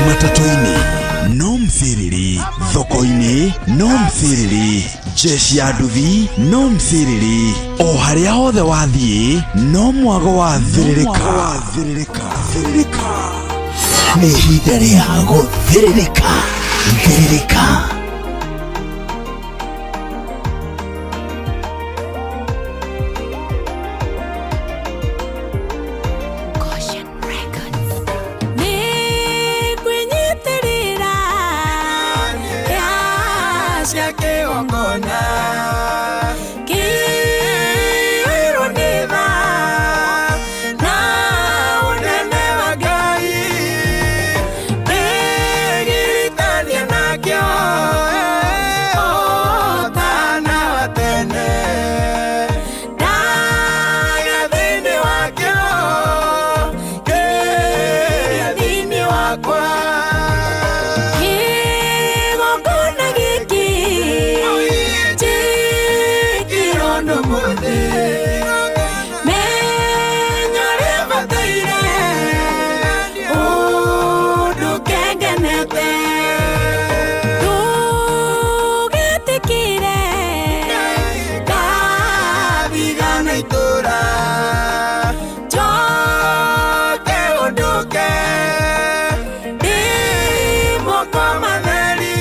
Matatũ-inĩ no mthiriri, thoko-inĩ no mthiriri, jeshi ya nduthi no mthiriri, o harĩa hothe wathiĩ no mwago wa thĩrĩrĩka. Nĩ ihinda rĩa gũthĩrĩrĩka thĩrĩrĩka. Nĩngwĩnyitĩrĩra cia kĩgongona kĩiyũirwo nĩ tha na ũnene wa Ngai, ndĩgiritania nakĩo ũtana wa tene, ndaga thĩinĩ wakĩo kĩrĩa thĩinĩ wakwa. Kĩgongona gĩkĩ njĩkĩrwo nĩ mũthĩ, menya ũrĩa bataire ũndũ kengenete, ndũgetĩkĩre ngathigana itũra njoke ũndũke ndĩ moko matheri,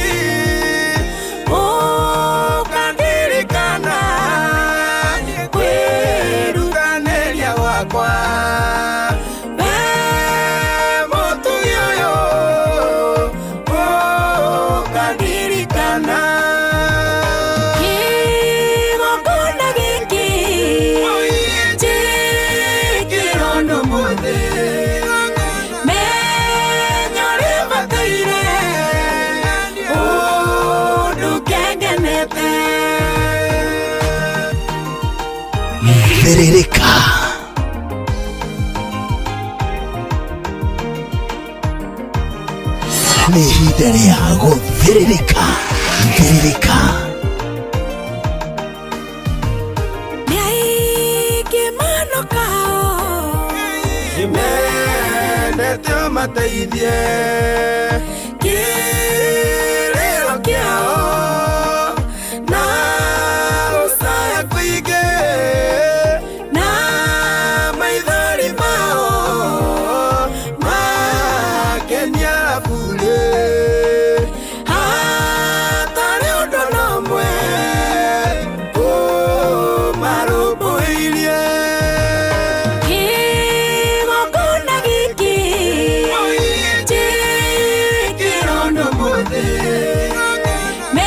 ũkandirikana kwĩrutanĩria gwakwa, we mũtugi ũyũ ũkandirikana. Kĩgongona gĩkĩ njĩkĩrwo nĩ mũthĩ, menya ũrĩa bataire ũndũ kengenete. Thĩrĩrĩka. Nĩ ihinda rĩa gũthĩrĩrĩka thĩrĩrĩka. Nĩ aingĩ manokao Mendete ũmateithie kĩrĩro kĩao na gũcaya kũingĩ na maithori mao makenia burĩ, hatarĩ ũndũ na ũmwe ũmarũmbũirie. Kĩgongona gĩkĩ njĩkĩrwo nĩ mũthĩ, menya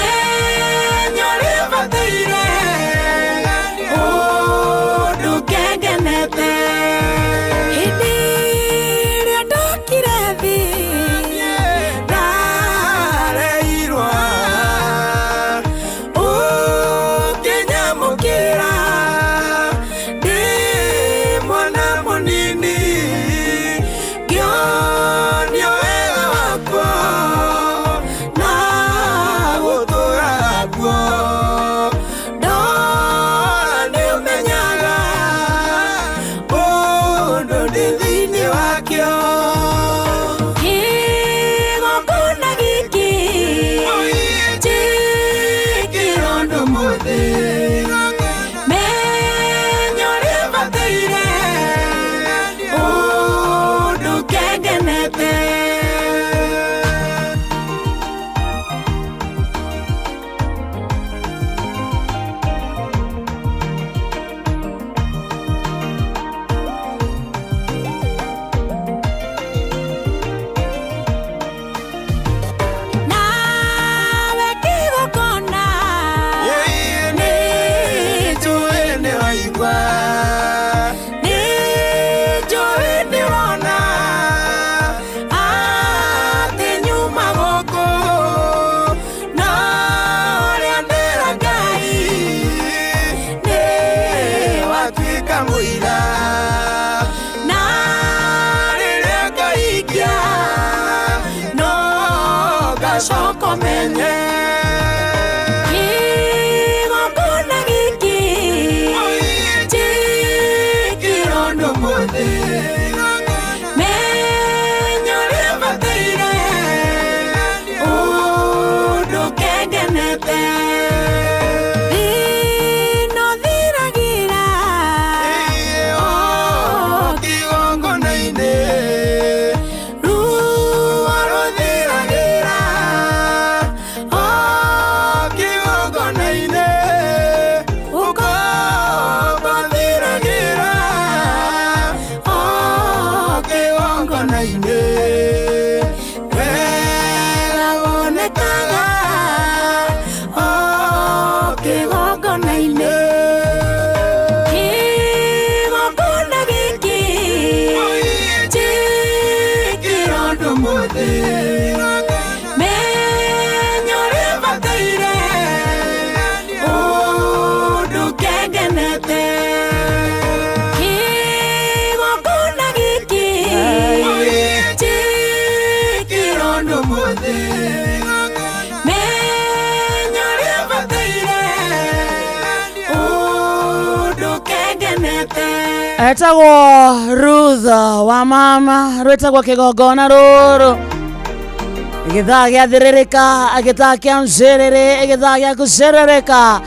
ũndũ mũthĩ. Menya ũrĩa bataire ũndũ kengenete kĩgongona gĩkĩ Njĩkĩra ũndũ mũthĩ. Menya ũrĩa bataire ũndũ kengenete. Etagwo Ruth wa mama, rwĩtagwo kĩgongona rũrũ, gĩthaa gĩathĩrĩrĩka, gĩthaa kĩa ncerere, gĩthaa gĩa gũcerereka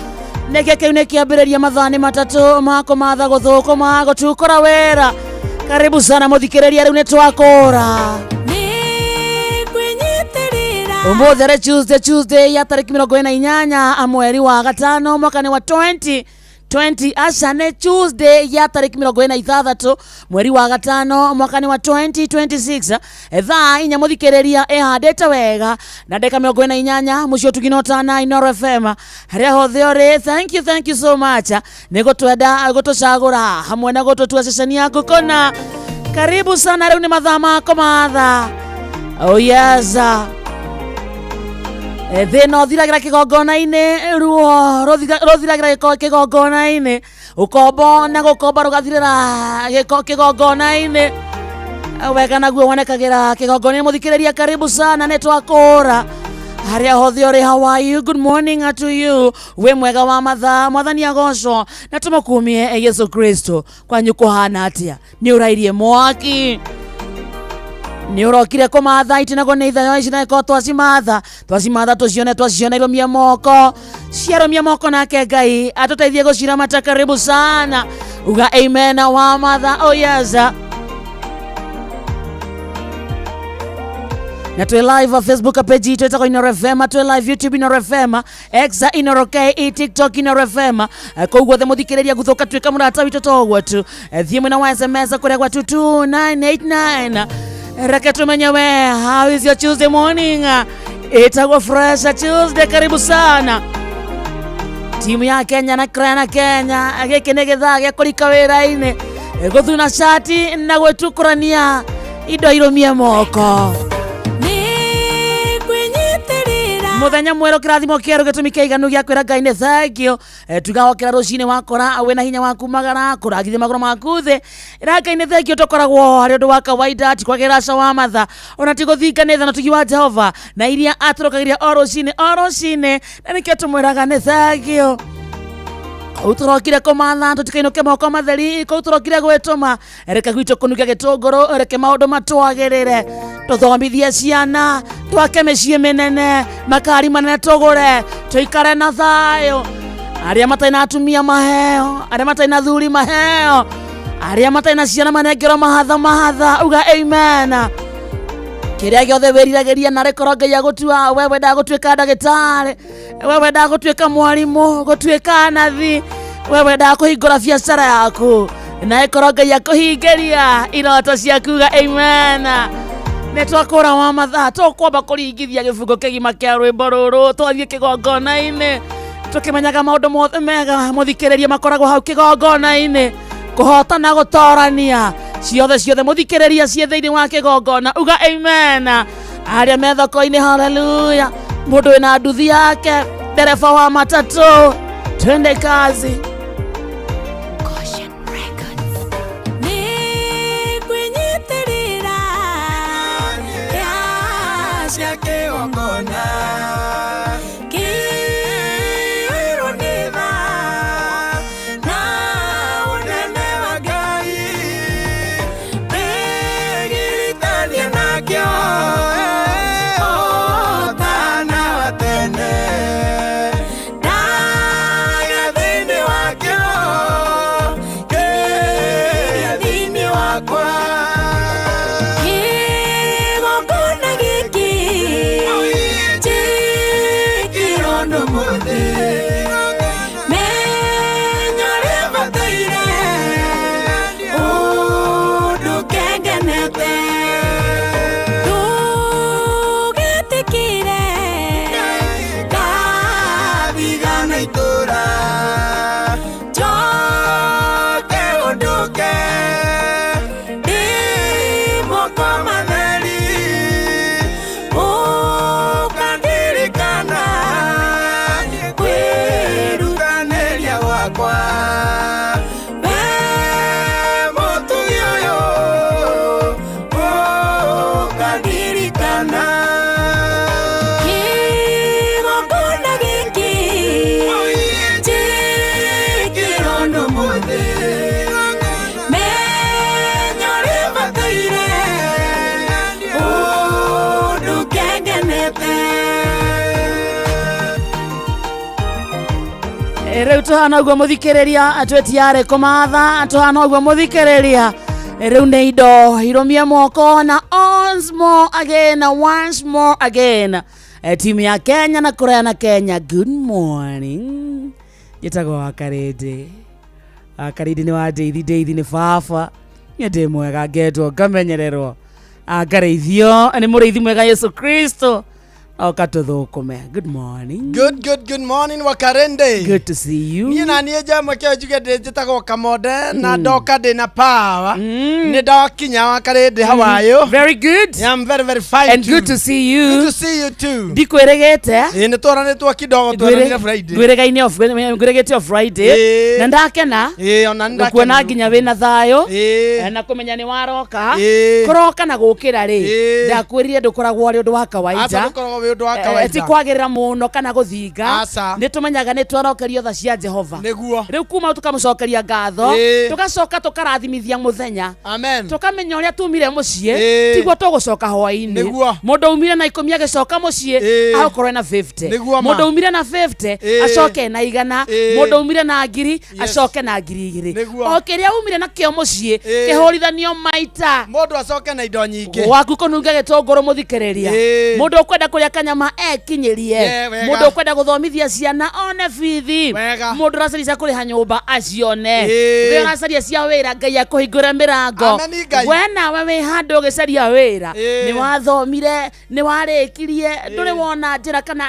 nĩkĩo kĩu nĩ kĩambĩrĩria mathaa nĩ 3 ma kũmatha gũthũkũma gũtukũra wĩra. Karibu sana mũthikĩrĩria, rĩu nĩ twakũra. Nĩ kwĩnyitĩrĩra. Ũmũthĩ arĩ Tuesday, Tuesday ya tarĩki 48 mweri wa 5 mwaka nĩ wa 20 20, aca nĩ Tuesday ya tarĩki 46 mweri wa 5 mwaka nĩ wa 2026, thaa 4 mũthikĩrĩria ĩhandĩte wega na ndagĩka 48 mũciĩ ũtugino tana Inoro FM harĩa hothe ũrĩ. Thank you, thank you so much nĩ gũtwenda, gũtũcagũra hamwe na gũtũtua ceceni yaku kũna. Karibu sana, rĩu nĩ mathaa ma kũmatha. Oh yes. Thĩna ũthiragĩra kĩgongona-inĩ, ruo rũthiragĩra kĩgongona-inĩ, ũkombo na gũkomba rũgathirĩra kĩgongona-inĩ, wega naguo wonekagĩra kĩgongona-inĩ. Mũthikĩrĩria, karibu sana, nĩ twakũra harĩa hothe ũrĩ. How are you? Good morning to you. Wĩ mwega wa mathaa, mwathani agocwo na tũmũkumie Yesu Kristo. Kwanyu kũhana atĩa? Nĩ ũrairie mwaki, nĩ ũrokire kũmatha itinagwo nĩ ithayo ici, na ĩkorwo twacimatha, twacimatha tũcione, twaciona irũmie moko, ciarũmia moko, nake Ngai atũteithie gũciramata. Karibu sana, uga amen wa matha. Oh yes. Na twĩ live Facebook page itũ ĩtagwo Inoro FM, twĩ live YouTube Inoro FM, X Inoro KE, TikTok Inoro FM. Kũu guothe mũthikĩrĩria gũthũka tuĩka mũrata witũ to ũguo tu. Thiĩ mwena wa SMS kũrĩa gwa 22989, reke tumenye we, how is your Tuesday morning? Ĩtagwo Fresh Tuesday. Karibu sana timu ya Kenya na Krena Kenya. Gĩkĩ nĩ gĩthaa gĩa kũrika wĩra-inĩ, gũthuna cati na gwĩtukũrania indo irũmie moko. Nĩ kwĩnyitĩrĩra. Muthenya mwerũ, kĩrathimo kĩerũ, gĩtũmi kĩiganu gĩa kwĩra Ngai nĩ thank you. Tuga wokĩra rũcinĩ wakora wĩna hinya wa kumagara kũrangithia magũrũ maku thĩ, ĩra Ngai nĩ thank you. Tũkoragwo harĩ ũndũ wa kawaida, ti kwagĩra aca wa matha, ona ti gũthinga nĩ tha na tugi wa Jehova na iria atũrokagĩria o rũcinĩ o rũcinĩ, na nĩkĩo tũmwĩraga nĩ thank you. Kũu tũrokire kũmatha, tũtikainũke moko matheri. Kũu tũrokire gwĩtũma, reke gwitũ kũnukia gĩtũngũrũ, reke maũndũ matwagĩrĩre, tũthomithie ciana, twake mĩciĩ mĩnene, makari manene tũgũre, tũikare na thayũ. Arĩa matarĩ na atumia maheo, arĩa matarĩ na thuri maheo, arĩa matarĩ na ciana manengerwo mahatha mahatha. Uga amen. Kĩrĩa gĩothe wĩriragĩria, narĩ korwo Ngai agũtua, we wendaga gũtuĩka ndagĩtarĩ, we wendaga gũtuĩka mwarimũ, gũtuĩka nathi, we wendaga kũhingũra biacara yaku, na ĩkorwo Ngai akũhingĩria iroto ciaku, ga amen. Nĩ twakũra wa mathaa, tũkwamba kũringithia gĩbungo kĩgima kĩa rwĩmbo rũrũ, twathiĩ kĩgongona-inĩ tũkĩmenyaga maũndũ mothe mega mũthikĩrĩria makoragwo hau kĩgongona-inĩ, kũhotana, gũtorania, ciothe ciothe mũthikĩrĩria ciĩ thĩinĩ wa kĩgongona. Uga amen. Arĩa me thoko-inĩ, haleluya. Mũndũ wĩna nduthi yake, ndereba wa matatũ, twende kazi. Goshen Records. Nĩ kwĩnyitĩrĩra cia kĩgongona kĩirwo nĩ tha na ũnene wa Ngai, ndĩgiritania nakĩo ũtana wa tene, ndaga thĩinĩ wakĩo kĩrĩa thĩinĩ wakwa. Kĩgongona gĩkĩ. Kana Kĩgongona gĩkĩ Njĩkĩrwo nĩ mũthĩ Menya ũrĩa bataire Ũndũ kengenete. Rĩu tũhana ũguo mũthikĩrĩria, twĩtiarĩ kũmatha tũhana ũguo mũthikĩrĩria. Rĩu nĩ indo irũmie moko na once more again, once more again. Timu ya Kenya na kũraya na Kenya, good morning. Njĩtagwo Wakarĩndĩ. Wakarĩndĩ nĩ wa Ndeithi, Ndeithi nĩ baba. Niĩ ndĩ mwega, ngendwo, ngamenyererwo, ngarĩithio nĩ mũrĩithi mwega Yesu Kristo. Oka tũthũkũme. Good morning. Good, good, good morning, Wakarende. Good to see you. Niĩ na niĩ njamwe kĩo njuge ndĩ njĩtagwo Kamonde na ndoka ndĩ na power. Nĩ ndakinya Wakarende, how are you? Very good. Yeah, I'm very, very fine And too. good to see you. Good to see you too. Ndikwĩrĩgĩte. Ĩĩ, nĩ twaranĩtwo kidogo, twaranire Friday. Ngwĩrĩgaine off, ngwĩrĩgĩte o Friday. Ĩĩ. Na ndakena Ĩĩ, ona nĩ gũkuona ndakena. nginya wĩna thayũ. Ĩĩ. Na kũmenya nĩ waroka. Ĩĩ. Kũroka na gũkĩra rĩ, Ĩĩ. ndakwĩrire ndũkoragwo ũrĩ ũndũ wa Aca, kawaida. ndũkoragwo wĩ ũndũ wa Ti kawaida. kwagĩrĩra mũno kana gũthinga. Aca. Nĩ tũmenyaga nĩ twarokerio tha cia Jehova. Nĩguo. Rĩu kuma tũkamũcokeria ngatho, Ĩĩ. tũgacoka tũkarathimithia mũthenya, Amen. tũkamenya ũrĩa tumire mũciĩ Ĩĩ. tiguo tũgũcoka hwainĩ. Nĩguo. Mũndũ umire na 10 agĩcoka mũciĩ Ĩĩ. agũkorwo na 50. Nĩguo ma. Mũndũ umire na 50 Ĩĩ. acoke na 100. Ĩĩ. Mũndũ umire na 1000 acoke na 2000. Nĩguo. O kĩrĩa umire nakĩo mũciĩ Ĩĩ. kĩhũrithanio maita. Mũndũ acoke na indo nyingĩ. Gwaku kũnunga gĩtũngũrũ, mũthikĩrĩria. Ĩĩ. Mũndũ ũkwenda kũrĩa kanyama ekinyĩrie. Yeah, wega. Mũndũ ũkwenda gũthomithia ciana one bithi. Wega. Mũndũ ũracaria cia kũrĩha nyũmba acione. Ĩĩ. Ũrĩa ũracaria cia wĩra, Ngai akũhingũre mĩrango. Ameni, Ngai. We nawe wĩ handũ ũgĩcaria wĩra, Ĩĩ. nĩ wathomire, nĩ warĩkirie, ndũrĩ wona njĩra kana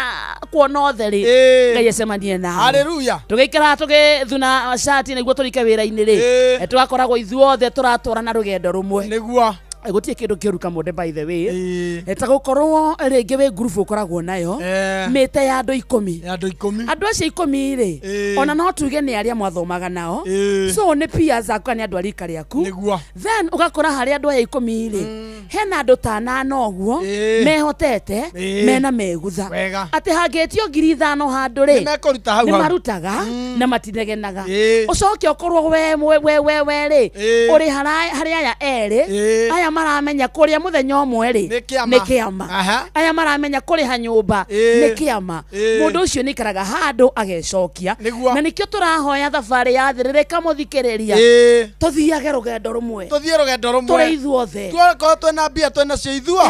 kuona ũtheri, Ĩĩ. Ngai acemanie nawe. Hallelujah. Tũgĩikara tũgĩthuna cati nĩguo tũrike wĩra-inĩ rĩ, Ĩĩ. tũgakoragwo ithuothe tũratwarana rũgendo rũmwe. Nĩguo. Gũtirĩ kĩndũ kĩũru, Kamũnde, by the way, Ĩĩ. Ta gũkorwo rĩngĩ wĩ ngurubu ũkoragwo nayo Eh. mĩte ya andũ 10. Ya andũ 10. Andũ acio 10 rĩ, Ĩĩ. ona no tuge nĩ arĩa mwathomaga nao, Ĩĩ. so nĩ peers aku kana nĩ andũ a rika rĩaku. Nĩguo. Then ũgakora harĩ andũ aya 10 rĩ, hena andũ ta anana ũguo Ĩĩ. mehotete, Ĩĩ. mena megutha Wega. atĩ hangĩtio 5000 handũ rĩ, Nĩ mekũruta hau nĩ hau. marutaga na matinegenaga. Ĩĩ. Ũcoke ũkorwo we rĩ, Ĩĩ. ũrĩ harĩ aya erĩ, Ĩĩ. aya maramenya kũrĩa mũthenya ũmwe rĩ Nĩ kĩama. nĩ kĩama. Aha. Aya maramenya kũrĩha nyũmba Ĩĩ. nĩ kĩama. Ĩĩ. Mũndũ ũcio nĩ ikaraga handũ agecokia. Nĩguo. Na nĩkĩo tũrahoya thabarĩ ya thĩrĩrĩka, mũthikĩrĩria, Ĩĩ. tũthiage rũgendo rũmwe, Tũthiĩ rũgendo tũrĩ rũmwe. ithuothe. Twakorwo twĩna mbia twĩnacio ithuo.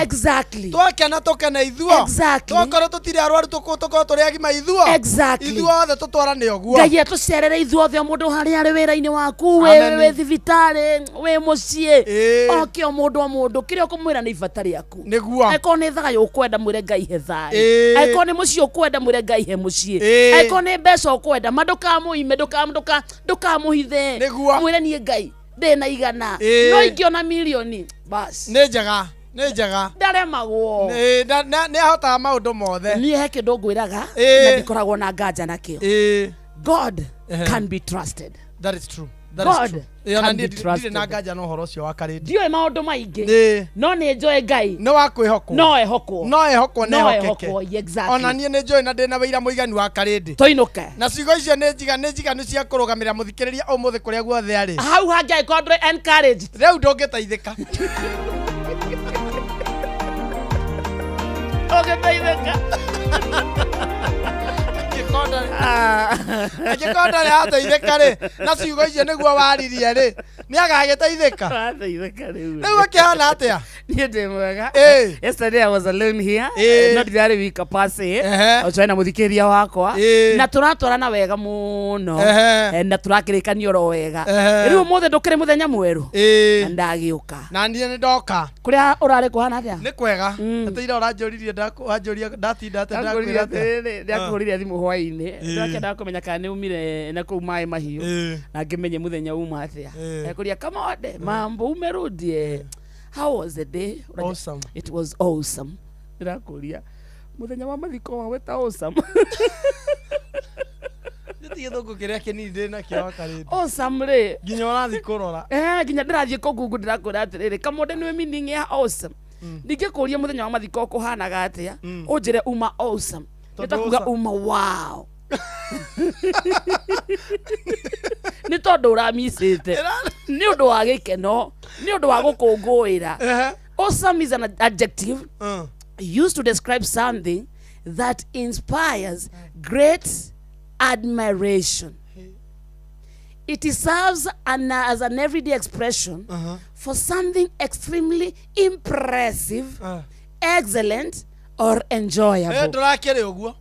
Twakena tũkene ithuo. Twakorwo tũtirĩ arwaru, tũkorwo tũrĩ agima ithuo. Ithuothe tũtwarane ũguo. Ngai atũcerere ithuothe, o mũndũ harĩa arĩ, wĩra-inĩ waku, wĩ Amen. wĩ thibitarĩ, wĩ mũciĩ, Ĩĩ. oke o mũndũ o mũndũ kĩrĩa ũkũmwĩra nĩ ibata rĩaku. Nĩguo. Angĩkorwo nĩ thayũ ũkwenda, mwĩre Ngai he thayũ. Ĩĩ. Angĩkorwo nĩ mũciĩ ũkwenda, mwĩre Ngai he mũciĩ. Ĩĩ. Angĩkorwo nĩ mbeca ũkwenda, ma ndũkamũime, ndũkamũhithe. Nĩguo. Mwĩre niĩ Ngai ndĩna 100, Ĩĩ. no ingĩona mirioni bas. Nĩ njega, nĩ njega. Ndaremagwo. Ĩĩ, nĩ ahotaga maũndũ mothe. Niĩ he kĩndũ ngwĩraga Ĩĩ. na ndikoragwo na nganja nakĩo. Ĩĩ. God Ehe. can be trusted. That is true. That is God true. Ĩĩ, ona can niĩ be ndirĩ trusted. na nganja na ũhoro ũcio wa Karĩndĩ. Ndiũĩ maũndũ maingĩ, Ĩĩ. no nĩ njũĩ Ngai Nĩ wa kwĩhokwo. no ehokwo. No ehokwo na No ehokeke. ehokwo, exactly. Ona niĩ nĩ njũĩ na ndĩna wĩira mũiganu wa Karĩndĩ. Tũinũke. Na ciugo icio nĩ njiganu cia kũrũgamĩrĩra mũthikĩrĩria ũmũthĩ kũrĩa guothe arĩ. Hau hangĩ angĩkorwo ndũrĩ encouraged, Rĩu ndũngĩteithĩka. Ũngĩteithĩka. Angĩkorwo ndarĩ ateithĩka rĩ na ciugo icio nĩguo waririe rĩ, nĩ agagĩteithĩka. Wateithĩka rĩu. Rĩu ũkĩhana atĩa? Niĩ ndĩ mwega. Ĩĩ. Yesterday I was alone here. Ĩĩ. No ndirarĩ wika pase. Ehe. Ũcoe na mũthikĩrĩria wakwa. Ĩĩ. Na tũratwarana wega mũno. Ehe. Na tũrakĩrĩkania oro wega. Ehe. Rĩu ũmũthĩ ndũkĩrĩ mũthenya mwerũ. Ĩĩ. Na ndagĩũka. Na niĩ nĩ ndoka. Kũrĩa ũrarĩ kũhana atĩa? Nĩ kwega. Atĩ ira ũranjũririe, wanjũria ndatinda atĩa, ndakwĩra atĩa? Ndakũhũrire thimũ hwainĩ, Ĩĩ. ndakĩendaga kũmenya kana nĩ umire na kũu maĩ mahiũ, Ĩĩ. na ngĩmenye mũthenya uma atĩa. Ĩĩ. Ekũria, "Kamonde, mambo, umerudie, how was the day?" Awesome. It was awesome. Ndĩrakũria, mũthenya wa mathiko wawe ta awesome? Nĩ ti gĩthũngũ kĩrĩa kĩnini ndĩ nakĩo wa Karĩndĩ. Awesome rĩ. Nginya ũrathiĩ kũrora. Eh, nginya ndĩrathiĩ kũgungu, ndĩrakwĩra atĩrĩrĩ, Kamonde, nĩwe meaning ya awesome. Ndingĩkũria mũthenya wa mathiko kũhanaga atĩa, ũnjĩre uma awesome. Tondũ Nĩtakuga awesome. uma wow. Nĩ tondũ ũramicĩte. Nĩ ũndũ wa gĩkeno, nĩ ũndũ wa gũkũngũĩra. Awesome is an adjective used to describe something that inspires great admiration. It serves as an everyday expression for something extremely impressive, excellent, or enjoyable. Ndũrakĩrĩ ũguo.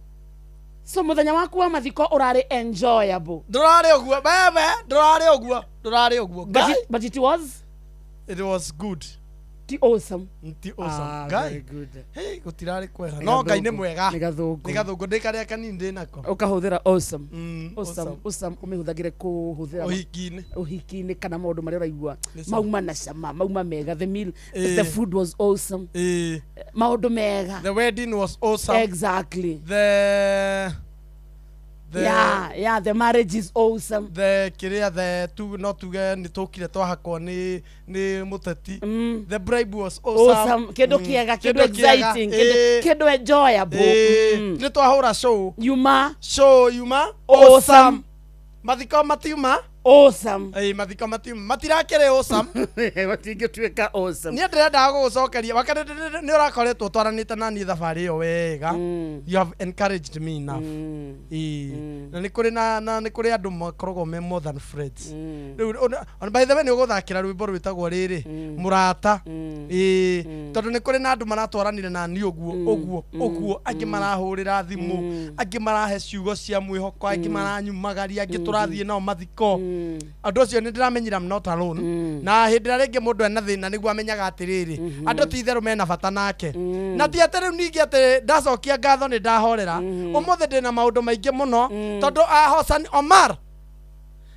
So muthenya waku wa mathiko urari enjoyable. Ndũrarĩ ũguo bebe, ndũrarĩ ũguo, ndũrarĩ ũguo. But Ngai. it was It was good. Ti awesome. Ti awesome. Ah, Ngai. very good. Hey, gũtirarĩ kwega no Ngai nĩ mwega. Nĩ gathũngũ. Nĩ gathũngũ, ndĩ karĩa kanini ndĩ nako. Ũkahũthĩra awesome. Awesome, Awesome. awesome ũmĩhũthagĩre kũhũthĩra ũhiki-inĩ. Ũhiki-inĩ kana maũndũ marĩa ũraigua Nĩ sawa. mauma na cama, mauma mega, the meal, Eh. the food was awesome. Ĩĩ. Maũndũ mega. The wedding was awesome. Exactly. The Yeah, the marriage is awesome. The kĩrĩa the tu no tuge nĩ tũkire twahakwo nĩ mũteti. The bribe was awesome. Awesome, kĩndũ kĩega, kĩndũ Kĩndũ kĩega. exciting, kĩndũ Ĩĩ. kĩndũ enjoyable. Ĩĩ. Nĩ twahũra show. Yuma Show yuma awesome. Mathiko matiuma. Awesome. Ĩĩ, mathiko matiuma matirakĩrĩ awesome. Matingĩtuĩka awesome. Niĩ ndĩrendaga gũgũcokeria wakati nĩ ũrakoretwo twaranĩte na niĩ thabarĩ ĩyo wega. You have encouraged me enough. Ĩĩ. Na nĩ kũrĩ na nĩ kũrĩ andũ makoragwo me more than friends. Rĩu ona by the way nĩ ũgũthakĩra rwĩmbo rwĩtagwo rĩrĩ mũrata. Ĩĩ, tondũ nĩ kũrĩ na andũ maratwaranire na niĩ ũguo ũguo ũguo, angĩ marahũrĩra thimũ, angĩ marahe ciugo cia mwĩhoko, angĩ maranyumagaria, angĩ tũrathiĩ nao mathiko. Andũ acio nĩ ndĩramenyire I'm not alone. Na hĩndĩ ĩrĩa rĩngĩ mũndũ ena thĩna nĩguo amenyaga atĩrĩrĩ, andũ ti itherũ mena bata nake. Na ti atĩ rĩu ningĩ atĩ ndacokia ngatho nĩ ndahorera. Ũmũthĩ ndĩna maũndũ maingĩ mũno tondũ Ahosani Omar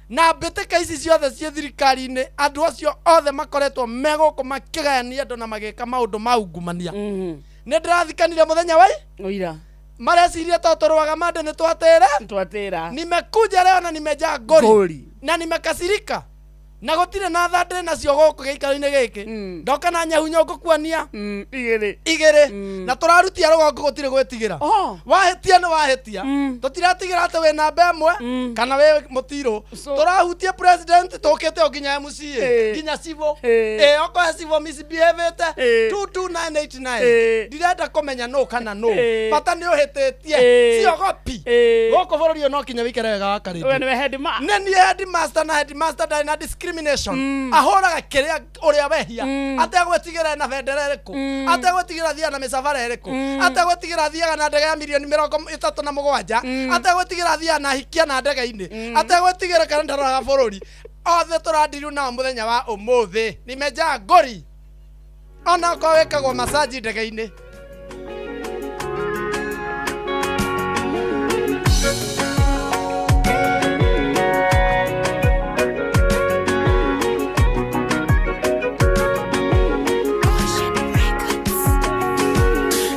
na mbĩtĩka ici ciothe ciĩ thirikari-inĩ, andũ acio othe makoretwo me gũkũ makĩgayania andũ na magĩka maũndũ ma ungumania. Nĩ ndĩrathikanire mũthenya wai Ũira. Mareciria to tũrũaga mande nĩ twatĩre. Twatĩra. Nimekuja leo na nimejaa ngori. Ngori. Na nimekasirika na gũtirĩ na tha ndĩrĩ nacio gũkũ gĩikaro-inĩ gĩkĩ. Ndoka na nyahunyo ngũkuania. Igĩrĩ. Igĩrĩ. Na tũrarutia rũgongo, gũtirĩ gwĩtigĩra. Oh. Wahĩtia nĩ wahĩtia. Tũtiratigĩra atĩ wĩ namba ĩmwe kana wĩ mũtirũ. Tũrahutia president tũkĩte o nginya MCA, nginya civil. Ĩ, okorwo civil misbehavĩte, 22989. Ndirenda kũmenya nũ kana nũ. Bata nĩ ũhĩtĩtie. Ciogopi. Gũkũ bũrũri ũyũ no kinya wĩikare wega wa We karĩndũ. nĩwe headmaster. Nĩ niĩ headmaster, na headmaster ndarĩ na discrimination. Ahũraga kĩrĩa ũrĩa wehia ategwĩtigĩra na bendera ĩrĩkũ, ategwĩtigĩra athiaga na mĩcabara ĩrĩkũ, ategwĩtigĩra athiaga na ndege ya mirioni 37, ategwĩtigĩra athiaga na hikia na ndege-inĩ, ategwĩtigĩra kana ndaroraga bũrũri. Othe tũrandiru nao mũthenya wa ũmũthĩ nimejaa ngori, ona okorwo wĩkagwo masaji ndege-inĩ.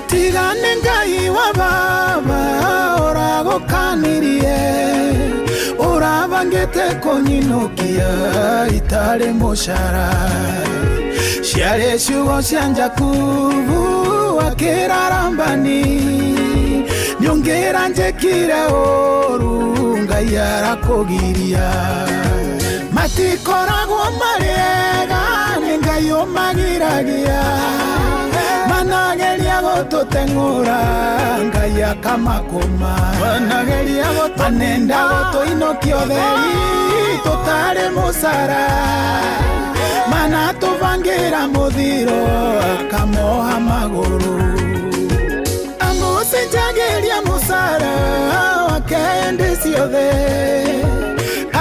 Tigane Ngai wa baba ũragũkanirie, ũrabangĩte kũnyinũkia itarĩ mũcara, ciarĩ ciugo cia Jakubu akĩrarambani, nĩũngĩra njĩkire ũru Ngai arakũgiria, matikoragwo marĩega nĩ Ngai ũmagiragia, manageria gũtũteng'ũra Ngai akamakũma, manageria manenda gũtũinũkia ũtheri tũtarĩ mũcara, manatũbangĩra mũthiro akamoha magũrũ, amũcenjagĩria mũcara wake hĩndĩ ciothe,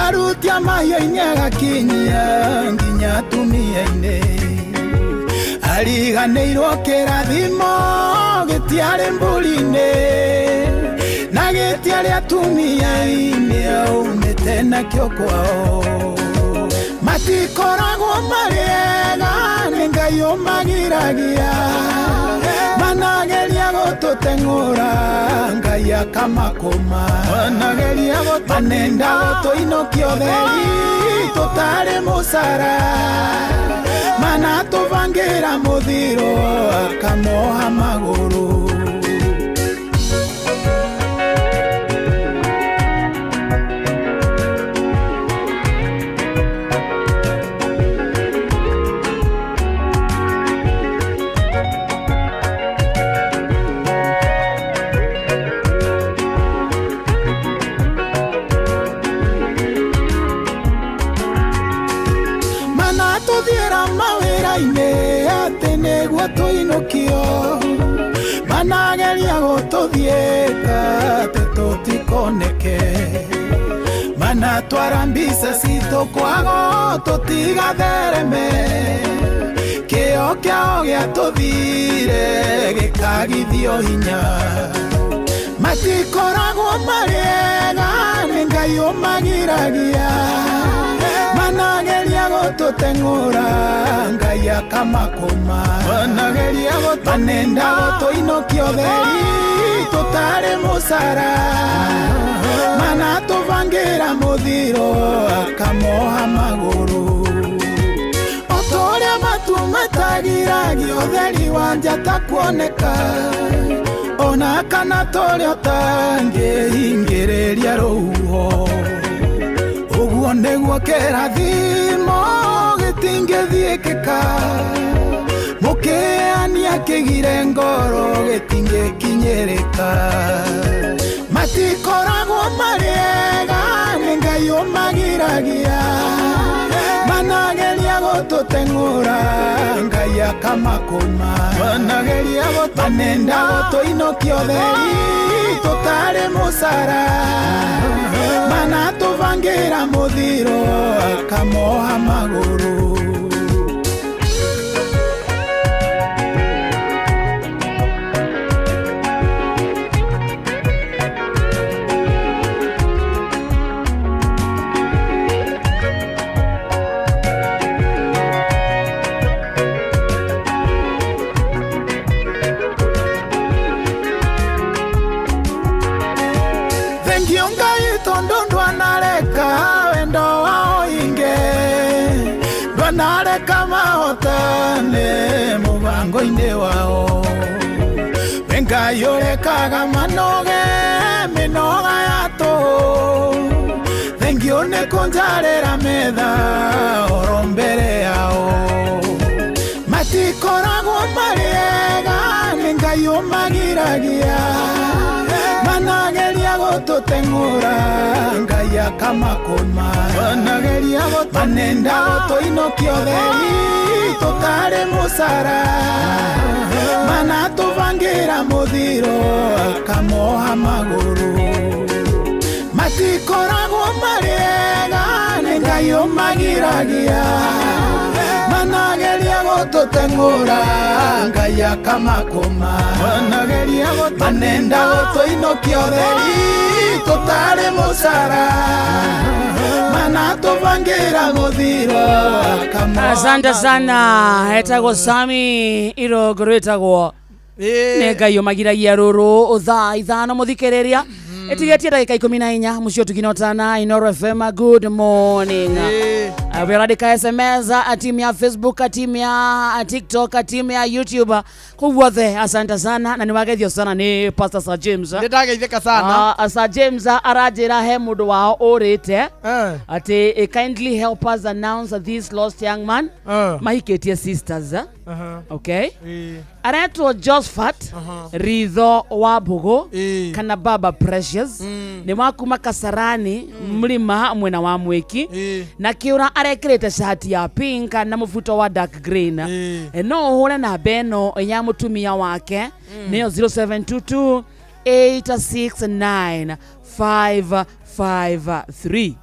arutia mahiũ-inĩ agakinyia nginya atumia-inĩ, ariganĩirwo kĩrathimo gĩtiarĩ mbũri-inĩ na gĩtiarĩ atumia-inĩ aumĩte nakĩo kwao, matikoragwo marĩega nĩ Ngai ũmagiragia, manageria gũtũteng'ũra Ngai. akamakũma manenda gũtũinũkia ũtheri tũtarĩ mũcara manatũbangĩra mũthiro akamoha magũrũ. Manatũthiĩra mawĩra-inĩ atĩ nĩguo tũinũkio manageria gũtũthiĩka atĩ tũtikoneke manatwara mbica citũ kwago tũtigathereme kĩo kĩao gĩatũthire gĩkagithio hinya matikoragwo marĩ ega nĩ Ngai ũmagiragia manageria gũtũteng'ũra Ngai akamakũma manenda gũtũinũkia ũtheri tũtarĩ mũcara manatũbangĩra mũthiro akamoha magũrũ o ta ũrĩa matu matagiragia ũtheri wa njata kuoneka ona kana tũrĩa ũtangĩhingĩrĩria rũhuho ũguo nĩguo kĩrathimo gĩtingĩthiĩkĩka mũkĩania kĩgire ngoro gĩtingĩkinyĩrĩka matikoragwo marĩ ega nĩ Ngai ũmagiragia manageria gũtũteng'ũra Ngai akamakũma manenda gũtũinũkia ũtheri tũtarĩ mũcara manatũbangĩra mũthiro akamoha magũrũ. Thengio Ngai tondũ ndwanareka wendo wao inge ndwanareka mahotane mũbango-inĩ wao we Ngai ũrekaga manoge mĩnoga ya tũhũ thengio nĩ kũnjarĩra metha oro mbere yao matikoragwo marĩ ega nĩ Ngai ũmagiragia manageria gũtũteng'ũra Ngai akamakũma manenda gũtũinũkia ũtheri tũtarĩ mũcara manatũbangĩra mũthiro akamoha magũrũ matikoragwo marĩ ega nĩ Ngai ũmagiragia manageria gũtũteng'ũra Ngai akamakũma manenda gũtũinũkia ũtheri tũtarĩ mũcara manatũbangĩra mũthiro akamoha Asante sana etagwo Sami irũngũ rwĩtagwo nĩ Ngai ũmagiragia rũrũ thaa 5 mũthikĩrĩria ĩtigĩtie ndagĩka 14 mũciĩ ũtugi na ũtana Inoro FM. Good morning. Wĩrandĩka SMS timu ya Facebook, timu ya TikTok, timu ya YouTube, kũu guothe asante sana na nĩwageithio sana nĩ Pastor Sir James. Nĩ ndageithĩka sana. Sir James aranjĩra he mũndũ wao ũrĩte atĩ kindly help us announce this lost young man mahikĩtie sisters. Okay, aretwo Josephat Ritho wa Mbũgũ kana Baba Precious nĩ wa kuma Kasarani mlima mwena wa Mwĩki na kĩũra arekĩrĩte shati ya pink na mũbuto wa dark green. No ũhũre namba ĩno ya mũtumia wake nĩyo 0722 869 553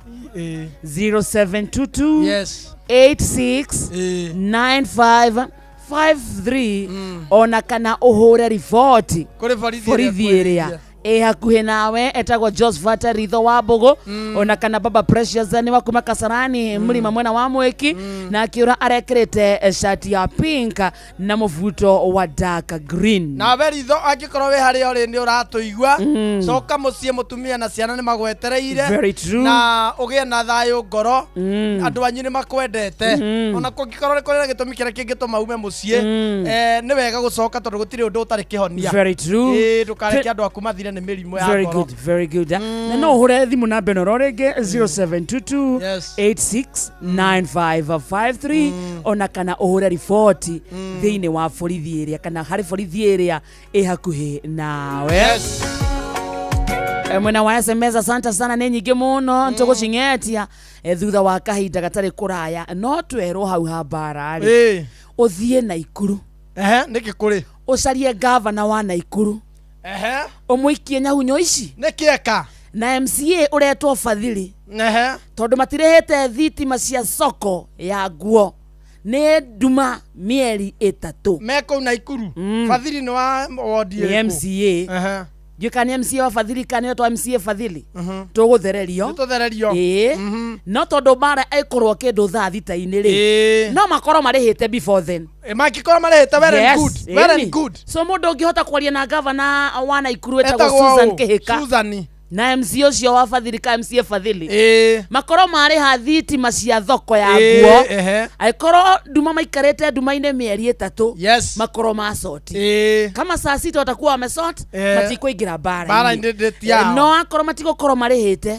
0722 Yes. 86 95 53 ona kana ũhũre riboti Kũrĩ borithi borithi ĩrĩa Ĩ hakuhĩ nawe etagwo Josephat Ritho wa Mbũgũ, ona kana Baba Precious nĩ wa kuma Kasarani, mũrima mwena wa Mwĩki, na akĩũra arekĩrĩte shati ya pink na mũbuto wa dark green. Nawe ritho, angĩkorwo wĩ harĩa ũrĩ nĩ ũratũigua, coka mũciĩ, mũtumia na ciana nĩ magwetereire. Very true. Na ũgĩe na thayũ ngoro, andũ anyu nĩ makwendete. Ona kũngĩkorwo nĩ kũrĩ na gĩtũmi kĩrĩa kĩngĩtũma ume mũciĩ, nĩ wega gũcoka tondũ gũtirĩ ũndũ ũtarĩ kĩhonia. Very true. Ĩĩ, ndũkareke andũ aku mathire nĩ mĩrimũ ya Very ngoro. good, very good. Na no ũhũre thimũ namba ĩno ro rĩngĩ, 0722 869553, ona kana ũhũre riboti thĩinĩ wa borithi ĩrĩa kana harĩ borithi ĩrĩa ĩ hakuhĩ nawe. Mwena wa SMS, asante sana, nĩ nyingĩ mũno, tũgũcing'etia thutha wa kahinda gatarĩ kũraya. No twerwo hau ha mbara rĩ, ũthiĩ Naikuru, Ehe, nĩkĩ kũrĩ? Ũcarie gavana wa Naikuru, ũmũikie nyahunyo ici. Nĩkĩ eka? Na MCA ũretwo Fadhili, tondũ matirĩhĩte thitima cia soko ya nguo, nĩ nduma mĩeri 3. Me kũu Naikuru? Fadhili nĩ wa wondi Nĩ ĩrĩkũ? MCA. Ndiũĩ kana nĩ MCA wa Fadhili kana nĩwetwo MCA Fadhili, tũgũthererio. Nĩtũthererio. Ĩĩ, no tondũ mbara ĩkorwo kĩndũ thaa 6-inĩ rĩ, no makorwo marĩhĩte before then. Mangĩkorwo marĩhĩte, well and good. Well and Ĩni. good. So mũndũ ũngĩhota kwaria na gavana wa Naikuru etagwo Etagwo Susan ũ? Kĩhĩka Susan. na MC ũcio wa Fadhili ka MCA Fadhili, makorwo marĩha thitima cia thoko ya nguo, angĩkorwo nduma maikarĩte nduma-inĩ mĩeri 3, makorwo macoti kama saa 6 watakuwa wamesort. Matikũingĩra Mbara-inĩ mbara-inĩ. ti yao. No akorwo matigũkorwo marĩhĩte,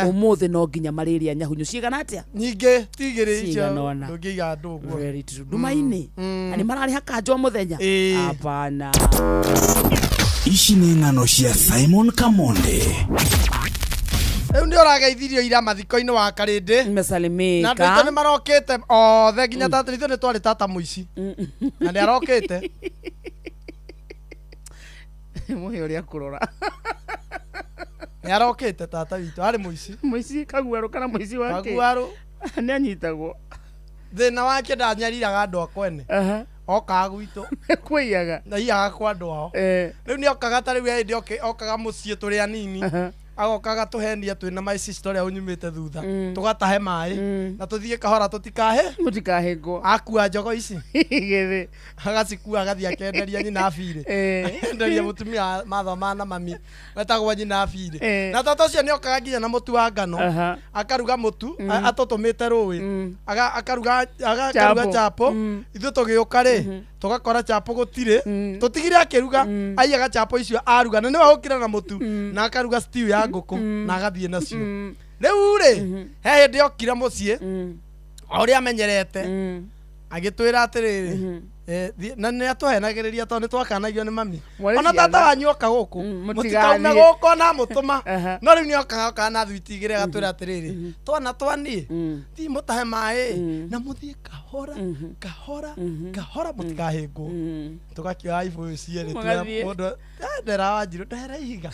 ũmũthĩ no nginya marĩrĩa nyahunyu cigana atĩa? Nyingĩ, ti igĩrĩ icio. Cigana ũna. Ndũngĩiga andũ ũguo. Very true. Nduma-inĩ na nĩ mararĩha kanjũ o mũthenya? Hapana. Ici nĩ ng'ano cia Simon Kamonde. Rĩu nĩ ũrageithirio ira mathiko-inĩ wa Karĩndĩ na andũ aitũ Nimesalimika. nĩ marokĩte othe, nginya tata. Ithuĩ nĩ twarĩ tata mũici na nĩ arokĩte. Mũhe ũrĩa kũrora. Nĩ arokĩte, tata witũ arĩ mũici. Mũici kaguarũ kana mũici wake? Kaguarũ. Nĩ anyitagwo. Thĩna wake ndanyariraga andũ a kwene, okaga gwitũ. Kwĩiyaga. Na iyaga kwa andũ ao. Rĩu nĩ okaga, ta rĩu hĩndĩ okaga mũciĩ tũrĩ anini, agoka agatũhenia twĩna my sister ũrĩa ũnyumĩte thutha, tũgatahe maĩ na tũthiĩ kahora tũtikahe. Mũtikahĩngwo. Akua njogo ici. Gĩthĩ. Agacikua agathiĩ akenderia nyina birĩ. Akenderia mũtumia mathoma na mami wetagwo nyina birĩ. Na tata ũcio nĩ okaga nginya na mũtu wa ngano, akaruga mũtu atũtũmĩte rũĩ. Akaruga Chapo. Chapo. Ithuĩ tũgĩũka rĩ, tũgakora chapo gũtirĩ, tũtigire akĩruga, aiyaga chapo icio aruga, na nĩwe ũkire na mũtu na akaruga stew ya ngũkũ na agathiĩ nacio. Rĩu rĩ, he hĩndĩ okire mũciĩ o ũrĩa amenyerete, agĩtwĩra atĩrĩrĩ, na nĩ atũhenagĩrĩria tondũ nĩ twakanagio nĩ mami, Mwarĩ ona tata ciana. wanyu oka gũkũ, Mũtigathiĩ. mũtikaume gũkũ na mũtũma. No rĩu nĩ okaga okaga na thwiti igĩrĩ, agatwĩra atĩrĩrĩ, twana twaniĩ thiĩ mũtahe maĩ na mũthiĩ kahora kahora kahora mũtikahĩngwo. Tũgakĩoya ibũyũ cierĩ. Mũgathiĩ. Mũndũ ndera Wanjirũ, ndehere ihiga.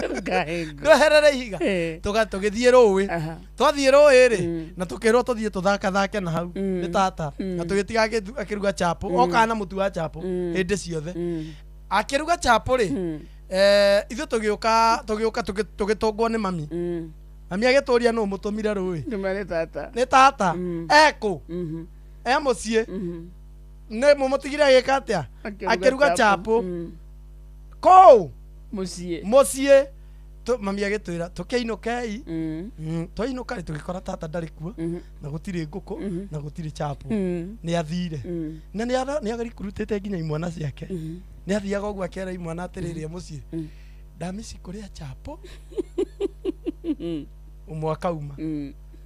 Mũtikahĩngwo. Ndweherere ihiga. Tũgĩthiĩ rũĩ. Twathiĩ rũĩ rĩ, na tũkĩrwo tũthiĩ tũthakathake na hau nĩ tata, na tũgĩtiga akĩruga chapo. Okaga na mũtu wa chapo hĩndĩ ciothe. Akĩruga chapo rĩ, ithuĩ tũgĩũka tũgĩtũngwo nĩ mami. Mami agĩtũria, nũ mũtũmire rũĩ? Nĩma nĩ tata. Nĩ tata. Ekũ e mũciĩ nĩ mũmũtigire agĩka atĩa? Akĩruga chapo kũu mũciĩ. Mũciĩ. Mami agĩtwĩra tũkĩinũkei. Twainũka rĩ, tũgĩkora tata ndarĩ kuo, na gũtirĩ ngũkũ na gũtirĩ chapo. Nĩ athire na nĩ arikurutĩte nginya imwana ciake. Nĩ athiaga ũguo akera imwana atĩrĩrĩ, e mũciĩ ndamici kũrĩa chapo. Ũmwe akauma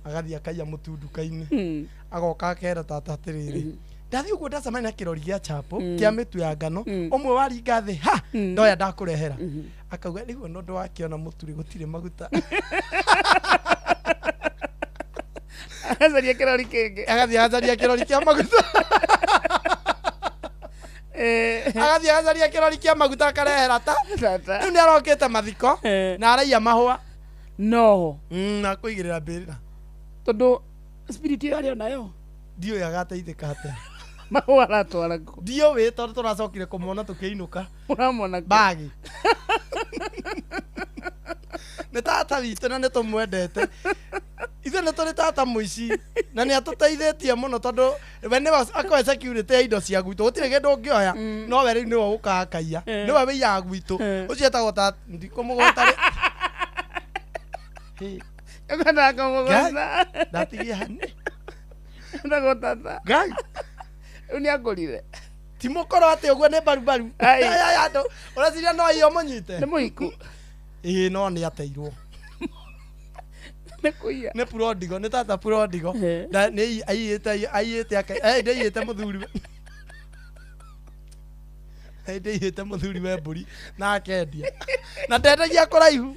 agathiĩ akaiya mũtu nduka-inĩ, agoka akera tata atĩrĩrĩ, ndathiĩ ũguo ndacemania na kĩrori gĩa chapo kĩa mĩtu ya ngano, ũmwe waringa thĩ ha ndoya ndakũrehera. Akauga rĩu ona ũndũ wakĩona mũtu rĩ, gũtirĩ maguta. Agacaria kĩrori kĩngĩ. Agathiĩ agacaria kĩrori kĩa maguta. Agathiĩ agacaria kĩrori kĩa maguta akarehera ta Tata. Rĩu nĩ arokĩte mathiko na araiya mahũa. No. Na akũigĩrĩra mbĩrĩra. Tondũ spirit ĩyo arĩ onayo. Ndiũĩ agateithĩka atĩa. Mahũa aratwara kũ? Ndiũĩ, tondũ tũracokire kũmona tũkĩinũka. Ũramona kũ? Bagi. Nĩ tata witũ na nĩ tũmwendete. Ithuĩ nĩ tũrĩ tata mũici na nĩ atũteithĩtie mũno tondũ we nĩwe akoe security ya indo cia gwitũ. Gũtirĩ kĩndũ ũngĩoya no we rĩu nĩwe ũkaga akaiya. Nĩwe wĩiyaga gwitũ. Ũcio etagwo ta ndikũmũgweta rĩ. Hĩ, Ngwendaga kũmũgweta. Ndatigia hani. Etagwo tata. Ngai. Rĩu nĩ angũrire. Ti mũkoro atĩ ũguo nĩ mbarubaru. Ai. Ai, ai, andũ ũreciria no aiyo mũnyite. Nĩ mũhiku. Ĩĩ no nĩ ateirwo. Nĩ kũiya. Nĩ purodigo, nĩ tata purodigo. Na nĩ aiyĩte aiyĩte aka eh ndaiyĩte mũthuri. Ndaiyĩte mũthuri we mbũri na akendia. Na ndendagia kũraihu.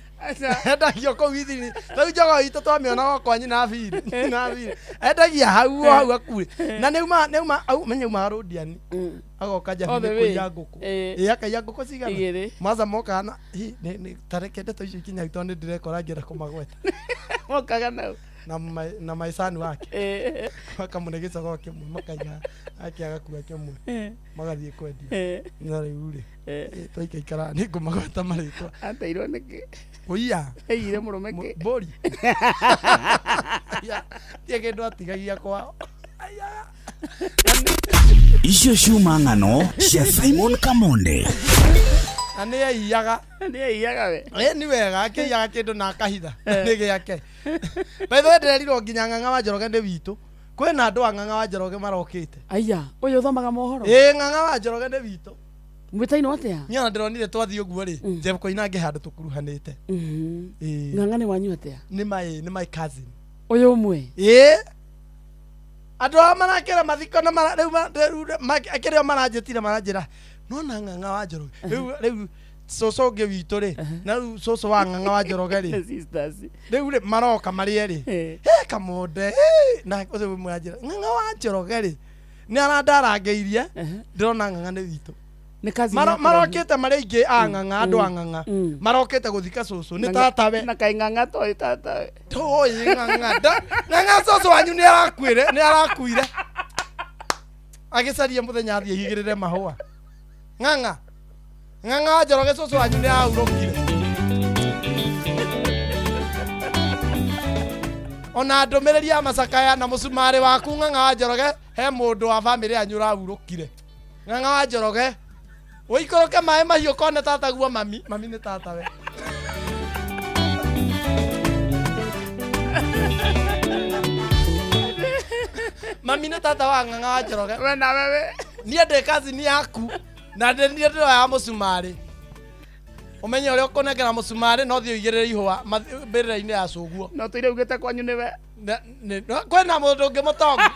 Endagio kũu ithiri. Rĩu njogo itũ twamĩonaga kwa nyina biri. Na biri. Endagia hau o hau hakuhĩ. Na nĩuma nĩuma au menya umaga rũndiani. Agoka All the njabi way. kũiya ngũkũ. Eh. Ĩ akaiya ngũkũ cigana? Igĩrĩ. Maza mokaga na hi nĩ nĩ tareke ndeto icio ikinya tondũ nĩ ndĩrekora ngĩenda kũmagweta. Mokaga nau. Na my, na maicani wake. Eh. Makamũne gĩcogoo kĩmwe makaiga ake agakua kĩmwe magathiĩ kwendia. Na rĩu rĩ twaikaikara nĩ ngũmagweta marĩtwa. Ateirwo nĩkĩ? Kũiya. Aiyire mũrũme kĩ? Mbũri. Aya, Tia kĩndũ atigagia kwao. Icio ciuma ng'ano cia Simon Kamonde. Na nĩ aiyaga. Nĩ aiyaga we. Ĩ nĩ wega akĩiyaga kĩndũ na akahitha nĩ gĩake. By the way ndĩrerirwo nginya Ng'ang'a wa Njoroge nĩ witũ. Kwĩna andũ a Ng'ang'a wa Njoroge marokĩte. Aya, ũyũ ũthomaga mohoro. Ĩ Ng'ang'a wa Njoroge nĩ witũ. Mwĩtainwo atĩa? Niĩ ona ndĩronire twathiĩ ũguo rĩ, Jeff Koinange handũ tũkuruhanĩte. Ĩ. Ng'ang'a nĩ wanyu atĩa? Nĩ my nĩ my cousin. Ũyũ ũmwe. Ĩ. Andũ aya marakĩra mathiko na mara rĩu rĩu kĩrĩa maranjĩtire maranjĩra nona Ng'ang'a wa Njoroge. Rĩu rĩu cũcũ ũngĩ witũ rĩ, na rĩu cũcũ wa Ng'ang'a wa Njoroge rĩ. Sisters. Rĩu rĩ maroka marĩ erĩ. He Kamonde, he na ũcio mũranjĩra Ng'ang'a wa Njoroge rĩ nĩ arandarangĩirie ndĩrona Ng'ang'a nĩ witũ. Nĩ cousin Maro- yaku. Marokĩte marĩ aingĩ a Ng'ang'a andũ a Ng'ang'a marokĩte gũthika cũcũ nĩ tatawe. Na kaĩ Ng'ang'a toĩ tatawe. Toĩ Ng'ang'a Ng'ang'a cũcũ wanyu nĩ arakuire nĩ arakuire. Agĩcaria mũthenya athiĩ higĩrĩre mahũa. Ng'ang'a Ng'ang'a wa Njoroge cũcũ wanyu nĩ ahurũkire. Ona ndũmĩrĩri ya macakaya na mũcumarĩ waku Ng'ang'a wa Njoroge he mũndũ wa bamĩrĩ yanyu ũrahurũkire. Ng'ang'a wa Njoroge ũikũrũke maĩ mahiũ kone tataguo mami mami nĩ tatawe. Mami nĩ tata wa Ng'ang'a wa Njoroge. We nawe we. Niĩ ndĩ cousin yaku na ndĩ niĩ ndĩroya mũcumarĩ. Ũmenye ũrĩa ũkũnengera mũcumarĩ no thiĩ ũigĩrĩre ihũa mbĩrĩra-inĩ ya cũguo. No tũire ugĩte kwanyu nĩwe. Kwĩna mũndũ ũngĩ mũtongu.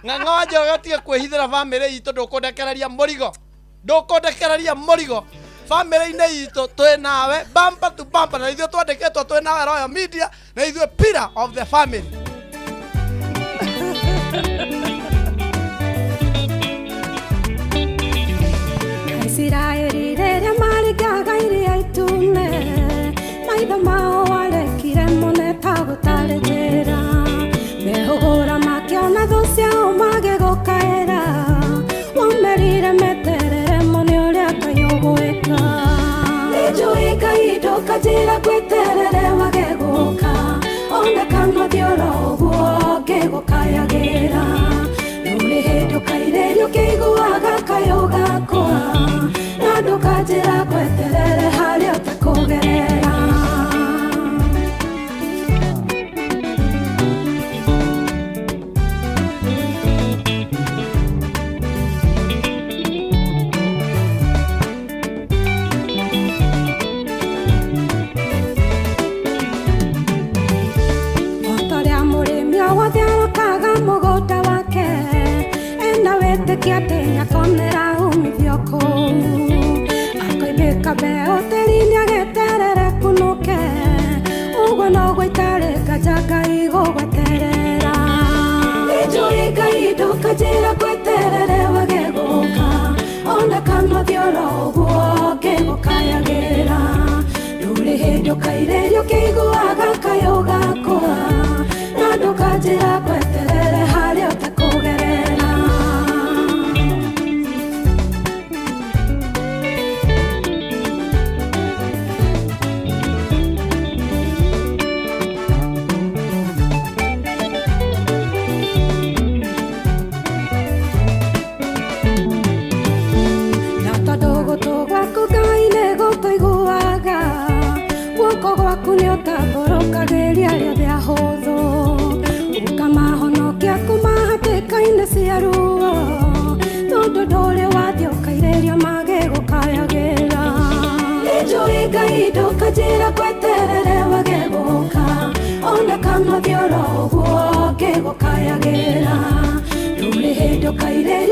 Ng'ang'a wa Njoroge tige kwĩhithĩra bamĩrĩ itũ ndũkũndekereria mũrigo. Ndũkũndekereria mũrigo. Bamĩrĩ-inĩ itũ twĩ nawe bumper to bumper na ithuĩ twandĩkĩtwo twĩ nawe Royal Media na ithuĩ pillar of the family. Isiraeli rĩrĩa maringaga iria itune maitho mao warekire mone ta gũtarĩ njĩra mehũgũra makĩona thũ ciao magĩgũkaĩra wamerire meterere mone ũrĩa Ngai ũgwĩka nĩnjũĩ Ngai ndũkanjĩra ngweterere wage gũka ona kana thiĩ oro ũguo ngĩgũkayagĩra ndũrĩ hĩndĩ ũkairĩrio ũkĩiguaga kayũ gakwa na ndũkanjĩra ngweterere harĩa ũtekũgerera. Ota ũrĩa mũrĩmi o wothe arokaga mũgũnda wake ena wĩtĩkio atĩ nĩakonera umithio kũu akoimbĩka mbeũ tĩri-inĩ agĩterere kunũke ũguo noguo itarĩ nganja Ngai gũgweterera nĩnjũĩ Ngai ndũkanjĩra ngweterere wage gũka ona kana thiĩ oro ũguo ngĩgũkayagĩra ndũrĩ hĩndĩ ũkairĩrio ũkĩiguaga kayũ gakwa na ndũkanjĩra ngweterere harĩa ũtekũgerera.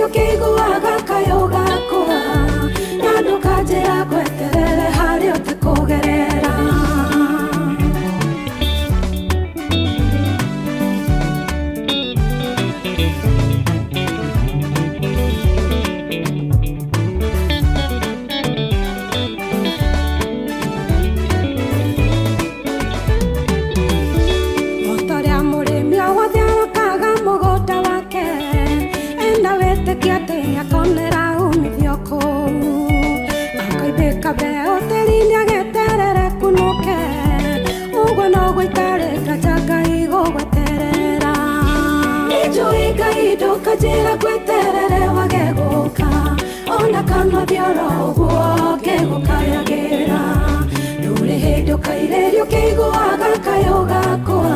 ndũkairĩrĩrio ũkĩiguaga kayũ gakwa na ndũkanjĩra ngweterere harĩa ũtekũgerera. Ndũkanjĩra ngweterere wage gũka ona kana thioro ũguo ngĩgũkayagĩra ndũrĩ hĩndĩ ũkairĩrio ũkĩiguaga kayũ gakwa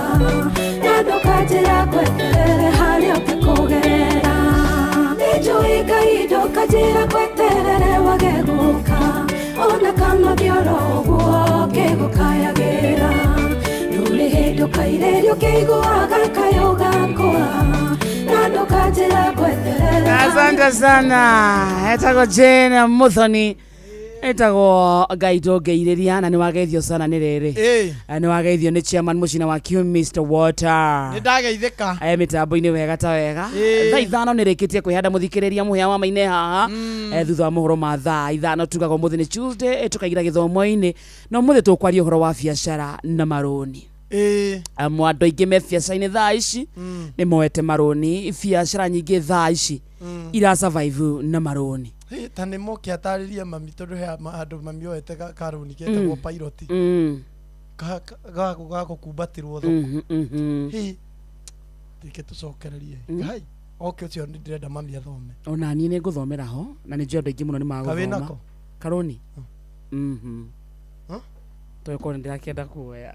na ndũkanjĩra ngweterere harĩa ũtekũgerera. Nĩnjũĩ Ngai ndũkanjĩra ngweterere wage gũka ona kana thioro ũguo ngĩgũkayagĩra ndũrĩ hĩndĩ ũkairĩrio ũkĩiguaga kayũ gakwa. Asante sana. Etagwo Jane Muthoni. Etagwo Ngai ndũngeirĩria na nĩwageithio sana nĩ rĩrĩ. Nĩwageithio nĩ chairman mũcina wa Q Mr Water. Nĩndageithĩka. Mĩtambo-inĩ wega ta wega. Thaa 5 nĩrĩkĩtie kwĩhanda mũthikĩrĩria mũhĩa wa maine haha. Thutha wa mohoro ma thaa 5 tugaga ũmũthĩ nĩ Tuesday tũkaingĩra gĩthomo-inĩ na ũmũthĩ tũkwaria ũhoro wa biacara na marũni. Andũ aingĩ me biacara-inĩ thaa ici nĩ moete marũni, biacara nyingĩ thaa ici ira survive na marũni. Ta nĩ moke atarĩrie mami tondũ he andũ mami oete karũni getagwo pilot gagũkumbatĩrwo thoko. Reke tũcokererie Ngai oke ũcio nĩ ndĩrenda mami athome. Ona niĩ nĩ ngũthomera ho na nĩ njũĩ andũ aingĩ mũno nĩ magũthoma. Karũni tokorwo ndirakĩenda kuoya.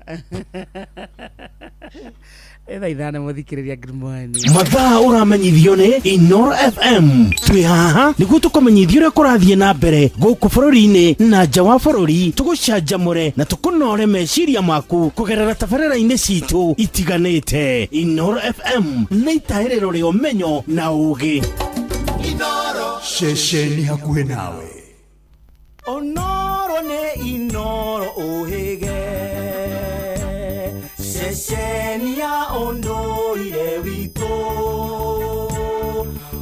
Thaa 5 mũthikĩrĩria, good morning. Mathaa ũramenyithio nĩ Inoro FM. Twĩ haha nĩguo tũkũmenyithia ũrĩa kũrathiĩ na mbere gũkũ bũrũri-inĩ na nja wa bũrũri, tũgũcanjamũre na tũkũnore meciria maku kũgerera tabarĩra-inĩ citũ itiganĩte. Inoro FM nĩ itahĩrĩro rĩa ũmenyo na ũũgĩ. Ceceni hakuhĩ nawe. Onoro nĩ Inoro ũhĩge ceceni ya ũndũire witũ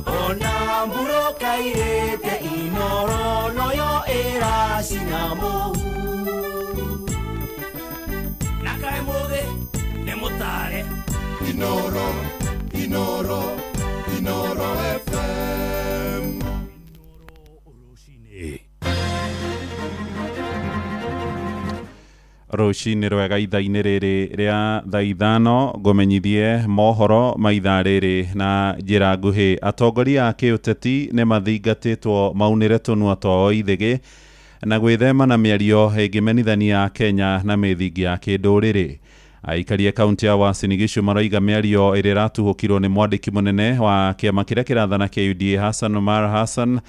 ona mbura kairĩte Inoro noyo ĩracina mũhu na kaĩ mũthĩ nĩ mũtare. Inoro, Inoro, Inoro FM. Rũcinĩ rwega ithaa-inĩ rĩrĩ rĩa thaa 5 ngũmenyithie mohoro ma ithaa rĩrĩ na njĩra nguhĩ. Atongoria a kĩũteti nĩ mathingatĩtwo maunĩre tũnua twao ithĩgĩ na gwĩthema na mĩario ĩngĩmenithania Kenya na mĩthingi ya kĩndũrĩrĩ. Aikaria kaunti ya Uasin Gishu maroiga mĩario ĩrĩa ĩratuhũkirwo nĩ mwandĩki mũnene wa kĩama kĩrĩa kĩrathana kĩa UDA Hassan Omar Hassan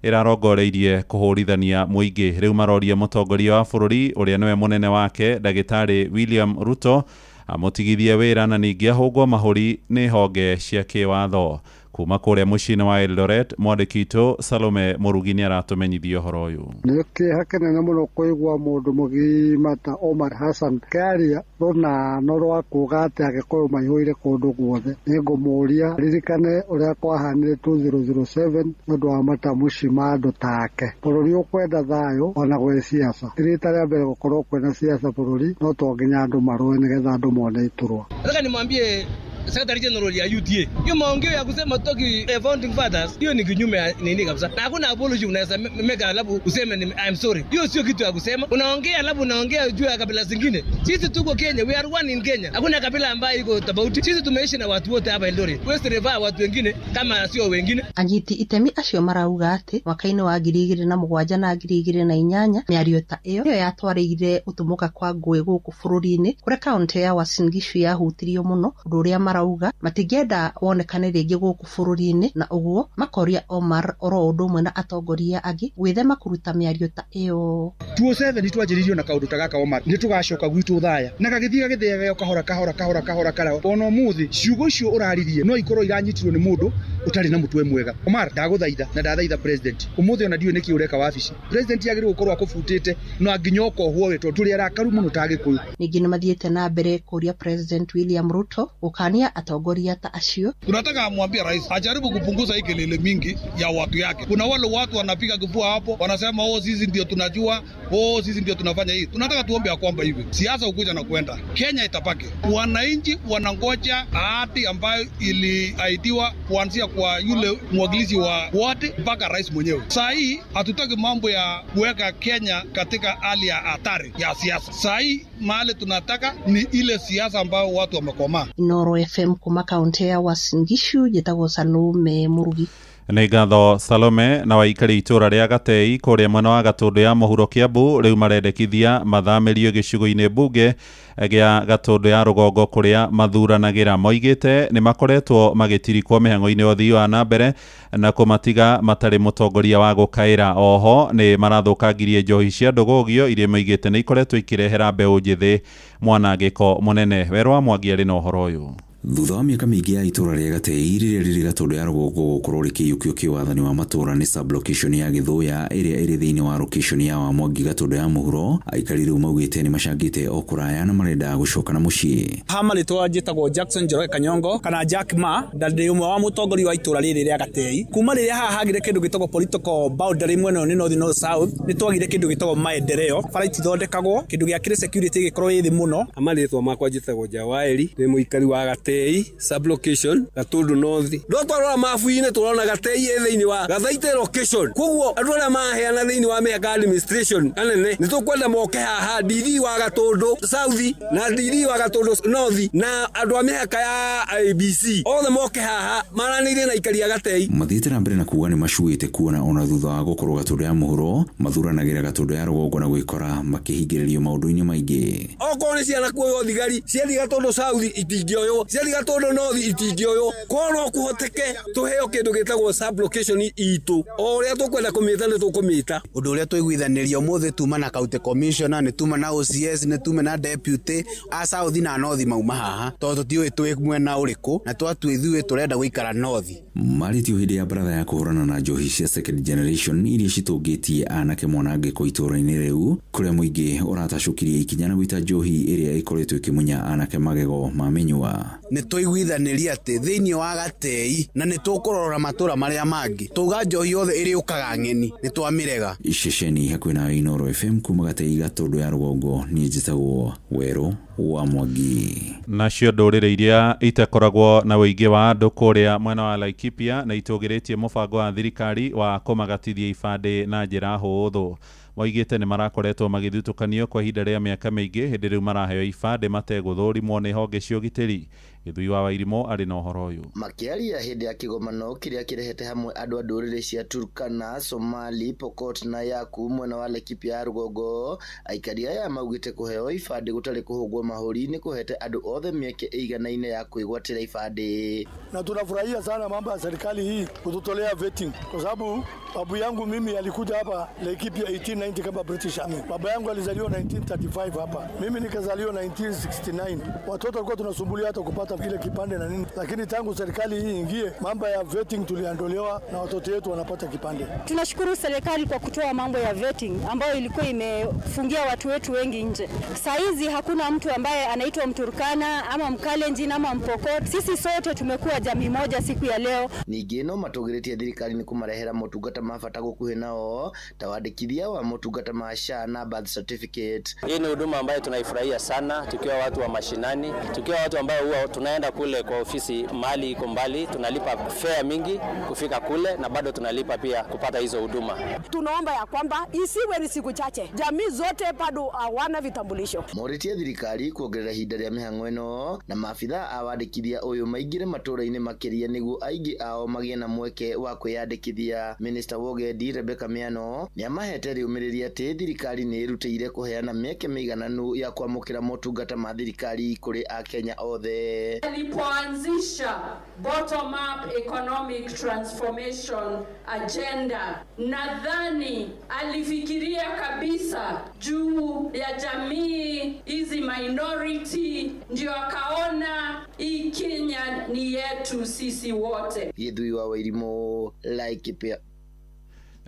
ĩrarongoreirie kũhũrithania mũingĩ. Rĩu maroria mũtongoria wa bũrũri ũrĩa nĩwe mũnene wake ndagĩtarĩ William Ruto amũtigithie wĩra na ningĩ ahũngwo mahũri nĩ honge cia kĩwatho. Kuma kũrĩa mũciĩ-inĩ wa Eldoret, mwandĩki witũ Salome Mũrugi nĩ aratũmenyithia ũhoro ũyũ. Nĩ kĩeha kĩnene mũno kũigua mũndũ mũgima ta Omar Hassan kĩaria rũnano rwa kuga atĩ Agĩkũyũ maihũire kũndũ guothe. Nĩ ngũmũria ririkane ũrĩa kwahanire 2007 nĩ ũndũ wa matamuci ma andũ take. Bũrũri ũkwenda thayũ ona gwĩ siasa. Ti rita rĩa mbere gũkorwo kwĩna siasa bũrũri, no to nginya andũ marũe nĩgetha andũ mone iturwa. Nataka nimwambie Secretary General ya UDA, hiyo maongeo ya kusema toki founding fathers, hiyo ni kinyume ya nini kabisa. Na hakuna apology unaweza meka alafu useme ni I'm sorry. Hiyo sio kitu ya kusema. Unaongea alafu unaongea juu ya kabila zingine. Sisi tuko Kenya, we are one in Kenya. Hakuna kabila ambayo iko tofauti. Sisi tumeishi na watu wote hapa Eldoret. West River watu wengine kama sio wengine. Anyiti itemi acio marauga atĩ mwaka-inĩ wa 2007 na 2008 mĩario ta ĩyo nĩyo yatwarĩire gũtumũka kwa ngũĩ gũkũ bũrũri-inĩ kũrĩa kaunti ya Uasin Gishu yahutirio mũno, ũndũ ũrĩa Marauga matingĩenda wonekane rĩngĩ gũkũ bũrũri-inĩ, na ũguo makoria Omar oro ũndũ ũmwe na atongoria angĩ gwĩthema kũruta mĩario ta ĩyo. 2007 twanjĩrĩirio na kaũndũ ta gaka Omar, nĩ tũgacoka gwitũ thaya na gagĩthiĩ gagĩtheaga kahora kahora kahora kahora kahora. Ona ũmũthĩ ciugo icio ũraririe no ikorwo iranyitirwo nĩ mũndũ ũtarĩ na mũtwe mwega. Omar, ndagũthaitha na ndathaitha president ũmũthĩ, ona ndiũĩ nĩkĩ ũreka wabici. President agĩrĩirwo gũkorwo akũbutĩte na nginya ũkohwo we, tondũ tũrĩ arakaru mũno ta Gĩkũyũ. Ningĩ nĩmathiĩte na mbere kũria President William Ruto gũkania atongoria ta acio. Tunataka amwambie rais ajaribu kupunguza hii kelele mingi ya watu yake. Kuna wale watu wanapiga kifua hapo, wanasema oh, sisi ndio tunajua, oh, sisi ndio tunafanya hii. Tunataka tuombe ya kwamba hivi siasa ukuja na kuenda, Kenya itabaki. Wananchi wanangoja ahadi ambayo iliahidiwa kuanzia kwa yule mwakilishi wa wote mpaka rais mwenyewe. Saa hii hatutaki mambo ya kuweka Kenya katika hali ya hatari ya siasa. Saa hii mahali tunataka ni ile siasa ambayo watu wamekomaa. Inoro FM kuma kaunti ya Uasin Gishu, njĩtagwo Salome Murugi. Nĩ ngatho Salome. Na waikari itũra rĩa Gatei kũrĩa mwena wa Gatũndũ ya mũhuro Kiambu rĩu marendekithia mathamĩrio gĩcigo-inĩ mbunge gĩa Gatũndũ ya rũgongo kũrĩa mathuranagĩra. Moigĩte nĩ makoretwo magĩtirikwo mĩhang'o-inĩ ya ũthii wa na mbere na kũmatiga matarĩ mũtongoria wa gũkaĩra. Oho nĩ marathũkangirie njohi cia ndũgũgio iria moigĩte nĩ ikoretwo ikĩrehera mbeũ njĩthĩ mwanangĩko mũnene. Werũ wa Mwangi arĩ na ũhoro ũyũ. Thutha wa mĩaka mĩingĩ ya itũra rĩa Gatei rĩrĩa rĩrĩ Gatũndũ ya rũgongo gũkorwo rĩkĩiyũkio kĩwathani wa matũra nĩ sub-location ya Gĩthũya ĩrĩa ĩrĩ thĩinĩ wa location ya Wamwangi Gatũndũ ya mũhuro, aikari rĩu maugĩte nĩ macangĩte o kũraya na marenda gũcoka na mũciĩ. Ha marĩtwa njĩtagwo Jackson Njoroge Kanyongo kana Jack Ma, na ndĩ ũmwe wa mũtongoria wa itũra rĩrĩ rĩa Gatei. Kuma rĩrĩa haha hagire kĩndũ gĩtagwo political boundary mwena ũyũ nĩ north north south, nĩ twagire kĩndũ gĩtagwo maendeleo, bara itithondekagwo, kĩndũ gĩa kĩrĩ security gĩkorwo ĩ thĩ mũno. Marĩtwa makwa njĩtagwo Jawaeri, ndĩ mũikari wa Gatei sub-location Gatundu North. No twarora mabu-inĩ tũrona Gatei ĩ thĩinĩ wa Gathaite location, koguo andũ arĩa maheana thĩinĩ wa mĩhaka administration anene nĩ tũkwenda moke haha DD wa Gatundu South na DD wa Gatundu North na andũ a mĩhaka ya ABC othe moke haha maranĩire na aikari a Gatei. Mathiĩte na mbere na kuga nĩ macuĩte kuona ona thutha wa gũkorwo Gatũndũ ya mũhuro mathuranagĩra Gatũndũ ya rũgongo na gwĩkora makĩhingĩrĩrio maũndũ-inĩ maingĩ. Okorwo nĩ ciana kuoywo thigari ciathiĩ Gatundu South itingĩoywo, ciathiĩ Gatundu North itingĩoywo, korwo no kũhoteke tũheo kĩndũ gĩtagwo sub-location itũ, o ũrĩa tũkwenda kũmĩta nĩ tũkũmĩta. Ũndũ ũrĩa twaiguithanĩria ũmũthĩ tuma na county commissioner, nĩ tuma na OCS, nĩ tuma na deputy a South na North mauma haha tondũ tũtiũĩ twĩ mwena ũrĩkũ na twatua ithuĩ tũrenda gũikara North. Marĩtio hĩndĩ ya baratha ya kũhũrana na njohi cia second generation iria citũngĩtie anake mwanangĩko itũra-inĩ rĩu kũrĩa mũingĩ ũratacũkirie ikinya na gwĩta njohi ĩrĩa ĩkoretwo ĩkĩmunya anake magego ma mĩnyua. Nĩ twaiguithanĩria atĩ thĩinĩ wa Gatei na nĩ tũkũrora matũra marĩa mangĩ tauga njohi yothe ĩrĩũkaga ng'eni nĩ twamĩrega. Ceceni hakuhĩ nawe Inoro FM kuma Gatei Gatũndũ ya rũgongo, niĩ njĩtagwo Werũ wa Mwangi. Nacio ndũrĩrĩ iria itakoragwo na ũingĩ wa andũ kũrĩa mwena wa Laikipia na itũgĩrĩtie mũbango wa thirikari wa kũmagatithia ibandĩ na njĩra hũthũ. Moigĩte nĩ marakoretwo magĩthutũkanio kwa ihinda rĩa mĩaka mĩingĩ hĩndĩ rĩu maraheo ibandĩ mategũthũrimwo nĩ honge cia ũgitĩri. Gĩthui wa Wairimũ arĩ na ũhoro ũyũ. Makĩaria hĩndĩ ya kĩgomano kĩrĩa kĩrehete hamwe andũ a ndũrĩrĩ cia Turkana, Somali, Pokot na Yaku mwena wa Laikipia ya rũgongo, aikari aya maugĩte kũheo ibandĩ gũtarĩ kũhũngwo mahũri nĩ kũhete andũ othe mĩeke ĩiganaine ya kwĩgwatĩra ibandĩ. Na tunafurahia sana mambo ya serikali hii kututolea vetting, kwa sababu babu yangu mimi alikuja hapa Laikipia 1890 kama British Army. Baba yangu alizaliwa 1935 hapa, mimi nikazaliwa 1969. Watoto walikuwa tunasumbulia hata kupata ile kipande na nini, lakini tangu serikali hii ingie mambo ya vetting tuliondolewa na watoto wetu wanapata kipande. Tunashukuru serikali kwa kutoa mambo ya vetting ambayo ilikuwa imefungia watu wetu wengi nje. Saa hizi hakuna mtu ambaye anaitwa Mturkana ama Mkalenjin ama Mpokot. Sisi sote tumekuwa jamii moja siku ya leo. Ningĩ no matũgĩrĩtie thirikari nĩ kũmarehera motungata ma bata gũkuhĩ nao ta wandĩkithia wa motungata ma SHA na birth certificate. Hii ni huduma ambayo tunaifurahia sana tukiwa watu wa mashinani, tukiwa watu ambao huwa tunaenda kule kwa ofisi mahali iko mbali, tunalipa fare mingi kufika kule na bado tunalipa pia kupata hizo huduma. Tunaomba ya kwamba isiwe ni siku chache, jamii zote bado hawana vitambulisho. Morĩtie thirikari kuongerera ihinda rĩa mĩhang'o ĩno na maabithaa a wandĩkithia ũyũ maingĩre matũra-inĩ makĩria nĩguo aingĩ ao magĩe na mweke wa kwĩyandĩkithia. Minister wa Ũgendi Rebecca Miano nĩamahete rĩũmĩrĩria atĩ thirikari nĩ ĩrutĩire kũheana mĩeke mĩigananu ya kwamũkĩra motungata ma thirikari kũrĩ akenya othe. Alipoanzisha bottom up economic transformation agenda, nadhani alifikiria kabisa juu ya jamii hizi minority, ndio akaona hii Kenya ni yetu sisi wote. Gĩthui wa Wairimũ, Laikipia.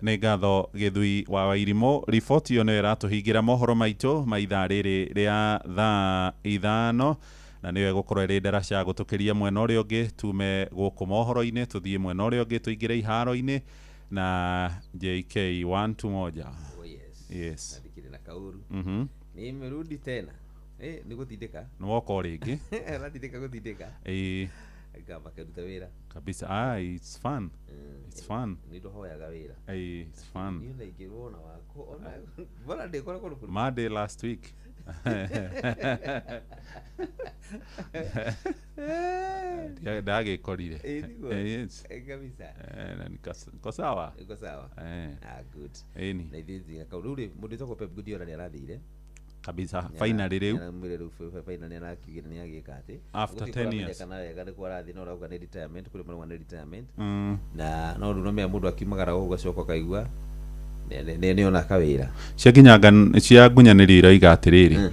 Nĩ ngatho Gĩthui wa Wairimũ. Riboti ĩyo nĩyo ĩratũhingĩra mohoro maitũ ma ithaa rĩrĩ rĩa thaa 5, na nĩyo ĩgũkorwo ĩrĩ ndaraca ya gũtũkĩria mwena ũrĩa ũngĩ, tume gũkũ mohoro-inĩ tũthiĩ mwena ũrĩa ũngĩ, tũingĩre iharo-inĩ na JK 121. Oh, yes. Yes. Ndikĩrĩ na kaũru. Nimerudi tena. Nĩ gũtindĩka. Nĩ woka o rĩngĩ. Aratindĩka gũtindĩka. Ĩĩ. Ngamba kĩruta wĩra. Kabisa. Ah, it's fun. It's fun. Nĩ ndũhoyaga wĩra. Ĩĩ, it's fun. Niĩ ona ingĩrwo ona wako, ona mbona ndĩkoragwo kũndũ kũrĩ- Monday last week. Ndagĩkorire. Ĩĩ, nĩguo. Yes. Kabisa. Na niko sawa. Iko sawa. Ah, good. Ĩni. Na ithuĩ nginya kau. Rĩu rĩ, mũndũ wĩtagwo Pep Guardiola nĩ arathire. Kabisa. Finally rĩu. Nĩaramwĩra rĩu finally nĩarakiugire nĩagĩka atĩ. After Gũtirĩ 10 years. kũramenyekana wega nĩ kũ arathiĩ, no arauga nĩ retirement, kũrĩ marauga nĩ retirement. Na no rĩu nomenya mũndũ akiumagara gũkũ ũgacoka ũkaigua nĩona kawĩra. Cia nginya cia ngunyanĩrio iroiga atĩrĩrĩ,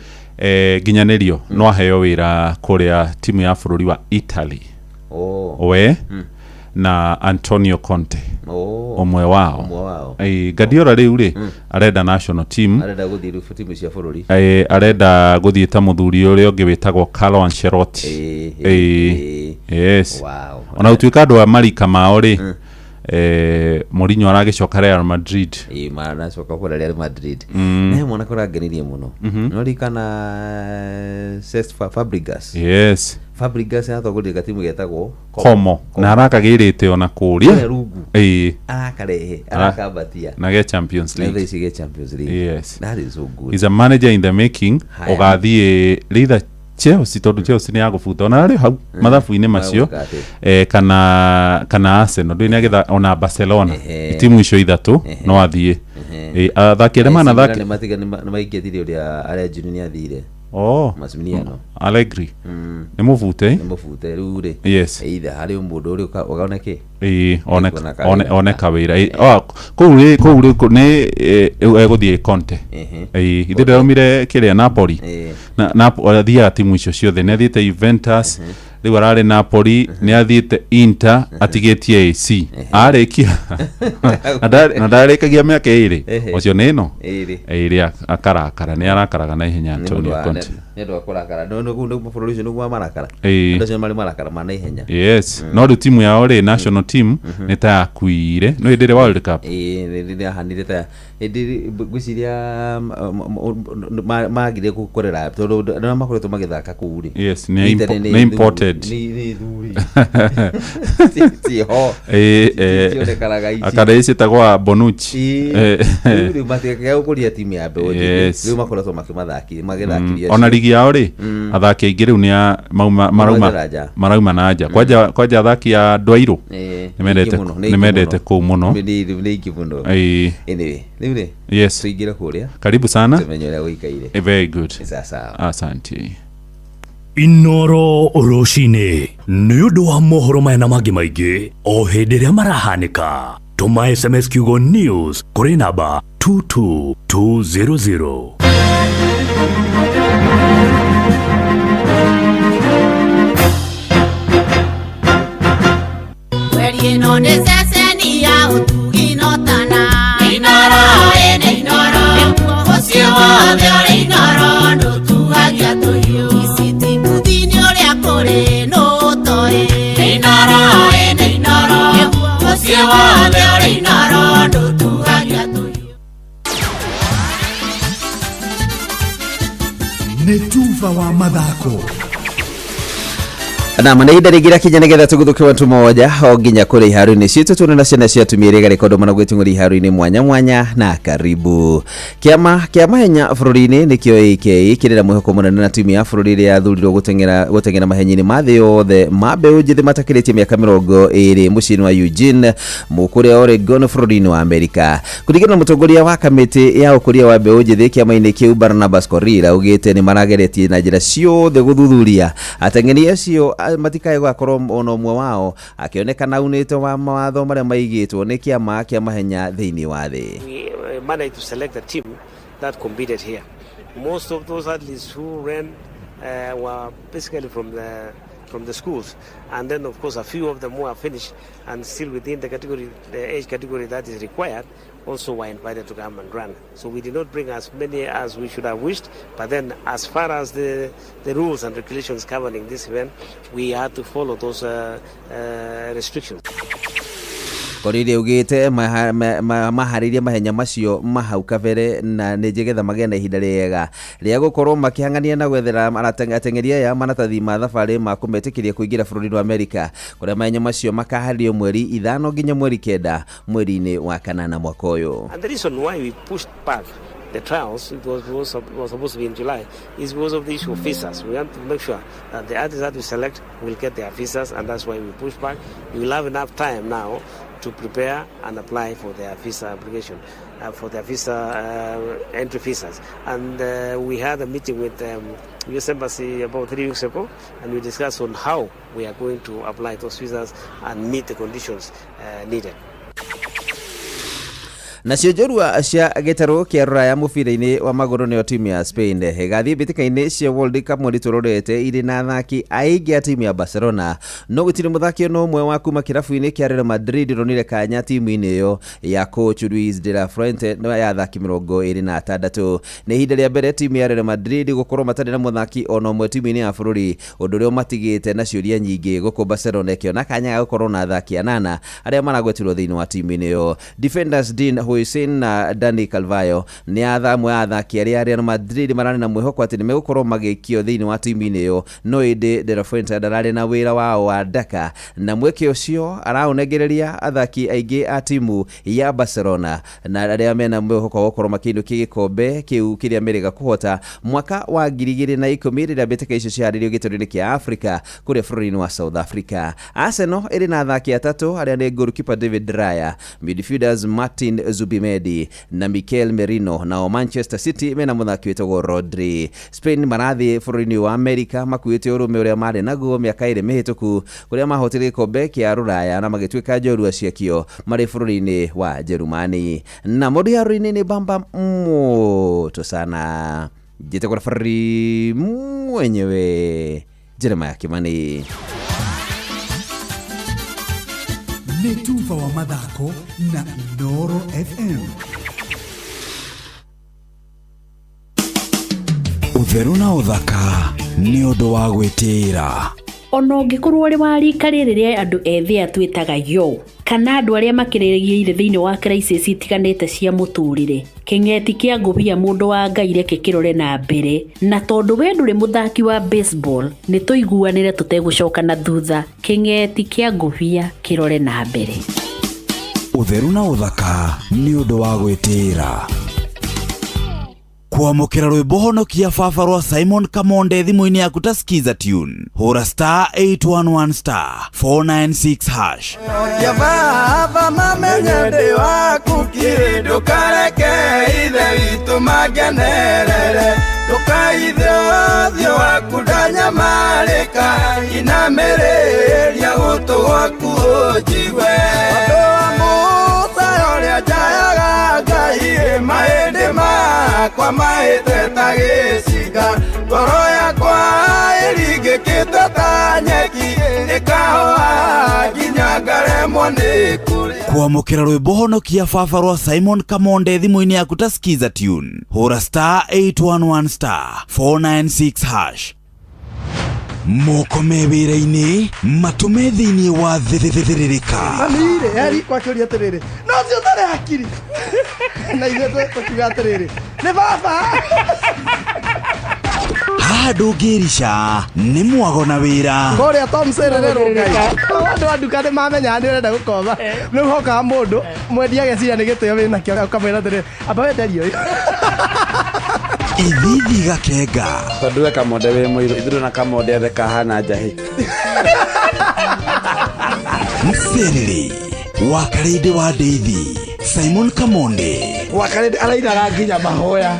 nginyanĩrio no aheo wĩra kũrĩa timu ya bũrũri wa Italy. Oh. We na Antonio Conte. Oh. Ũmwe wao. Ũmwe wao. Guardiola rĩu rĩ arenda national team. Arenda gũthiĩ rĩu timu cia bũrũri. Arenda gũthiĩ ta mũthuri ũrĩa ũngĩ wĩtagwo Carlo Ancelotti. Yes. Wow. Ona gũtuĩka andũ a marika mao rĩ, Mourinho aragĩcoka Real Madrid. Ĩĩ, maracoka kũrĩa Real Madrid. Na he mwanake ũrangenirie mũno. No ririkana Cesc Fabregas. Yes. Fabregas aratongoririe gatimu getagwo Como. Na arakagĩrĩte ona kũrĩa. Kũrĩa rungu. Ĩĩ. Arakarehe, arakambatia. Na ge Champions Na League. thaa ici ge Champions League. Yes. That is so good. He's a manager in the making. Haya. Ũgathiĩ either Chelsea, tondũ Chelsea nĩ yagũbuta ona arĩ hau mathabu-inĩ macio, Magũka atĩ. kana Arsenal ndũĩ nĩagĩtha ona Barcelona, timu icio ithatũ no athiĩ. Athaki arĩa manathaki nĩmaingĩtire ũrĩa arĩa Juni nĩathire. Oh. Maximiliano. Allegri. Nĩ mũbute. Nĩ mũbute rĩu rĩ. Yes. Either harĩ mũndũ ũrĩa ũkaona kĩ. Ĩĩ, Nĩkuona kawĩra. one kawĩra. Ĩĩ, oh, kũu rĩ kũu rĩ nĩ egũthiĩ Conte. Ĩĩ, ithe ndĩraumire kĩrĩa Napoli. Na athiaga timu icio ciothe, nĩ athiĩte Juventus, rĩu ararĩ Napoli, nĩ athiĩte Inter, atigĩtie AC. Arĩkia na ndarĩkagia mĩaka 2. Ũcio nĩ ĩno. 2. 2 akarakara, nĩ arakaraga na ihenya Antonio Conte. Nĩ ũndũ wa kũrakara. Nĩ nĩ bũrũri ũcio nĩguo wa marakara. Ĩĩ. Andũ acio marĩ marakara ma naihenya. Yes. No rĩu timu yao rĩ, national team nĩ ta yakuire. No hĩndĩ ĩrĩa World Cup. Ĩĩ, nĩ yahanire ta hĩndĩ ngwĩciria magire gũkorera tondũ andũ arĩa makoretwo magĩthaka kũu rĩ. Yes, nĩ nĩ imported. Nĩ thuri. Tiho. Ĩĩ, Cionekanaga ici. Akara ici ciĩtagwo Bonucci. Rĩu rĩu matigakĩaga gũkũria timu ya mbeũ njĩthĩ. Yes. Rĩu makoretwo makĩmathakirie magĩthakirie Ona ligi yao rĩ, athaki aingĩ rĩu nĩ mauma marauma na nja. marauma na nja. Kwanja athaki a Ndwairũ Nĩ aingĩ mũno, nĩ nĩ mendete aingĩ kũu mũno. Nĩ aingĩ mũno. Ĩĩ. Anyway, rĩu rĩ. Yes. Tũingĩre kũrĩa. Karibu sana. Tũmenye ũrĩa gũikaire. Very good. Sawa sawa. Asante. Inoro rũcinĩ nĩ ũndũ wa mohoro maya na mangĩ maingĩ o hĩndĩ ĩrĩa marahanĩka, tũma SMS kiugo news kũrĩ namba 22200. Mweri ĩno nĩ ceceni ya ũtugi no tana. Inoro ĩnĩ inoro, mũciĩ wothe ũrĩ inoro, ndũtuagia tũhiũ. Ici ti nĩ ũrĩa kũrĩ nũ ũtoĩ. Inoro ĩnĩ inoro, mũciĩ wothe ũrĩ inoro, ndũtuagia tũhiũ. Nĩ tuba wa mathako. Na mana ihinda rĩngĩ rĩakinya nĩgetha tũgũthũke watu moja o nginya kũrĩ iharo-inĩ citũ tuone na ciana cia atumia iria igarĩkondo mana gwĩtung'ũria iharo-inĩ mwanya mwanya na karibu. Kĩama kĩa mahenya bũrũri-inĩ nĩkĩo AK kĩrĩ na mwĩhoko mũnene na timu ya bũrũri ĩrĩa yathurirwo gũteng'era mahenya-inĩ ma thĩ yothe ma mbeũ njĩthĩ matakĩrĩtie mĩaka 20 mũciĩ-inĩ wa Eugene kũrĩa Oregon bũrũri-inĩ wa Amerika. Kũringana na mũtongoria wa kamĩtĩ ya ũkũria wa mbeũ njĩthĩ kĩama-inĩ kĩu Barnabas Korir augĩte nĩ marageretie na njĩra ciothe gũthuthuria ateng'eri acio matikae gũgakorwo ona ũmwe wao akĩonekana aunĩte wa mawatho marĩa maigĩtwo nĩ kĩama kĩa mahenya thĩinĩ wa thĩ. We managed to select a team that competed here. Most of those athletes who ran were basically from the schools, and then of course a few of them who are finished and still within the category, the age category that is required, also were invited to come and run. So we did not bring as many as we should have wished, but then as far as the rules and regulations governing this event, we had to follow those restrictions. Korir augĩte maharĩirie mahenya macio mahau kabere na nĩ nĩgetha magĩe na ihinda rĩega rĩa gũkorwo makĩhang'ania na gwethera ateng'eri aya maratathi ma thabarĩ ma kũmetĩkĩria kũingĩra bũrũri wa Amerika, kũrĩa mahenya macio makaharĩrio mweri 5 nginya mweri 9 mweri-inĩ wa kanana mwaka ũyũ. And the reason why we pushed back the trials, it was supposed to be in July, is because of the issue of visas. We want to make sure that the athletes that we select will get their visas, and that's why we push back. We will have enough time now to prepare and apply for their visa application, for their visa entry visas. And we had a meeting with US Embassy about 3 weeks ago, and we discussed on how we are going to apply those visas and meet the conditions needed. Nacio njorua cia gĩtarũ kĩa rũraya mũbira-inĩ wa magũrũ, nĩyo timu ya Spain, ĩgathiĩ mbĩtĩka-inĩ cia World Cup mweri tũrorete irĩ na athaki aingĩ a timu ya Barcelona, no gũtirĩ mũthaki ona ũmwe wa kuma kĩrabu-inĩ kĩa Real Madrid ũronire kanya timu-inĩ ĩyo ya coach Luis de la Fuente ya athaki 26. Nĩ ihinda rĩa mbere timu ya Real Madrid gũkorwo matarĩ na mũthaki ona ũmwe timu-inĩ ya bũrũri, ũndũ ũrĩa ũmatigĩte na ciũria nyingĩ, gũkũ Barcelona ĩkĩona kanya ga gũkorwo na athaki anana arĩa maragwetirwo thĩinĩ wa timu-inĩ ĩyo. Defenders Dean Huijsen na Dani Carvajal nĩ amwe a athaki arĩa Real Madrid mararĩ na mwĩhoko atĩ nĩ megũkorwo magĩikio thĩinĩ wa timu-inĩ ĩyo, no ĩndĩ De La Fuente ndararĩ na wĩra wao wa ndaka na mweke ũcio araũnengereria athaki aingĩ a timu ya Barcelona na arĩa mena mwĩhoko wa gũkorwo makĩinũkia gĩkombe kĩu kĩrĩa merĩga kũhota mwaka wa 2010 rĩrĩa mbĩtĩka icio ciharĩrio gĩtarũ-inĩ kĩa Africa kũrĩa bũrũri-inĩ wa South Africa. Arsenal ĩrĩ na athaki atatũ arĩa nĩ goalkeeper David Raya, midfielders Martin Zubimendi na Mikel Merino, nao Manchester City mena mũthaki wĩtagwo Rodri. Spain marathiĩ bũrũri-inĩ wa America makuĩte ũrũme ũrĩa marĩ naguo mĩaka 2 mĩhĩtũku, kũrĩa mahotire gĩkombe kĩa rũraya na magĩtuĩka njorua ciakĩo marĩ bũrũri-inĩ wa Jerumani. Na mũndũ haro-inĩ nĩ bamba moto sana, njĩtagwo referee mwenyewe Jeremiah Kimani. Nĩ tuba wa mathako na Inooro FM. Ũtheru na ũthaka nĩ ũndũ wa gwĩtĩĩra. Ona ũngĩkorwo ũrĩ wa rika rĩrĩ rĩa andũ ethĩ a twĩtaga yo, kana andũ arĩa makĩrĩgĩire thĩinĩ wa crisis itiganĩte cia mũtũrĩre, kĩng'eti kĩa ngũbia, mũndũ wa Ngai, reke kĩrore na mbere. Na tondũ we ndũrĩ mũthaki wa baseball, nĩ tũiguanĩre tũtegũcoka na thutha. Kĩng'eti kĩa ngũbia kĩrore na mbere. Ũtheru na ũthaka nĩ ũndũ wa gwĩtĩĩra. Kwamũkĩra rwĩmbo honokia baba rwa Simon Kamonde thimũ-inĩ yaku ta Skiza tune, hũra *811*496#. Ya baba mamenye ndĩ waku kiri, ndũkareke ithe witũ mangenerere, ndũkaithe ũthiũ waku ndanyamarĩka, inamĩrĩria gũtũ gwaku ũnjigue. Ũndũ wa Musa ũrĩa njayaga Ngai, mahĩndĩ makwa mahĩte ta gĩcinga, ngoro yakwa ĩringĩkĩte ta nyeki, ĩkahoha nginya ngaremwo nĩ kũrĩa. Kwamũkĩra rwĩmbo honokia baba rwa Simon Kamonde thimũ-inĩ yaku ta Skiza tune, hũra *811*496#. Moko me wĩra-inĩ, matũ me thĩinĩ wa thĩrĩrĩka. Mami-rĩ eri kwakĩũria atĩrĩrĩ, no ũcio ũtarĩ hakiri, na ithuĩ tũkiuga atĩrĩrĩ, nĩ baba. Haha ndũngĩrica nĩ mwago na wĩra. Kũrĩa Tom Serere Rũngai, andũ a nduka nĩ mamenyaga nĩ ũrenda gũkomba. Rĩu hokaga mũndũ mwendia ageciria nĩ gĩtĩo wĩnakĩo, ũkamwĩra atĩrĩrĩ, amba wenderie ũyũ. Ithithi gakenga. Tondũ we Kamonde wĩ mũirũ, ithuĩ na Kamonde othe kahana njahĩ. Mserere wa Karĩndĩ wa Ndeithi Simon Kamonde. Wa Karĩndĩ arainaga nginya mahoya.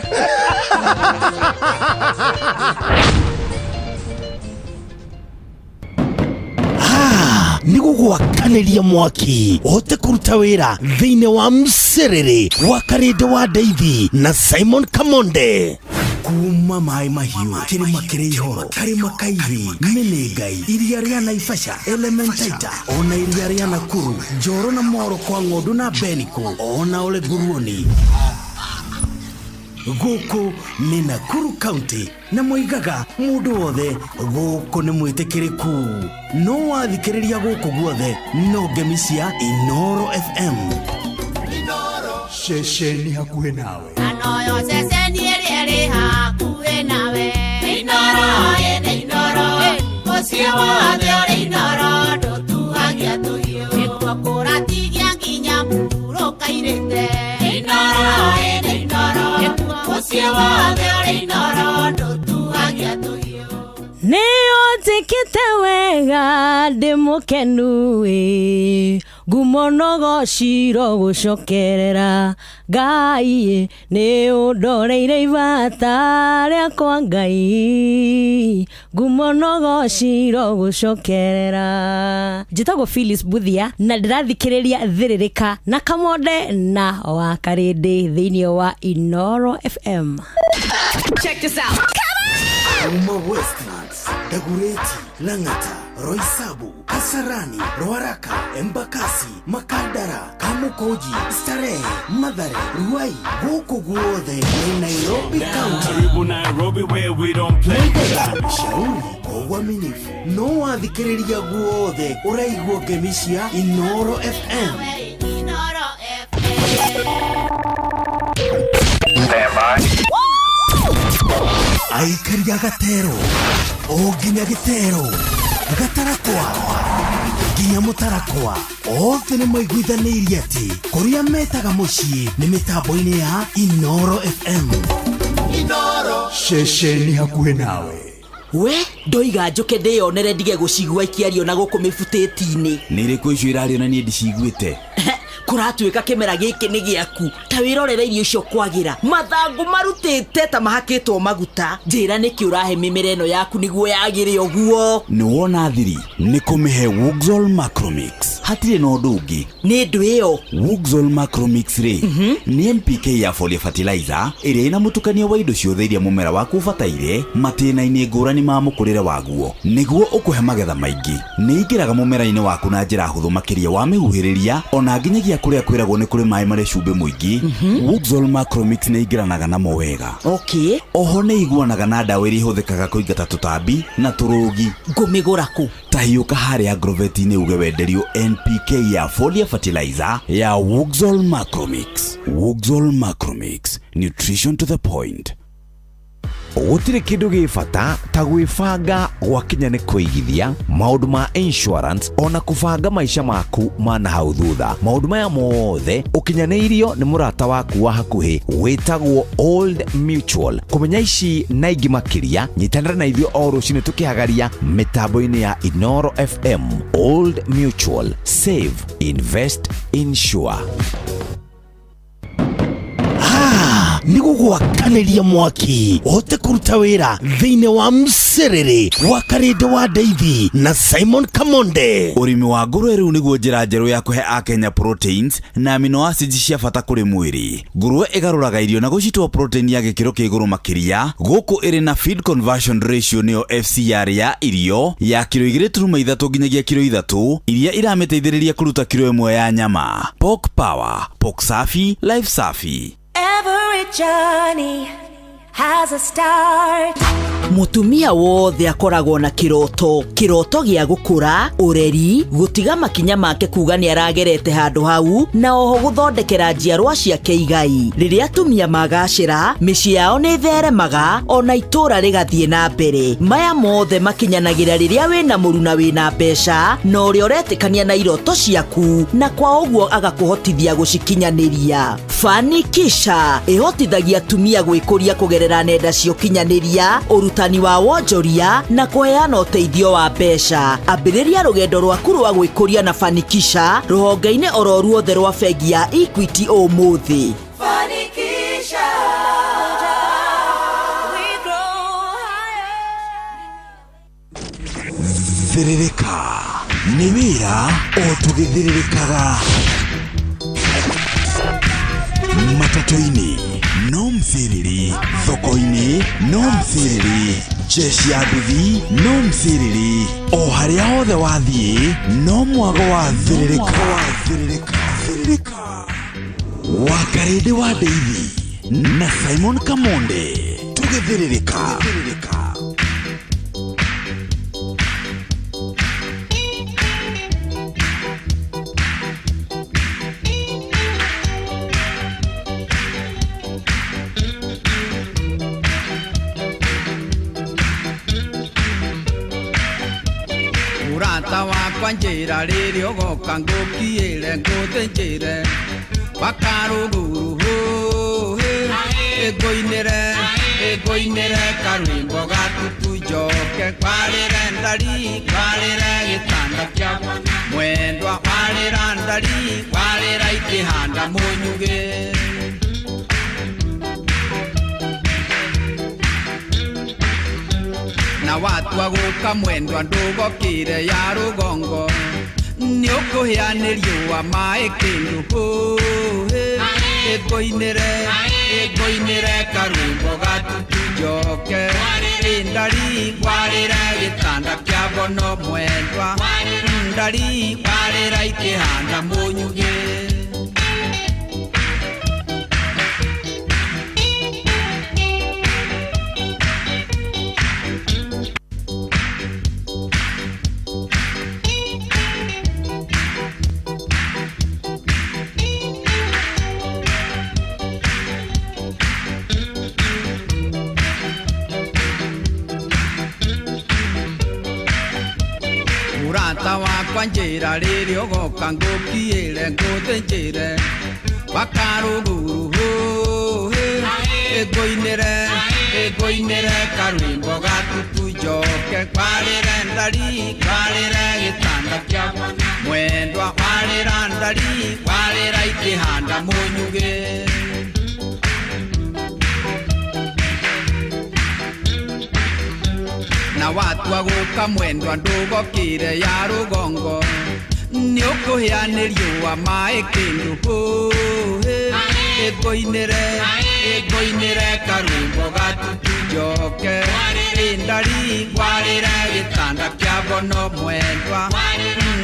Nĩ gũgwakanĩria mwaki ũhote kũruta wĩra thĩinĩ wa mcerere wa Karĩndĩ wa Ndeithi na Simon Kamonde. Kuma maĩ mahiũ, kĩrĩma kĩrĩ ihoro, karĩma kairi, mĩnĩngai, iria rĩa Naivasha, Elementaita, ona iria rĩa Nakuru, Njoro na Moro kwa ng'ondu na Beniko, ona Ole Nguruoni. Gũkũ nĩ Nakuru County na moigaga mũndũ wothe gũkũ nĩ mwĩtĩkĩrĩku. No wathikĩrĩria gũkũ guothe no ngemi cia Inoro FM. Ceceni hakuhĩ nawe. Anoyo ceceni ĩrĩa ĩrĩ hakuhĩ nawe. Inoro ĩnĩ Inoro, mũciĩ wothe ũrĩ Inoro, ndũtuagia tũhiũ. Nĩkuo kũratigia nginya mũhurũka-irĩte. Inoro ĩnĩ Inoro, mũciĩ wothe ũrĩ Inoro, ndũtuagia tũhiũ. Nĩ ũnjĩkĩte wega ndĩ mũkenu ĩ, ngumo no gociro gũcokerera Ngai, nĩ ũndoreire ibata rĩakwa Ngai, ngumo no gociro gũcokerera. Njĩtagwo Phyllis Buthia na ndĩrathikĩrĩria Thĩrĩrĩka na Kamonde na wa Karĩndĩ thĩinĩ wa Inoro FM. Check this out. Kuma Westlands, Dagoretti, Lang'ata, Roysambu, Kasarani, Ruaraka, Embakasi, Makadara, Kamukunji, Starehe, Mathare, Ruai, gũkũ guothe nĩ Nairobi County. Karibu Nairobi where we don't play. Shauri kwa uaminifu no wathikĩrĩria guothe ũraigua ngemi cia Inoro FM. Inoro FM. Aikari a Gatero o nginya Gĩtero, Gatarakwa nginya Mũtarakwa, othe nĩ maiguithanĩirie atĩ kũrĩa metaga mũciĩ nĩ mĩtambo-inĩ ya Inoro FM. Inoro. Ceceni hakuhĩ nawe. We ndoiga njũke ndĩyonere ndige gũcigua ikĩario na gũkũ mĩbutĩti-inĩ. Nĩ irĩkũ icio irario na niĩ ndiciguĩte? Kũratuĩka kĩmera gĩkĩ nĩ gĩaku, ta wĩrorere irio icio kwagĩra, mathangũ marutĩte ta mahakĩtwo maguta. Njĩra nĩkĩ ũrahe mĩmera ĩno yaku nĩguo yagĩre ũguo? Nĩ wona thiri nĩ kũmĩhe Wuxal Macromix, hatirĩ na ũndũ ũngĩ. Nĩ ndũ ĩyo? Wuxal Macromix rĩ, nĩ NPK ya foliar fertilizer ĩrĩa ĩna mũtukanio wa indo ciothe iria mũmera waku ũbataire matĩna-inĩ ngũrani ma mũkũrĩre waguo nĩguo ũkũhe magetha maingĩ. Nĩ ingĩraga mũmera-inĩ waku na njĩra hũthũ makĩria wamĩhuhĩrĩria, ona nginyagia kũrĩa kwĩragwo nĩ kũrĩ maĩ marĩ cumbĩ mũingĩ. Wuxal Macromix nĩ ingĩranaga namo wega. Oho nĩ iguanaga na ndawa iria ihũthĩkaga kũingata tũtambi na tũrũgi. Ngũmĩgũra kũ? Ta hiũka harĩa Agrovet-inĩ uge wenderio NPK ya foliar fertilizer ya Wuxal Macromix. Wuxal Macromix, nutrition to the point. Gũtirĩ kĩndũ gĩ bata ta gwĩbanga gwakinya nĩ kũigithia maũndũ ma insurance ona kũbanga maica maku ma na hau thutha. Maũndũ maya mothe ũkinyanĩirio nĩ mũrata waku wa hakuhĩ wĩtagwo Old Mutual. Kũmenya ici na ingĩ makĩria, nyitanĩra na ithuĩ o rũcinĩ tũkĩhagaria mĩtambo-inĩ ya Inoro FM. Old Mutual, save, invest, insure. Nĩ gũgwakanĩria mwaki ũhote kũruta wĩra thĩinĩ wa mcerere wa Karĩndĩ wa Ndeithi na Simon Kamonde. Ũrĩmi wa ngũrwe rĩu nĩguo njĩra njerũ ya kũhe akenya proteins na amino acids cia bata kũrĩ mwĩrĩ. Ngũrwe ĩgarũraga irio na gũcitua protein ya gĩkĩro kĩa igũrũ makĩria. Gũkũ ĩrĩ na feed conversion ratio nĩyo FCR ya irio ya kiro 2.3 nginyagia kiro 3 iria iramĩteithĩrĩria kũruta kiro 1 ya nyama. Pork Power, Pork Safi, Life Safi. Every journey has a start. Mũtumia wothe akoragwo na kĩroto, kĩroto gĩa gũkũra, ũreri, gũtiga makinya make kuga nĩ aragerete handũ hau, na oho gũthondekera njiarwa ciake igai. Rĩrĩa atumia magacĩra, mĩciĩ yao nĩ ĩtheremaga, ona itũũra rĩgathiĩ na mbere. Maya mothe makinyanagĩra rĩrĩa wĩna mũruna wĩna mbeca, na ũrĩa ũretĩkania na iroto ciaku, na kwa ũguo agakũhotithia gũcikinyanĩria. Fanikisha ĩhotithagia atumia gwĩkũria kũgerera nenda cia ũkinyanĩria, ũrutani wa wonjoria na kũheana ũteithio wa mbeca. Ambĩrĩria rũgendo rwaku rwa gwĩkũria na Fanikisha rũhonge-inĩ oro ruothe rwa bengi ya Equity ũmũthĩ. Fanikisha, we grow higher. Thĩrĩrĩka. Nĩ wĩra o tũgĩthĩrĩrĩkaga. Matatũ-inĩ no mciriri, thoko-inĩ no mciriri, jeshi ya nduthi no mciriri, o harĩa hothe wathiĩ no mwago wa thĩrĩrĩka. Wakarĩndĩ wa Ndeithi na Simon Kamonde tũgĩthĩrĩrĩka. Mũrata wakwa njĩra rĩrĩa ũgoka ngũkiĩre ngũthĩnjĩre wakarũguru hũhĩ ĩngũinĩre ĩngũinĩre karwĩmbo gatutu njoke kwarĩre ndari kwarĩre gĩtanda kĩa mwendwa kwarĩra ndari kwarĩra ikĩhanda mũnyugĩ. Na watua gũka mwendwa ndũgokĩre ya rũgongo nĩ ũkũhĩa nĩ riũa maĩ kĩndũ hũhĩ ĩngũinĩre ĩngũinĩre karwĩmbo gatutu njoke ndari kwarĩre gĩtanda kĩa bono mwendwa ndari kwarĩra ikĩhanda mũnyugĩ. Mũrata wakwa njĩra rĩrĩa ũgoka ngũkiĩre ngũthĩnjĩre wakarũguru hũhĩ ĩngũinĩre ĩngũinĩre karwĩmbo gatutu njoke kwarĩre ndari kwarĩre gĩtanda kĩa mwendwa kwarĩra ndari kwarĩra ikĩhanda mũnyugĩ. Na watua gũka mwendwa ndũgokĩre ya rũgongo nĩ ũkũhĩa nĩ riũa maĩ kĩndũ hũhĩ ĩngũinĩre ĩngũinĩre karwĩmbo gatutu njoke ndari kwarĩre gĩtanda kĩa bono mwendwa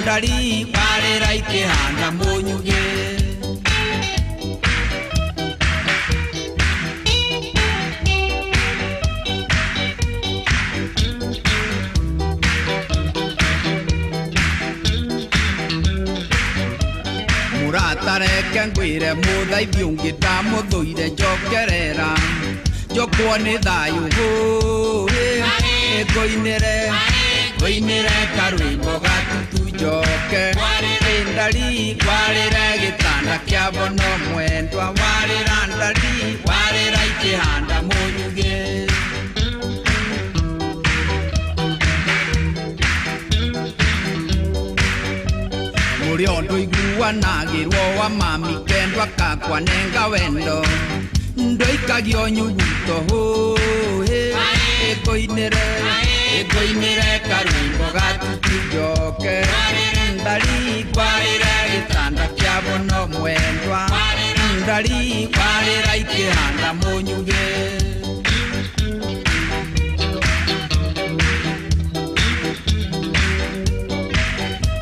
ndari kwarĩra ikĩhanda mũnyugĩ. Mũrata reke ngwĩre mũthaithi ũngĩ ndamũthũire njokerera njokwo nĩ thayũ hũhĩ ĩngũinĩre ngũinĩre karwĩmbo gatutu njoke ndari kwarĩre gĩtanda kĩa bono mwendwa warĩra ndari warĩra ikĩhanda mũnyugĩ. Mũrĩ ũndũ iguanagĩrwo wa mami kendwa kakwa nenga wendo ndũikagio nyuguto hũhĩ ĩngũinĩre ĩngũinĩre karwĩmbo gatutu njoke ndari kwarĩre gĩtanda kĩa bono mwendwa ndari kwarĩra ikĩhanda mũnyugĩ.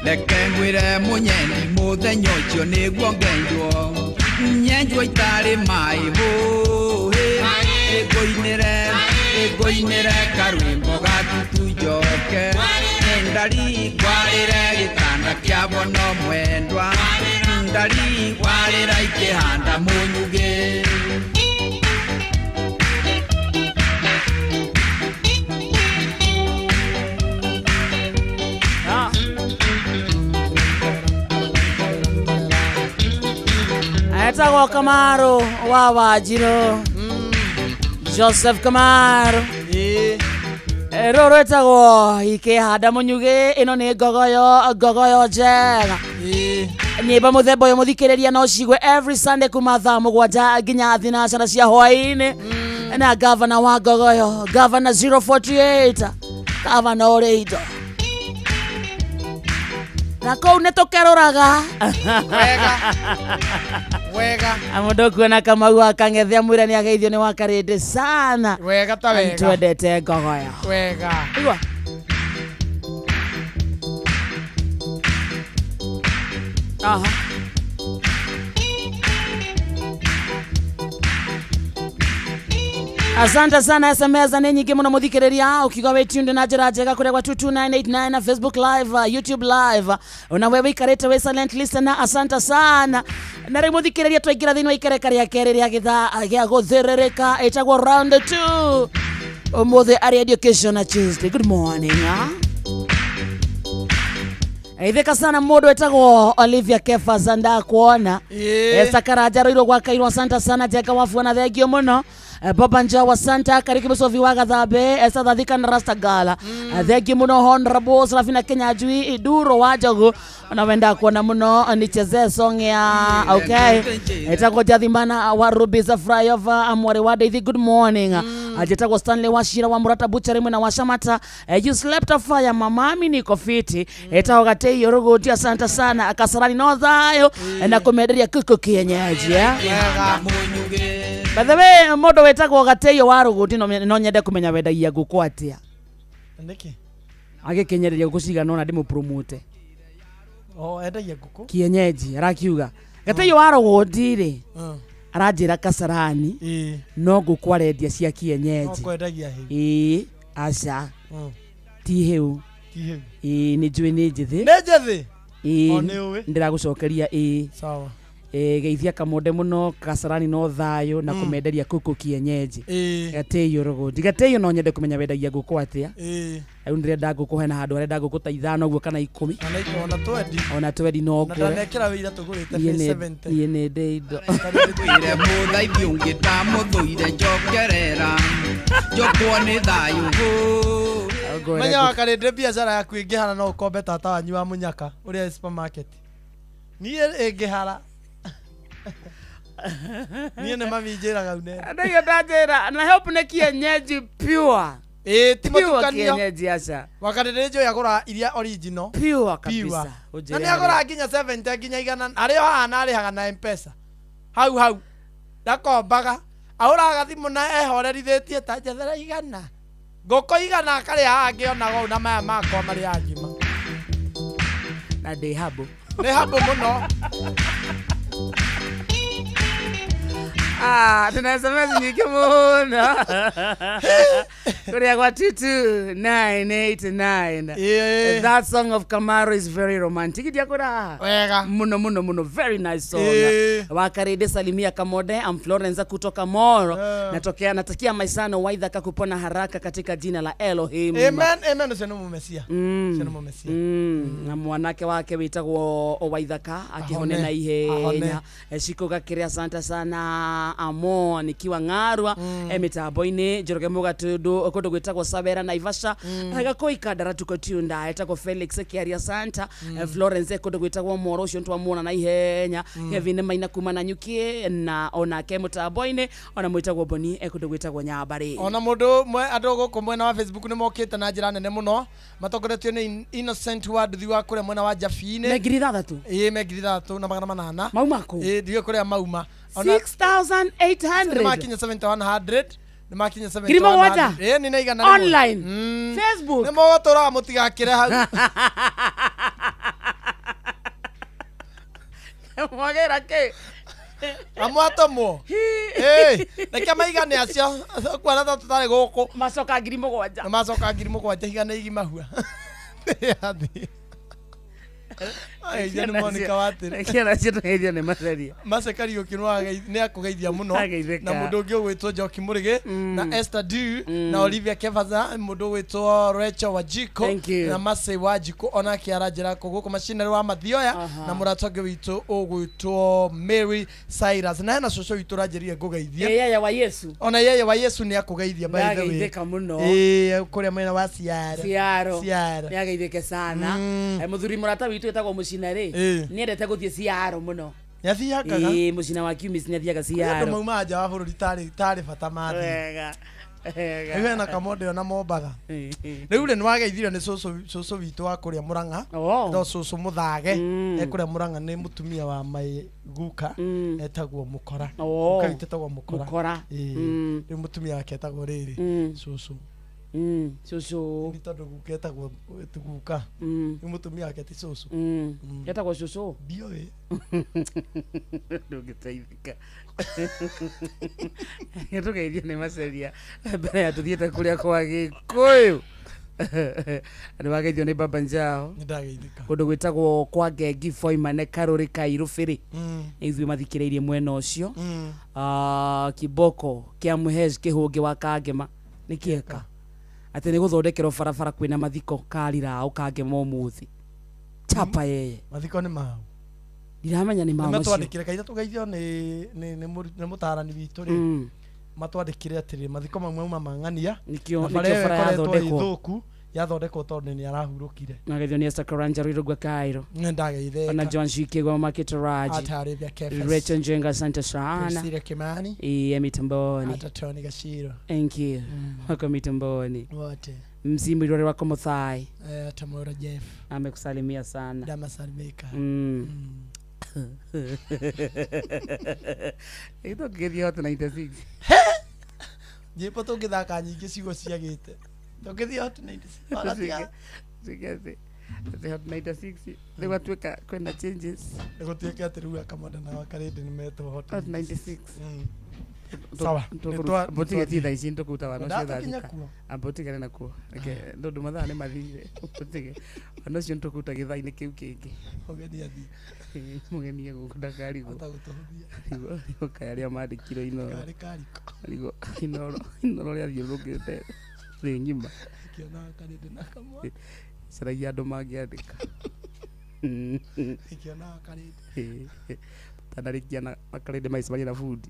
Reke ngwĩre mũnyendi mũthenya ũcio nĩguo ngenjwo nyenjwo itarĩ maĩ hũhĩ ĩngũinĩre ĩngũinĩre karwĩmbo gatutu njoke ndari kwarĩre gĩtanda kĩa bono mwendwa ndari kwarĩra ikĩhanda mũnyugĩ. Etagwo Kamaru wa Wanjirũ Joseph Kamaru rũrũ rwĩtagwo ikĩhanda mũnyugĩ ĩno nĩ ngogoyo ngogoyo njega nyĩmbo mũthemba ũyũ mũthikĩrĩria no cigwe every Sunday kuma thaa 7 nginya 9 cia hwaĩ-inĩ na gavana wa ngogoyo gavana 048 gavana ũrĩ indo. Na kũu nĩ tũkerũraga. Wega. Wega. Mũndũ kuona Kamau wa Kang'ethe amwĩre nĩ ageithio nĩ wakarĩndĩ sana. Wega ta wega. Twendete ngogoyo. Wega. Igua. Aha. Asante sana SMS nĩ nyingĩ mũno mũthikĩrĩria ũkiuga wĩ tuned na njĩra njega kũrĩa gwa 22989 na Facebook live, YouTube live, ona we wĩikarĩte wĩ silent listener, asante sana. Na rĩu mũthikĩrĩria twaingĩra thĩinĩ wa ikereka rĩa kerĩ rĩa gĩthaa gĩa gũthĩrĩrĩka ĩtagwo round 2 ũmũthĩ arĩ education na Tuesday. Good morning, ah? Ithika sana mũndũ wĩtagwo Olivia Kefas ndakuona. Esther Karanja rũirũ gwa Kairũ, asante sana. Jenga wafuana thengio mũno. Boba Njawa Santa Kariki Musovi wa Gathambe, Esther Thathika na Rasta Gala. Thengio mũno Honorable Serafina Kenya Njui Iduro wa Njogu, ona wenda kuona mũno nichezee song ya okay etagwo Jathimana wa Ruby za Flyover amwari wa Daithi, good morning. Ajetagwo Stanley wa Shira wa Murata Butchery mwena wa Shamata. You slept a fire mamami niko fiti. Etagwo Gatei Rugoti, asante sana. Kasarani no thayo na kumenderia kuku kienyeji. By the way, mũndũ wĩtagwo Gateio wa Rũgũti no nyende kũmenya wendagia ngũkũ atĩa. Nĩkĩ? Agĩkenyereria ngũkũ cigana ũna ndĩmũpromote. Oh, endagia ngũkũ? Kienyeji, arakiuga. Gateio wa Rũgũti rĩ, aranjĩra Kasarani, no ngũkũ arendia cia kienyeji. No kwendagia hĩu. Ĩĩ, aca. Ti hĩu. Ti hĩu. Ĩĩ, nĩ njũĩ nĩ njĩthĩ. Nĩ njĩthĩ? Ĩĩ. O, nĩ ũĩ. Ndĩragũcokeria ĩĩ. Sawa. Geithia Kamonde mũno Kasarani no thayũ na kũmenderia kuku kienyeji. Gateio Rũgũndi. Gateio no nyende kũmenya wendagia ngũkũ atĩa. Rĩu ndĩrenda ngũkũ hena handũ arenda ngũkũ ta 5 ũguo kana 10. Ona twendi. Ona twendi no Na ngũre. ndanekĩra wĩira tũgũrĩte 70. Niĩ nĩ ndĩ indo. Ngwĩre mũthaithi ũngĩ ndamũthũire njokerera njokwo nĩ thayũ. Menya wakarĩndĩ biacara yaku ĩngĩhara no ũkombe tata wanyu wa Mũnyaka ũrĩa wĩ supermarket. Niĩ ĩngĩhara niĩ nĩ mami njĩraga une. Ndio ndanjĩra na hope nĩ kienyeji pure. Ĩĩ ti Pure mũtukanio. kienyeji aca. Wakarĩndĩ nĩ njũĩ agũraga iria original. Pure kabisa. Na nĩ agũraga nginya 70 nginya 100 arĩ o haha na arĩhaga na M-Pesa. Hau hau. Ndakombaga. Ahũraga thimũ na ehorerithĩtie ta njethera 100. Ngũkũ 100 akarĩa haha ngĩonaga ũũ na maya makwa marĩa ngima. Na ndĩ habo. Nĩ habo mũno. Ah, tuna SMS nyingi mũno. Kũrĩa gwa 22989. That song of Kamaru is very romantic. Ndiakũra. Wega. Mũno mũno mũno, very nice song. Wakarede salimia Kamode, I'm Florence kutoka Moro. Natokea natakia maisano waidha kupona haraka katika jina la Elohim. Amen, amen ũcio nĩ mũmesia. Ũcio nĩ mũmesia. Na mwanake wake wĩtagwo Waithaka akĩhone na ihenya. Shiko gakĩrĩa asante sana Amo nikiwa ng'arwa mĩtambo-inĩ Njoroge Mũgatũndũ kũndũ gwĩtagwo Sabera Naivasha gakũika Ndaratuko Tunda etagwo Felix Kiaria Santa Florence kũndũ gwĩtagwo Moro ũcio nĩtwamuona na ihenya Kevin Maina kuma na Nyuki na onake mũtambo-inĩ ona mwĩtagwo Boni kũndũ gwĩtagwo Nyambarĩ. Ona mũndũ andũ gũkũ mwena wa Facebook nĩ mokĩte na njĩra nene mũno matongoretio nĩ Innocent wa Nduthi wa kũrĩa mwena wa Jabi-inĩ. Me 6,000. Ĩĩ me 6,800. Mauma kũ? Ĩĩ ndiũĩ kũrĩa mauma. 6,800. Nĩ makinya 7,100. Nĩ makinya 7,100. 7,000. Ĩĩ nĩ na 100. Online. Facebook. Nĩ mũgũtũraga mũtigakĩre hau. Mwagĩra kĩ? Amwatũmwo. Ĩĩ reke maigane acio kuona ta tũtarĩ gũkũ. Macoka 7,000. Nĩ macoka 7,000 igana igimahua. Athiĩ. Ai, nĩ Monica Watĩrĩ. Ciana citũgeithia nĩ matheria. Mace Kariũki nĩ akũgeithia mũno. Ageithĩka. Na mũndũ ũngĩ ũgwĩtwo Njoki Mũrĩgĩ na Esther Du na Olivia Kevaza mũndũ ũgwĩtwo Rachel Wajiko na Mace Wajiko onake aranjĩra kũ gũkũ macinarĩ wa Mathioya na mũrata ũngĩ witũ ũgwĩtwo Mary Cyrus na hena cũcũ witũ ũranjĩrire ngũgeithie. Yeye wa Yesu. Ona yeye wa Yesu nĩ akũgeithia by the way. Nĩageithĩka mũno. Ĩĩ kũrĩa mwena wa Ciaro. Ciaro. Ciaro. Nĩageithĩke sana. Mũthuri mũrata witũ wĩtagwo Mũcina rĩ nĩendete gũthiĩ Ciaro mũno. Nĩathiangaga? Ĩĩ Mũcina wa Kiumis nĩathiaga Andũ Ciaro. maumaga nja wa bũrũri tarĩ bata mathiĩ. Wega. Rĩu hena kamonde ona Mombatha. Rĩu rĩ nĩwageithirio nĩ cũcũ cũcũ witũ wa kũrĩa Mũrang'a. Oh. No cũcũ mũthage. Ekũrĩa Mũrang'a nĩ mũtumia wa my guka etagwo Mũkora. Oh. Guka witũ etagwo Mũkora. Mũkora. Ĩĩ. Mm. Rĩu mũtumia wake etagwo rĩrĩ cũcũ. Cũcũ. Nĩ tondũ guka etagwo guka. Rĩu mũtumia wake ti cũcũ. Etagwo cũcũ? Ndiũĩ. Ndũngĩteithĩka. Tũgeithio nĩ maceria mbere ya tũthiĩte kũrĩa kwa Gĩkũyũ. Nĩ wageithio nĩ Baba Njao. Nĩndageithĩka. Kũndũ gwĩtagwo kwa Ngengi Boimane Karũrĩ ka Irũbĩrĩ. Nĩ ithuĩ mathikĩrĩirie mwena ũcio. Ah, kiboko kĩa Mũhej Kĩhũngĩ wa Kangema nĩ kĩeka atĩ nĩ gũthondekerwo barabara kwĩna mathiko kariraũ Kangema ũmũthĩ. Chapa yeye. Mathiko nĩ mau. Ndiramenya nĩ mau macio. Nĩmatwandĩkire kaitha tũgeithio nĩ nĩ nĩ mũru- nĩ mũtarani witũ rĩ. Matwandĩkire atĩrĩ mathiko mau mauma mang'ania. Nĩkĩo Na bara nĩkĩo ĩyo bara ĩkoretwo ĩ yathondekwo. thũku yathondekwo tondũ nĩ arahurũkire. Nageithio nĩ Esther Karanja Ruiru gwa Cairo. Nĩndageithĩka. Ona John Shikigwa Makitaraji. Atarĩria Kefas. Rachel Njenga asante sana. Priscilla Kimani. Iye mitamboni. Hata Tony Gashiro. Thank you. Wako mitamboni. Wote. Mzimu Irore wako Muthai. Eh, Tamora Jeff. Amekusalimia sana. Damasalimika. Ito ngĩthiĩ Hot 96. Nyĩmbo tũngĩthaka nyingĩ ciugo ciagĩte. Tũngĩthiĩ Hot 96. Ona tiga- Tuge atĩ atĩ Hot 96 rĩu atuĩka kwĩna changes. Gũtuĩke atĩ rĩu akamanda na wakarĩndĩ nĩ metwo Hot Hot 96. Sawa. Mbotige ti thaa ici nĩtũkũruta wana ũcio thaa Ndatukinya thita. kuo. Amba ũtigane nakuo. Reke tondũ mathaa nĩ mathire. Ũtige. Wana ũcio nĩtũkũruta gĩthaa-inĩ kĩu kĩngĩ. Mũgeni athiĩ. Mũgeni egũkũ ndakarigwo. Ota gũtũhũthia. Rigwo kaĩ arĩa mandĩkirwo Inoro. Karĩ kariko. Rigwo Inoro Inoro rĩathiũrũrũkĩte thĩ ng'ima. Ngĩona wakarĩndĩ na kamwana. Caragia andũ mangĩandĩka. Ngĩona wakarĩndĩ. Tanarĩkia na makarĩndĩ maicemania na bundi.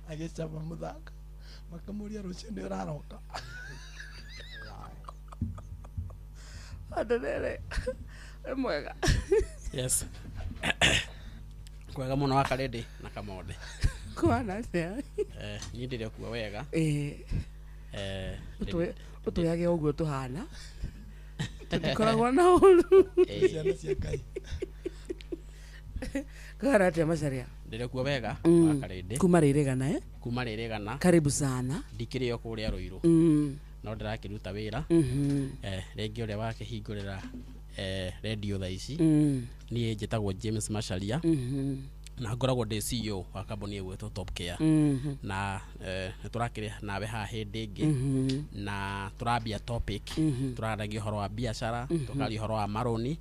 Agĩcama mũthanga. Makamũria rũciũ nĩ ũraroka. Andũ wĩ mwega. Yes. Kwega mũno wa Karĩndĩ na Kamonde. Kwana atĩa? Eh, niĩ ndĩrĩ kuo wega. Ĩĩ. Eh, Ũtwĩrage ũguo tũhana. Tũtikoragwo na ũru. Ĩĩ. Ciana cia Ngai. Kwana atĩa Macharia? Ndĩrĩ kuo wega wa Karĩndĩ. Kuma rĩrĩgana eh? Kuma rĩrĩgana. Karibu sana. Ndikĩrĩ o kũrĩa Rũirũ. No ndĩrakĩruta wĩra. Eh, rĩngĩ ũrĩa wakĩhingũrĩra eh, redio thaa ici. Niĩ njĩtagwo James Macharia. Na ngoragwo ndĩ CEO wa kambuni ĩgwĩtwo Top Care. Na eh, nĩ tũrakĩrĩ nawe haha hĩndĩ ĩngĩ. Na tũrambia topic. Tũraragia ũhoro wa biacara, tũkaria ũhoro wa marũni.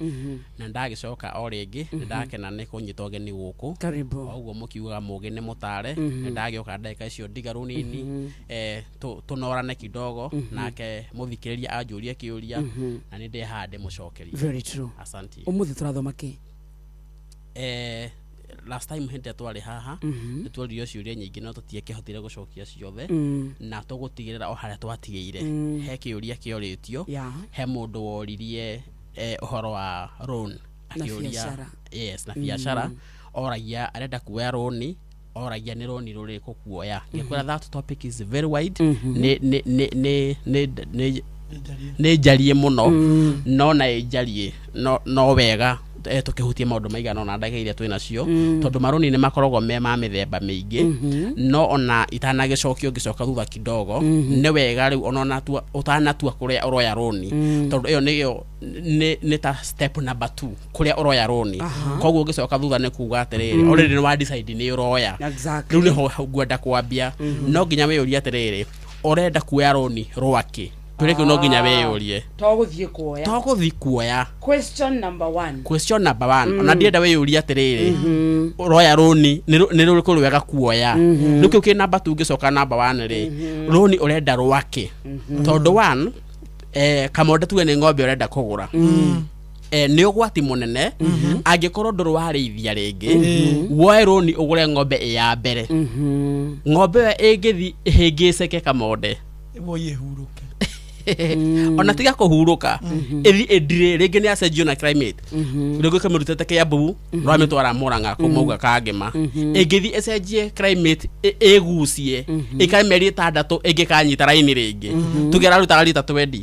Na ndagĩcoka o rĩngĩ nĩ ndakena nĩ kũnyita ũgeni gũkũ. Karibu. O ũguo mũkiugaga mũgĩ nĩ mũtare. Nĩ ndagĩũka ndagĩka icio ndigaru nini. Eh, tũnorane kidogo nake mũthikĩrĩria anjũrie kĩũria na nĩ ndĩ haha ndĩmũcokerie. Very true. Asante. Ũmũthĩ tũrathoma kĩ? Eh, last time hĩndĩ ĩrĩa twarĩ haha nĩ tuoririo ciũria nyingĩ no tũtiakĩhotire gũcokia ciothe. Na tũgũtigĩrĩra o harĩa twatigĩire. He kĩũria kĩorĩtio. Yeah. He mũndũ woririe eh, ũhoro wa loan. Na Akĩũria- biacara. Yes, na biacara. Oragia arenda kuoya rũni oragia nĩ rũni rũrĩkũ kuoya. Ngĩkwĩra that topic is very wide. Nĩ nĩ nĩ nĩ nĩ nĩ nĩ njarie mũno no na ĩ njarie no, no wega eh, tũkĩhutie maũndũ maigana ũna ndagĩka iria twĩ nacio. Tondũ marũni nĩ makoragwo me ma mĩthemba mĩingĩ. No ona itanagĩcokio ngĩcoka thutha kidogo. Nĩ wega rĩu ona ũnatua ũtanatua kũrĩa ũroya rũni. Tondũ ĩyo nĩyo nĩ nĩ ta step number 2 kũrĩa ũroya rũni. Koguo ũngĩcoka thutha nĩ kuga atĩrĩrĩ already nĩ wa decide nĩ ũroya. Exactly. Rĩu nĩho ngwenda kwambia. No nginya wĩyũrie atĩrĩrĩ ũrenda kuoya rũni rwakĩ? Kĩũria kĩu no nginya wĩyũrie. To gũthiĩ kuoya. To gũthiĩ kuoya. Question number one. Question number one. Ona ndienda wĩyũrie atĩrĩrĩ ũroya rũni nĩ rũrĩkũ rwega kuoya. Rĩu kĩu kĩ number 2 ngĩcoka number 1 rĩ rũni ũrenda rwakĩ? Tondũ one eh, kamonde tuge nĩ ng'ombe ũrenda kũgũra. Eh, nĩ ũgwati mũnene angĩkorwo ndũrĩ warĩithia rĩngĩ woe rũni ũgũre ng'ombe ĩ ya mbere. Ng'ombe ĩyo ĩngĩthi ĩhĩngĩceke kamonde Woi ĩhurũke. Ona tiga kũhurũka, ĩthi ĩndire rĩngĩ nĩ acenjio na climate, rĩngĩ ũkamĩrutĩte Kĩambu ũramĩtwara Mũrang'a kũu mauga Kangema, ĩngĩthi ĩcenjie climate, ĩgucie ĩikare mĩeri 6 ĩngĩkanyita raini rĩngĩ. Tuge ararutaga rita 20,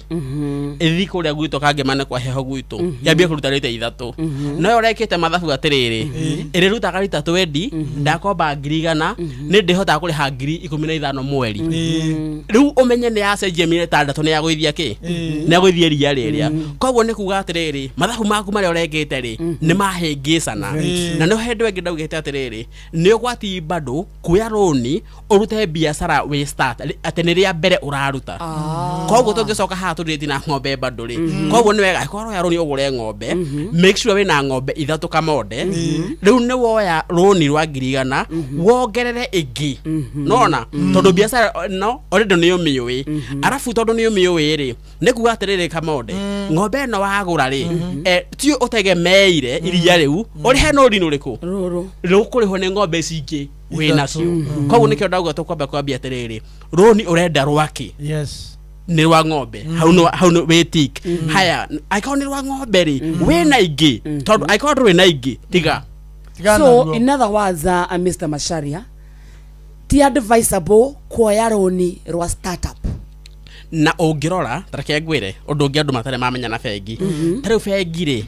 ĩthi kũrĩa gwitũ Kangema nĩ kwa heho gwitũ, yambie kũruta rita 3. No yo ũrekĩte mathabu atĩrĩrĩ, ĩrĩrutaga rita 20, ndakomba 100,000 nĩ ndĩhotaga kũrĩha 15,000 mweri. Rĩu ũmenye nĩ yacenjia mĩeri 6 nĩ yagũithia kĩ, nĩ yagũithia iria rĩrĩa. Koguo nĩ kuga atĩrĩrĩ, mathabu maku marĩa ũrekĩte rĩ nĩ mahĩngĩcana. Na nĩho hĩndĩ ĩngĩ ndaugĩte atĩrĩrĩ, nĩ ũgwati bado kuoya rũni ũrute biacara wĩ start atĩ nĩ rĩa mbere ũraruta. Koguo tũngĩcoka haha tũrĩti na ng'ombe bado rĩ, koguo nĩ wega angĩkorwo ũroya rũni ũgũre ng'ombe, make sure wĩna ng'ombe 3 kamonde. Rĩu nĩ woya rũni rwa 100,000 wongerere ĩngĩ nona, tondũ biacara no already nĩ ũmĩũĩ. Arabu tondũ nĩ ũmĩũĩ rĩ, nĩ kuga atĩrĩrĩ kamonde, ng'ombe ĩno wagũra rĩ, ti ũtegemeire iria rĩu ũrĩhe nũri rũrĩkũ rũrũ rũkũrĩhwo nĩ ng'ombe ici ingĩ wĩ nacio. Koguo nĩkĩo ndauga tũkwamba kwambia atĩrĩrĩ, rũni ũrenda rwakĩ? Nĩ rwa ng'ombe, hau no hau no wĩ tik haya. Angĩkorwo nĩ rwa ng'ombe rĩ, wĩna ingĩ, tondũ angĩkorwo ndũrĩ na ingĩ, tiga. So in other words, Mr. Macharia, ti advisable kuoya rũni rwa startup. Na ũngĩrora, ta reke ngwĩre ũndũ ũngĩ andũ matarĩ mamenya na bengi. Ta rĩu bengi rĩ,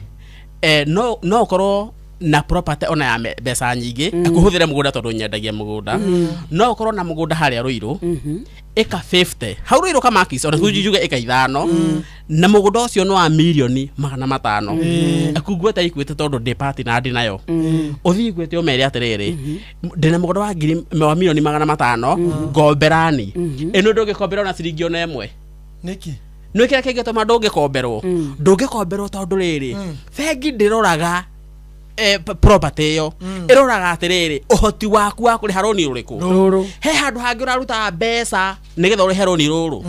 no ũkorwo na property ona ya mbeca nyingĩ, kũhũthĩre mũgũnda, tondũ nyendagia mũgũnda. No ũkorwo na mũgũnda harĩa Rũirũ ĩka 50, hau Rũirũ Kamakis, ona njuge ĩka 5, na mũgũnda ũcio nĩ wa 500,000,000. Akungweta Equity, tondũ ndĩ party na ndĩ nayo, ũthiĩ Equity ũmere atĩrĩrĩ, ndĩna mũgũnda wa ngiri wa 500,000,000, ngomberani ĩno. Ndũngĩkombera ona ciringi ona ĩmwe. Nĩkĩ? Nĩ kĩrĩa kĩngĩtũma ndũngĩkomberwo? Ndũngĩkomberwo tondũ rĩrĩ, bengi ndĩroraga property ĩyo, ĩroraga atĩrĩrĩ, ũhoti waku wa kũrĩha rũni rũrĩkũ. Rũrũ. He handũ hangĩ ũraruta mbeca nĩgetha ũrĩhe rũni rũrũ?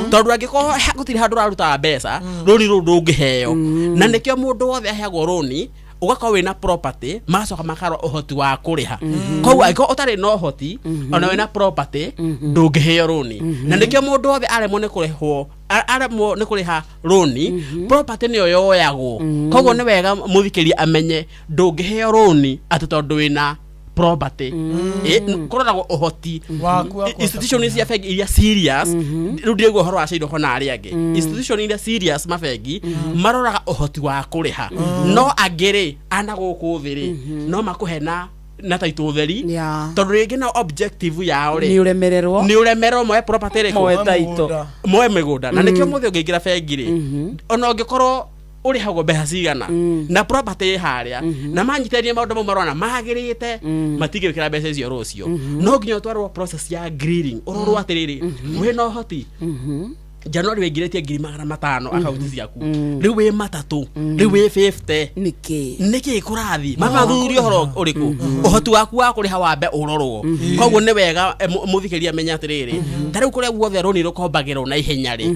Tondũ angĩkorwo gũtirĩ handũ ũraruta mbeca, rũni rũrũ ndũngĩheo. Na nĩkĩo mũndũ wothe aheagwo rũni ũgakorwo wĩna property, magacoka makarora ũhoti wa kũrĩha. Koguo angĩkorwo ũtarĩ na ũhoti ona wĩna property, ndũngĩheo rũni. Na nĩkĩo mũndũ wothe aremwo nĩ kũrĩhwo, aremwo nĩ kũrĩha rũni, property nĩyo yoyagwo. Koguo nĩ wega mũthikĩria amenye ndũngĩheo rũni atĩ tondũ wĩna property. Kũroragwo ũhoti waku wa kũhota. Institution cia bengi iria serious, rĩu ndiraigua ũhoro wa Cairo na arĩa angĩ, institution iria serious mabengi maroraga ũhoti wa kũrĩha. No angĩ rĩ, ana gũkũ thĩ rĩ, no makũhe na title theri, tondũ rĩngĩ nao objective yao rĩ nĩ ũremererwo. Nĩ ũremererwo moe property ĩrĩkũ? Moe title. Moe mĩgũnda. Na nĩkĩo mũthĩ ũngĩingĩra bengi rĩ, ona ũngĩkorwo ũrĩhagwo mbeca cigana na property ĩ harĩa, na manyitithanie maũndũ mau marona magĩrĩte, matingĩkĩra mbeca icio rũciũ. No nginya ũtwarwo process ya grilling, ũrorwo atĩrĩrĩ, wĩna ũhoti. January waingĩrĩtie 500,000 akaunti ciaku, rĩu wĩ matatũ, rĩu wĩ 50. Nĩkĩ? Nĩkĩ kũrathi mamathurie ũhoro ũrĩkũ? Ũhoti waku wa kũrĩha wambe ũrorwo. Koguo nĩ wega mũthikĩria amenye atĩrĩrĩ, ta rĩu kũrĩa guothe rũni rũkombagĩrwo na ihenya rĩ,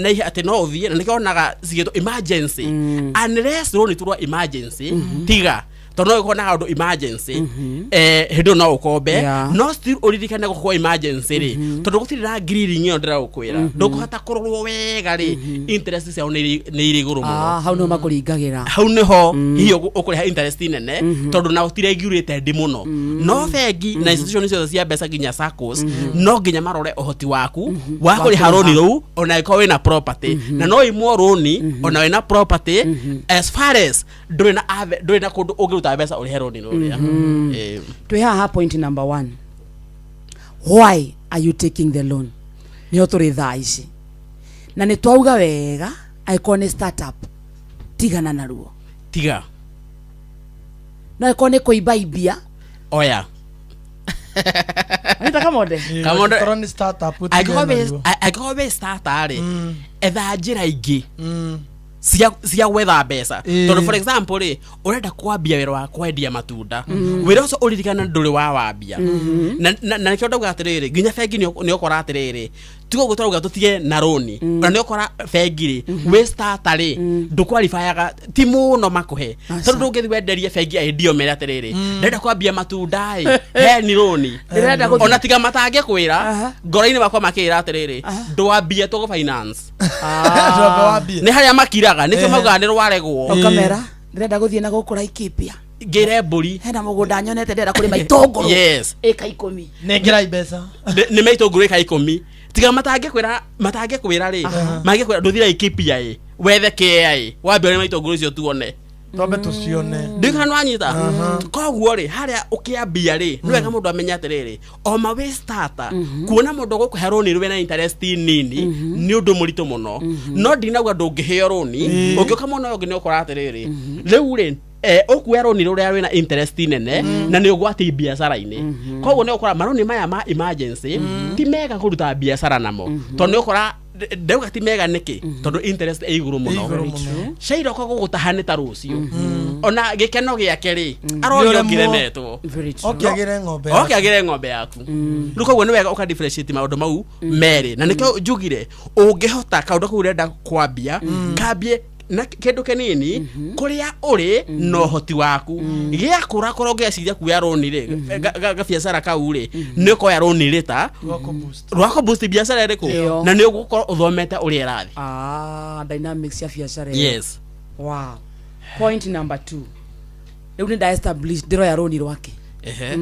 na atĩ no ũthiĩ, na nĩkĩo onaga cigĩtwo emergency. Unless rũni tu rwa emergency, tiga, tondũ no ũkorwo na kaũndũ emergency, hĩndĩ ĩyo no ũkombe. No still ũririkane gũkorwo emergency rĩ, tondũ gũtirĩ na grilling ĩyo ndĩragũkwĩra, ndũkũhota kũrorwo wega rĩ, interest ciao nĩ irĩ igũrũ mũno. Ah, hau nĩho makũringagĩra. Hau nĩho hihi ũkũrĩha interest nene, tondũ nao ti regulated mũno. No bengi na institution ciothe cia mbeca nginya SACCOs no nginya marore ũhoti waku wa kũrĩha rũni rũu ona ĩkorwo wĩna property. Na no imwo rũni ona wĩna property, as far as ndũrĩ na kũndũ ũngĩruta mbeca ũrĩhe rũni rũrĩa. Twĩ haha point number one, why are you taking the loan? Nĩho tũrĩ thaa ici, na nĩ twauga wega, angĩkorwo nĩ startup, tigana naruo. Tiga. No angĩkorwo nĩ kũimba imbia, oya. Anita Kamonde. Kamonde. Angĩkorwo nĩ startup, ũtige naruo. Angĩkorwo wĩ starter rĩ, etha njĩra ingĩ cia gwetha mbeca. Tondũ for example rĩ, ũrenda kwambia wĩra wa kwendia matunda, wĩra ũcio ũririkana ndũrĩ wa wambia. Na nĩkĩo ndauga atĩrĩrĩ, nginya bengi nĩ ũkora atĩrĩrĩ, Tiga ũguo tũrauga tũtige na rũni. Ona nĩ ũkora bengi rĩ, wĩ starter rĩ, ndũkwalifayaga ti mũno makũhe, tondũ ndũngĩthiĩ wenderie bengi idea ũmere atĩrĩrĩ, ndĩrenda kwambia matunda ĩ, he ni rũni. Ndĩrenda gũthiĩ- Ona tiga matangĩkwĩra ngoro-inĩ makwa makĩra atĩrĩrĩ, ndwambie tũgũ finance. Ndwambe wambie. Nĩ harĩa makiraga nĩkĩo maugaga nĩ rwaregwo. Ũkamera ndĩrenda gũthiĩ na gũkũ Laikipia, Ngĩre mbũri. Hena mũgũnda nyonete ndĩrenda kũrĩma itũngũrũ ĩka 10. Nengerai mbeca. Nĩ maitũngũrũ ĩka 10, tiga matangĩkwĩra rĩ, mangĩkwĩra ndũthire Laikipia ĩ, wethe kĩa ĩ, wambe ũrĩme itũngũrũ icio tuone. Twambe tũcione. Ndiũĩ kana nĩwanyita. Koguo rĩ, harĩa ũkĩambia rĩ, nĩ wega mũndũ amenye atĩrĩrĩ, oma wĩ starter, kuona mũndũ ũgũkũhe rũni rwĩna interest nini nĩ ũndũ mũritũ mũno. No ndinauga ndũngĩheo rũni. Ũngĩũka mwena ũyũ ũngĩ, nĩ ũkora atĩrĩrĩ, rĩu rĩ, ũkuoya rũni rũrĩa rwĩna interest nene na nĩ ũgwati biacara-inĩ. Koguo nĩ ũkora marũni maya ma emergency ti mega kũruta biacara namo, tondũ nĩ ũkora, ndauga ti mega nĩkĩ? Tondũ interest ĩ igũrũ mũno. Igũrũ mũno. Cairoko gũgũtaha nĩ ta rũciũ, ona gĩkeno gĩake rĩ, aroria Nĩ ũremwo. ũngĩremetwo. Oke agĩre ng'ombe. Oke agĩre ng'ombe yaku rĩu. Koguo nĩ wega ũka differentiate maũndũ mau merĩ, na nĩkĩo njugire ũngĩhota kaũndũ kau ũrenda kwambia, kambie na kĩndũ kĩnini kũrĩa ũrĩ na ũhoti waku. Gĩakũra korwo ũngĩciria kuoya rũni rĩ, gabiacara kau rĩ, nĩ ũkoya rũni rĩta rwako boost biacara ĩrĩkũ. Ĩyo. Na nĩ ũgũkorwo ũthomete ũrĩa ĩrathiĩ. Ah, dynamics ya biacara ĩyo. Yes. Wow. Point number 2, rĩu nĩ nda establish ndĩroya rũni rwake. Ehe.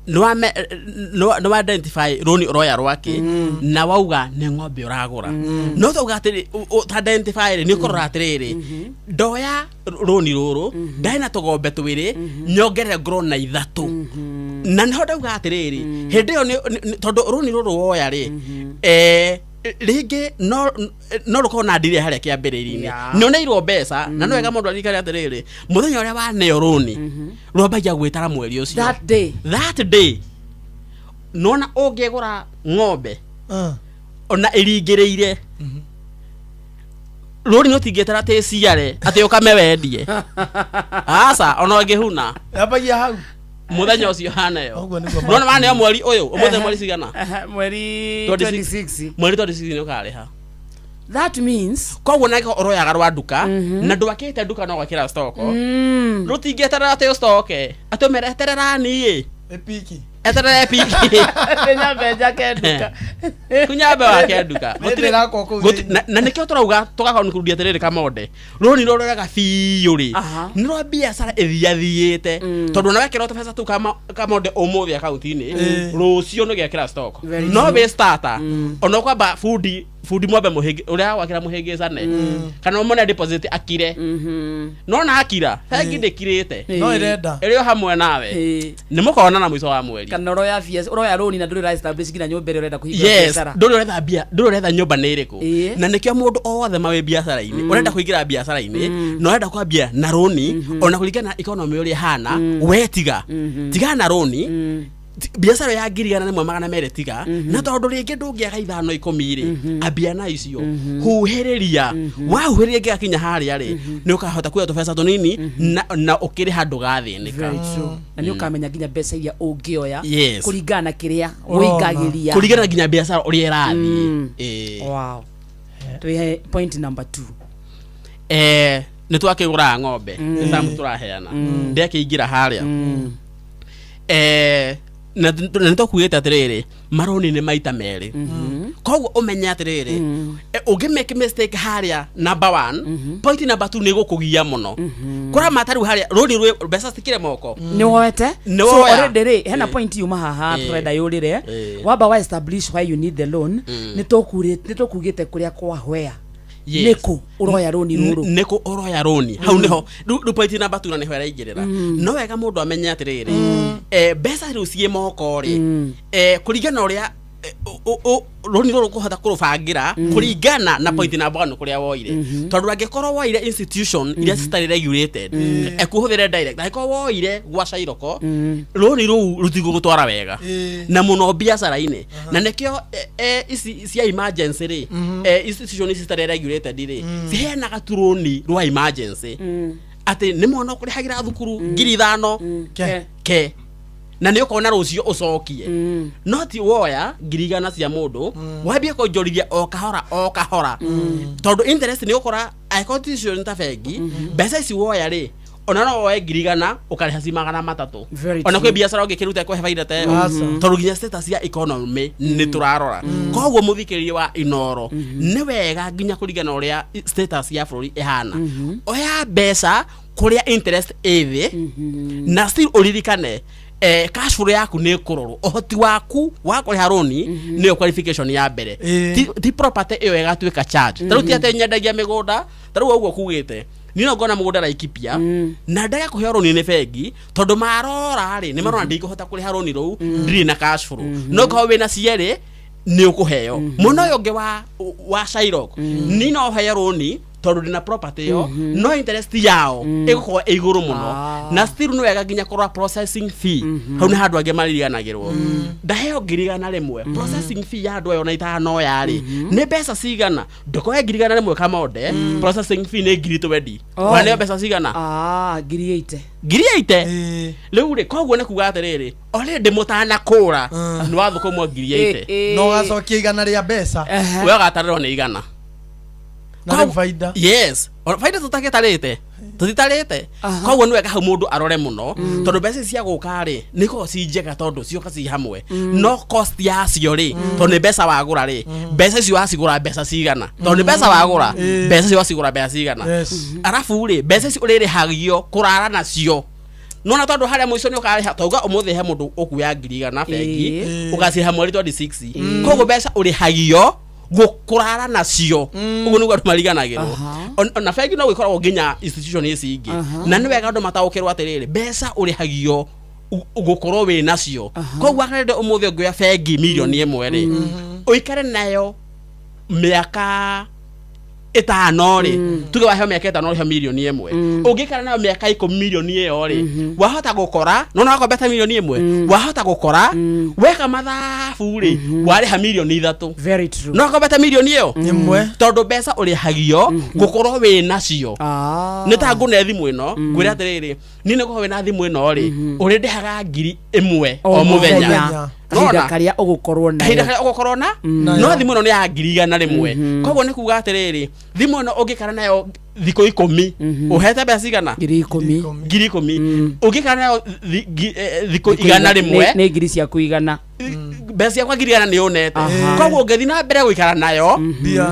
Nĩ wa identify rũni ũroya rwake na wauga nĩ ng'ombe ũragũra, no tauga atĩrĩ, ta identify rĩ, nĩ ũkũrora atĩrĩrĩ, ndoya rũni rũrũ ndarĩ na tũgombe twĩrĩ, nyongerere ngorwo na ithatũ. Na nĩho ndauga atĩrĩrĩ, hĩndĩ ĩyo tondũ rũni rũrũ woya rĩ, rĩngĩ no rũkorwo na ndire harĩa kĩambĩrĩria-inĩ, nĩ ũneirwo mbeca. Na nĩ wega mũndũ aririkane atĩrĩrĩ, mũthenya ũrĩa waneo rũni rwambagia gwĩtara mweri ũcio. That day. That day. Nona ũngĩgũra ng'ombe ona ĩringĩrĩire rũni, rũtingĩtara atĩ ĩciare atĩ ũkame wendie, aca, ona ũngĩhuna. Yambagia hau. Mũthenya ũcio haneo. Ũguo nĩguo. Nona waneo mweri ũyũ, ũmũthĩ mweri cigana? Mweri 26. 26. Mweri 26 nĩ ũkarĩha. That means Koguo nake ũroyaga rwa nduka na ndwakĩte nduka no gwakĩra stock, rũtingĩeterera atĩ ũstoke atĩ ũmere eterera niĩ. Ĩpiki. Eterera ĩpiki. Nyambe njake nduka. Kunyambe wake nduka. Nĩ ndĩrakwo kũu thĩinĩ. Na nĩkĩo tũrauga tũgakonkludia atĩrĩrĩ, Kamonde, rũni rũroraga biũ rĩ, nĩ rwa biacara ĩthiathiĩte, tondũ ona wekĩra tũbeca tũu Kamonde ũmũthĩ akaunti-inĩ, rũciũ nĩ gĩakĩra stock. Very No true. wĩ starter, ona ũkwamba bundi mwambe mũhĩngĩ ũrĩa wakĩra mũhĩngĩcane kana ũmũne deposit akire, no na akira bengi ndĩkirĩte. No ĩrenda. Ĩrĩ o hamwe nawe, nĩ mũkonana mũico wa mweri. Kana ũroya biacara, ũroya rũni na ndũrĩ ũra establish nginya nyũmba ĩrĩa ũrenda kũhingũra biacara. Ndũrĩ ũretha mbia, ndũrĩ ũretha nyũmba nĩ ĩrĩkũ. Na nĩkĩo mũndũ o wothe mawĩ biacara-inĩ, ũrenda kũingĩra biacara-inĩ na ũrenda kwambia na rũni, ona kũringana na economy ũrĩa ĩhana, we tiga tigana na rũni. Biacara ya 1,200,000 tiga, na tondũ rĩngĩ ndũngĩaga 5 10 rĩ, ambia na icio, huhĩrĩria. Wahuhĩrĩria ngĩgakinya harĩa rĩ, nĩ ũkahota kuoya tũbeca tũnini na ũkĩrĩha ndũgathĩnĩka. Very true. Na nĩ ũkamenya nginya mbeca iria ũngĩoya kũringana na kĩrĩa Ũrona. ũingagĩria. Kũringana na nginya biacara ũrĩa ĩrathiĩ. Ĩĩ. Wow. Twĩhe point number 2. Nĩ twakĩgũraga ng'ombe, nĩ tamu tũraheana, ndekĩingĩra harĩa. Na nĩ tũkuĩte atĩrĩrĩ, maroni nĩ maita merĩ. Koguo ũmenye atĩrĩrĩ, ũngĩ make mistake harĩa number one, point number two nĩ gũkũgia mũno kũramata. Rĩu harĩa rũni rwĩ mbeca cikĩre moko. Nĩ woete. Nĩ So woya. already rĩ, hena point yuma haha tũrenda yũrĩre. Wamba wa establish why you need the loan, nĩ tũkugĩte kũrĩa kwa where. Nĩkũ ũroya rũni rũrũ? Nĩkũ ũroya rũni, hau nĩho rĩu point number two na nĩho ĩraingĩrĩra. No wega mũndũ amenye atĩrĩrĩ, mbeca rĩu ciĩ moko rĩ, kũringana na ũrĩa rũni rũrũ kũhota kũrũbangĩra kũringana na point number one kũrĩa woire, tondũ angĩkorwo woire institution iria citarĩ regulated, ekuhũthĩre direct, angĩkorwo woire gwa cairoko, rũni rũu rũtigũgũtwara wega na mũno biacara-inĩ. Na nĩkĩo ici cia emergency rĩ, institution ici citarĩ regulated rĩ, ciheanaga tu rũni rwa emergency, atĩ nĩ mwana ũkũrĩhagĩra thukuru 5,000 Ke. Ke. Na nĩ ũkona rũciũ ũcokie, no ti woya 100,000 cia mũndũ wambie kũnjorithia o kahora o kahora, tondũ interest nĩ ũkora angĩkorwo ti icio nĩ ta bengi, mbeca ici woya rĩ, ona no woe 100,000 ũkarĩha ci 300. Very Ona kwĩ true. biacara ũngĩkĩruta ĩkũhe baida ta ĩyo, Aca. tondũ nginya status ya economy nĩ tũrarora. Koguo mũthikĩrĩria wa Inoro, nĩ wega nginya kũringana na ũrĩa status ya bũrũri ĩhana, oya mbeca kũrĩa interest ĩ thĩ, na still ũririkane cash flow yaku nĩ ĩkũrorwo, ũhoti waku wa kũrĩha rũni nĩyo qualification ya mbere. Ti property ĩyo ĩgatuĩka charge. Ta rĩu ti atĩ nyendagia mĩgũnda, ta rĩu ũguo kugĩte niĩ no ngona mũgũnda Laikipia na ndage kũheo rũni nĩ bengi, tondũ marora rĩ, nĩ marona ndikũhota kũrĩha rũni rũu, ndirĩ na cash flow. No korwo wĩna cierĩ nĩ ũkũheo. Mwena ũyũ ũngĩ wa Shylock, ni no heo rũni tondũ ndĩna property ĩyo, no interest yao ĩgũkorwo ĩ igũrũ mũno. Na still nĩ wega nginya kũrora processing fee. Hau nĩ handũ angĩ maririganagĩrwo. Ndaheo 100,000, processing fee ya andũ ayo na itanoya rĩ, nĩ mbeca cigana? Ndũkoe 100,000 kamonde, processing fee nĩ 20,000. Oh. Waneo mbeca cigana? Ah, 80,000. 80,000 rĩu rĩ. Koguo nĩ kuga atĩrĩrĩ, already mũtanakũra nĩ wathũkũmwo 80,000. Na ũgacokia 100 rĩa mbeca. We ũgatarĩrwo nĩ 100. Na rĩu baida. Yes, baida tũtagĩtarĩte, tũtitarĩte. Koguo nĩ wega hau mũndũ arore mũno, tondũ mbeca ici cia gũka rĩ, nĩ ikoragwo ci njega tondũ cioka ci hamwe, no cost yacio rĩ, tondũ nĩ mbeca wagũra rĩ, mbeca icio wacigũra mbeca cigana? Tondũ nĩ mbeca wagũra, mbeca icio wacigũra mbeca cigana? Arabu rĩ, mbeca ici ũrĩrĩhagio kũrara nacio nona, tondũ harĩa mũico nĩ ũkarĩha, tauga ũmũthĩ he mũndũ ũkuoya 100,000 bengi, ũgacirĩha mweri 26. Koguo mbeca ũrĩhagio kũrara nacio, ũguo nĩguo andũ mariganagĩrwo. Ona bengi no gĩkoragwo nginya institution ici ingĩ. Na nĩ wega andũ mataũkĩrwo atĩrĩrĩ, mbeca ũrĩhagio gũkorwo wĩ nacio. Koguo akarende ũmũthĩ ũngĩoya bengi 1,000,000 rĩ, ũikare nayo mĩaka 5 rĩ, tuge waheo mĩaka 5 ũrĩhe 1,000,000, ũngĩikara nayo mĩaka 10 1,000,000 ĩyo rĩ, wahota gũkora nona wakombete 1,000,000, wahota gũkora weka mathabu rĩ, warĩha 3,000,000. Very true. No wakombete 1,000,000 ĩmwe, tondũ mbeca ũrĩhagio gũkorwo wĩ nacio. Nĩ ta ngũne thimũ ĩno, ngwĩre atĩrĩrĩ, niĩ nĩ gũkorwo wĩna thimũ ĩno rĩ, ũrĩndĩhaga 1000 o mũthenya. Kahinda Nona? karĩa ũgũkorwo nayo. Kahinda karĩa ũgũkorwo na no thimũ ĩno nĩ ya 100,000. Koguo nĩ kuga atĩrĩrĩ, thimũ ĩno ũngĩkara nayo thikũ 10 ũhete mbeca cigana? 10,000. 10,000. Ũngĩkara nayo thikũ 100, Nĩ ngiri ciaku 100. Mbeca ciakwa 100,000 nĩ ũnete. Koguo ũngĩthiĩ na mbere gũikara nayo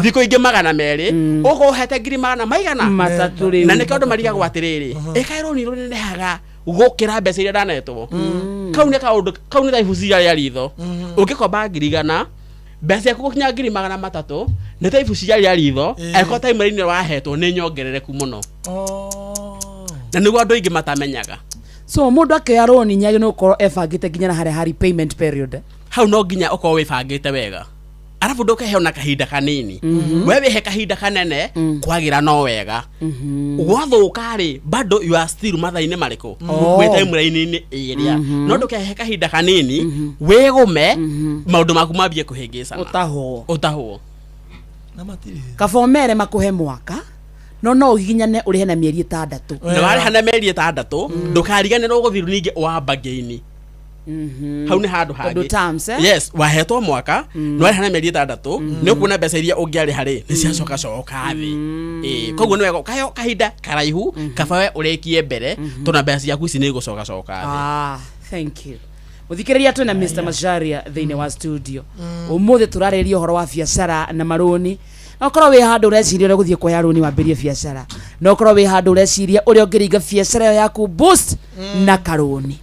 thikũ ingĩ 200, ũkorwo ũhete ngiri magana maigana? 300 rĩu. Na nĩkĩo andũ marigagwo atĩrĩrĩ, ĩkaĩ rũni rũnenehaga gũkĩra mbeca iria ndanetwo? Kau nĩ kaũndũ kau nĩ ta ibucia rĩa ritho. Ũngĩkomba 100,000, mbeca ciaku gũkinya 300,000 nĩ ta ibucia rĩa ritho, angĩkorwo timeline ĩrĩa wahetwo nĩ nyongerereku mũno, na nĩguo andũ aingĩ matamenyaga. So mũndũ akĩoya rũni nĩ agĩrĩirwo gũkorwo ebangĩte nginya na harĩa ha repayment period. Hau no nginya ũkorwo wĩbangĩte wega, arabu ndũkeheo na kahinda kanini. We wĩhe kahinda kanene kwagĩra no wega. Gwathũka rĩ, bado you are still mathaa-inĩ marĩkũ? Oh. Wĩ timeline-inĩ ĩrĩa, no ndũkehe kahinda kanini wĩgũme, maũndũ maku mambie kũhĩngĩcana. Ũtahwo. Ũtahwo. Kaba ũmere makũhe mwaka, no ũgiginyane ũrĩhe na mĩeri 6. Na warĩha na mĩeri 6, ndũkariganĩrwo gũthiĩ ningĩ wamba ngĩini. Hau nĩ handũ hangĩ. Tondũ terms, eh? Yes, wahetwo mwaka, nĩ warĩha na mĩeri 6, nĩ ũkuona mbeca iria ũngĩarĩha rĩ, nĩ ciacoka coka thĩ. Ĩĩ, koguo nĩ wega ũkaheo kahinda karaihu, kaba we ũrĩkie mbere, tondũ na mbeca ciaku ici nĩ igũcoka coka thĩ. Ah, thank you. Mũthikĩrĩria, twĩna Mr Macharia thĩinĩ wa studio ũmũthĩ. Tũrarĩrĩria ũhoro wa biacara na marũni. No ũkorwo wĩ handũ ũreciria ũrĩa ũgũthiĩ kuoya rũni wambĩrie biacara, no ũkorwo wĩ handũ ũreciria ũrĩa ũngĩringa biacara ĩyo yaku boost na karũni.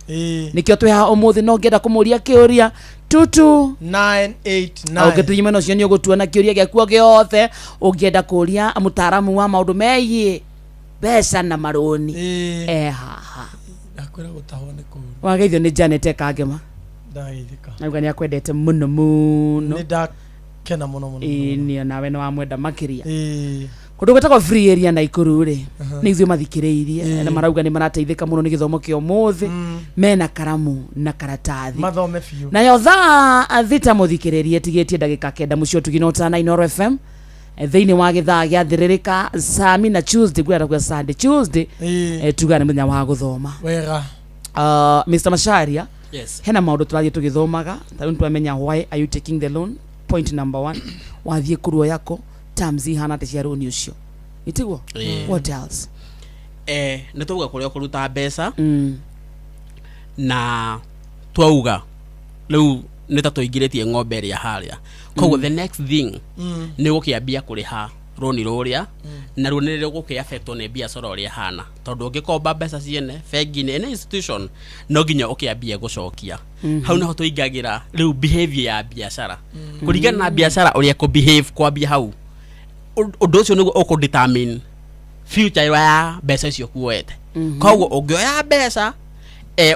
Nĩkĩo twĩ haha ũmũthĩ. No ngĩenda kũmũria kĩũria tutu 989. Ũngĩtũnyima mwena ũcio nĩ ũgũtua na kĩũria gĩaku o gĩothe ũngĩenda kũria mũtaaramu wa maũndũ megiĩ mbeca na marũni e haha. Ndakwĩra gũtahwo nĩ kũũru. Wageithio nĩ Janet Kangema. Ndageithĩka. Nauga nĩ akwendete mũno mũno. Nĩ ndakena mũno mũno. Ĩĩ, nĩ nawe nĩ wamwenda makĩria. Kũndũ gwĩtagwo Free Area Naikuru rĩ, nĩ ithuĩ mathikĩrĩirie na marauga nĩ marateithĩka mũno nĩ gĩthomo kĩa ũmũthĩ. Mena karamu na karatathi. Mathome biũ. Nayo thaa 6, mũthikĩrĩrie, tigĩtie ndagĩka 9. Mũciĩ ũtugi na ũtana Inoro FM thĩinĩ wa gĩthaa gĩa thĩrĩrĩka sami na Tuesday ngwenda kuga Sunday Tuesday. Tuga nĩ mũthenya wa gũthoma. Wega. Mr Macharia. Yes. Hena maũndũ tũrathiĩ tũgĩthomaga, ta rĩu nĩtwamenya why are you taking the loan, point number one, wathiĩ kũruoya kũ, terms ihana atĩa cia rũni ũcio, itiguo? Ĩĩ. What else? Nĩ twauga kũrĩa ũkũruta mbeca, na twauga rĩu nĩ ta tũingĩrĩtie ng'ombe ĩrĩa harĩa, koguo the next thing nĩ gũkĩambia kũrĩha rũni rũrĩa, naruo nĩ rũgũkĩ affectwo nĩ biacara ũrĩa ĩhana, tondũ ũngĩkomba mbeca ciene bengi-inĩ, any institution, no nginya ũkĩambie gũcokia. Hau naho tũingagĩra rĩu behavior ya biacara, kũringana na biacara ũrĩa kũ behave kwambia hau. Ũndũ ũcio nĩguo ũkũ determine future ĩyo ya mbeca icio kuoete. Koguo ũngĩoya mbeca,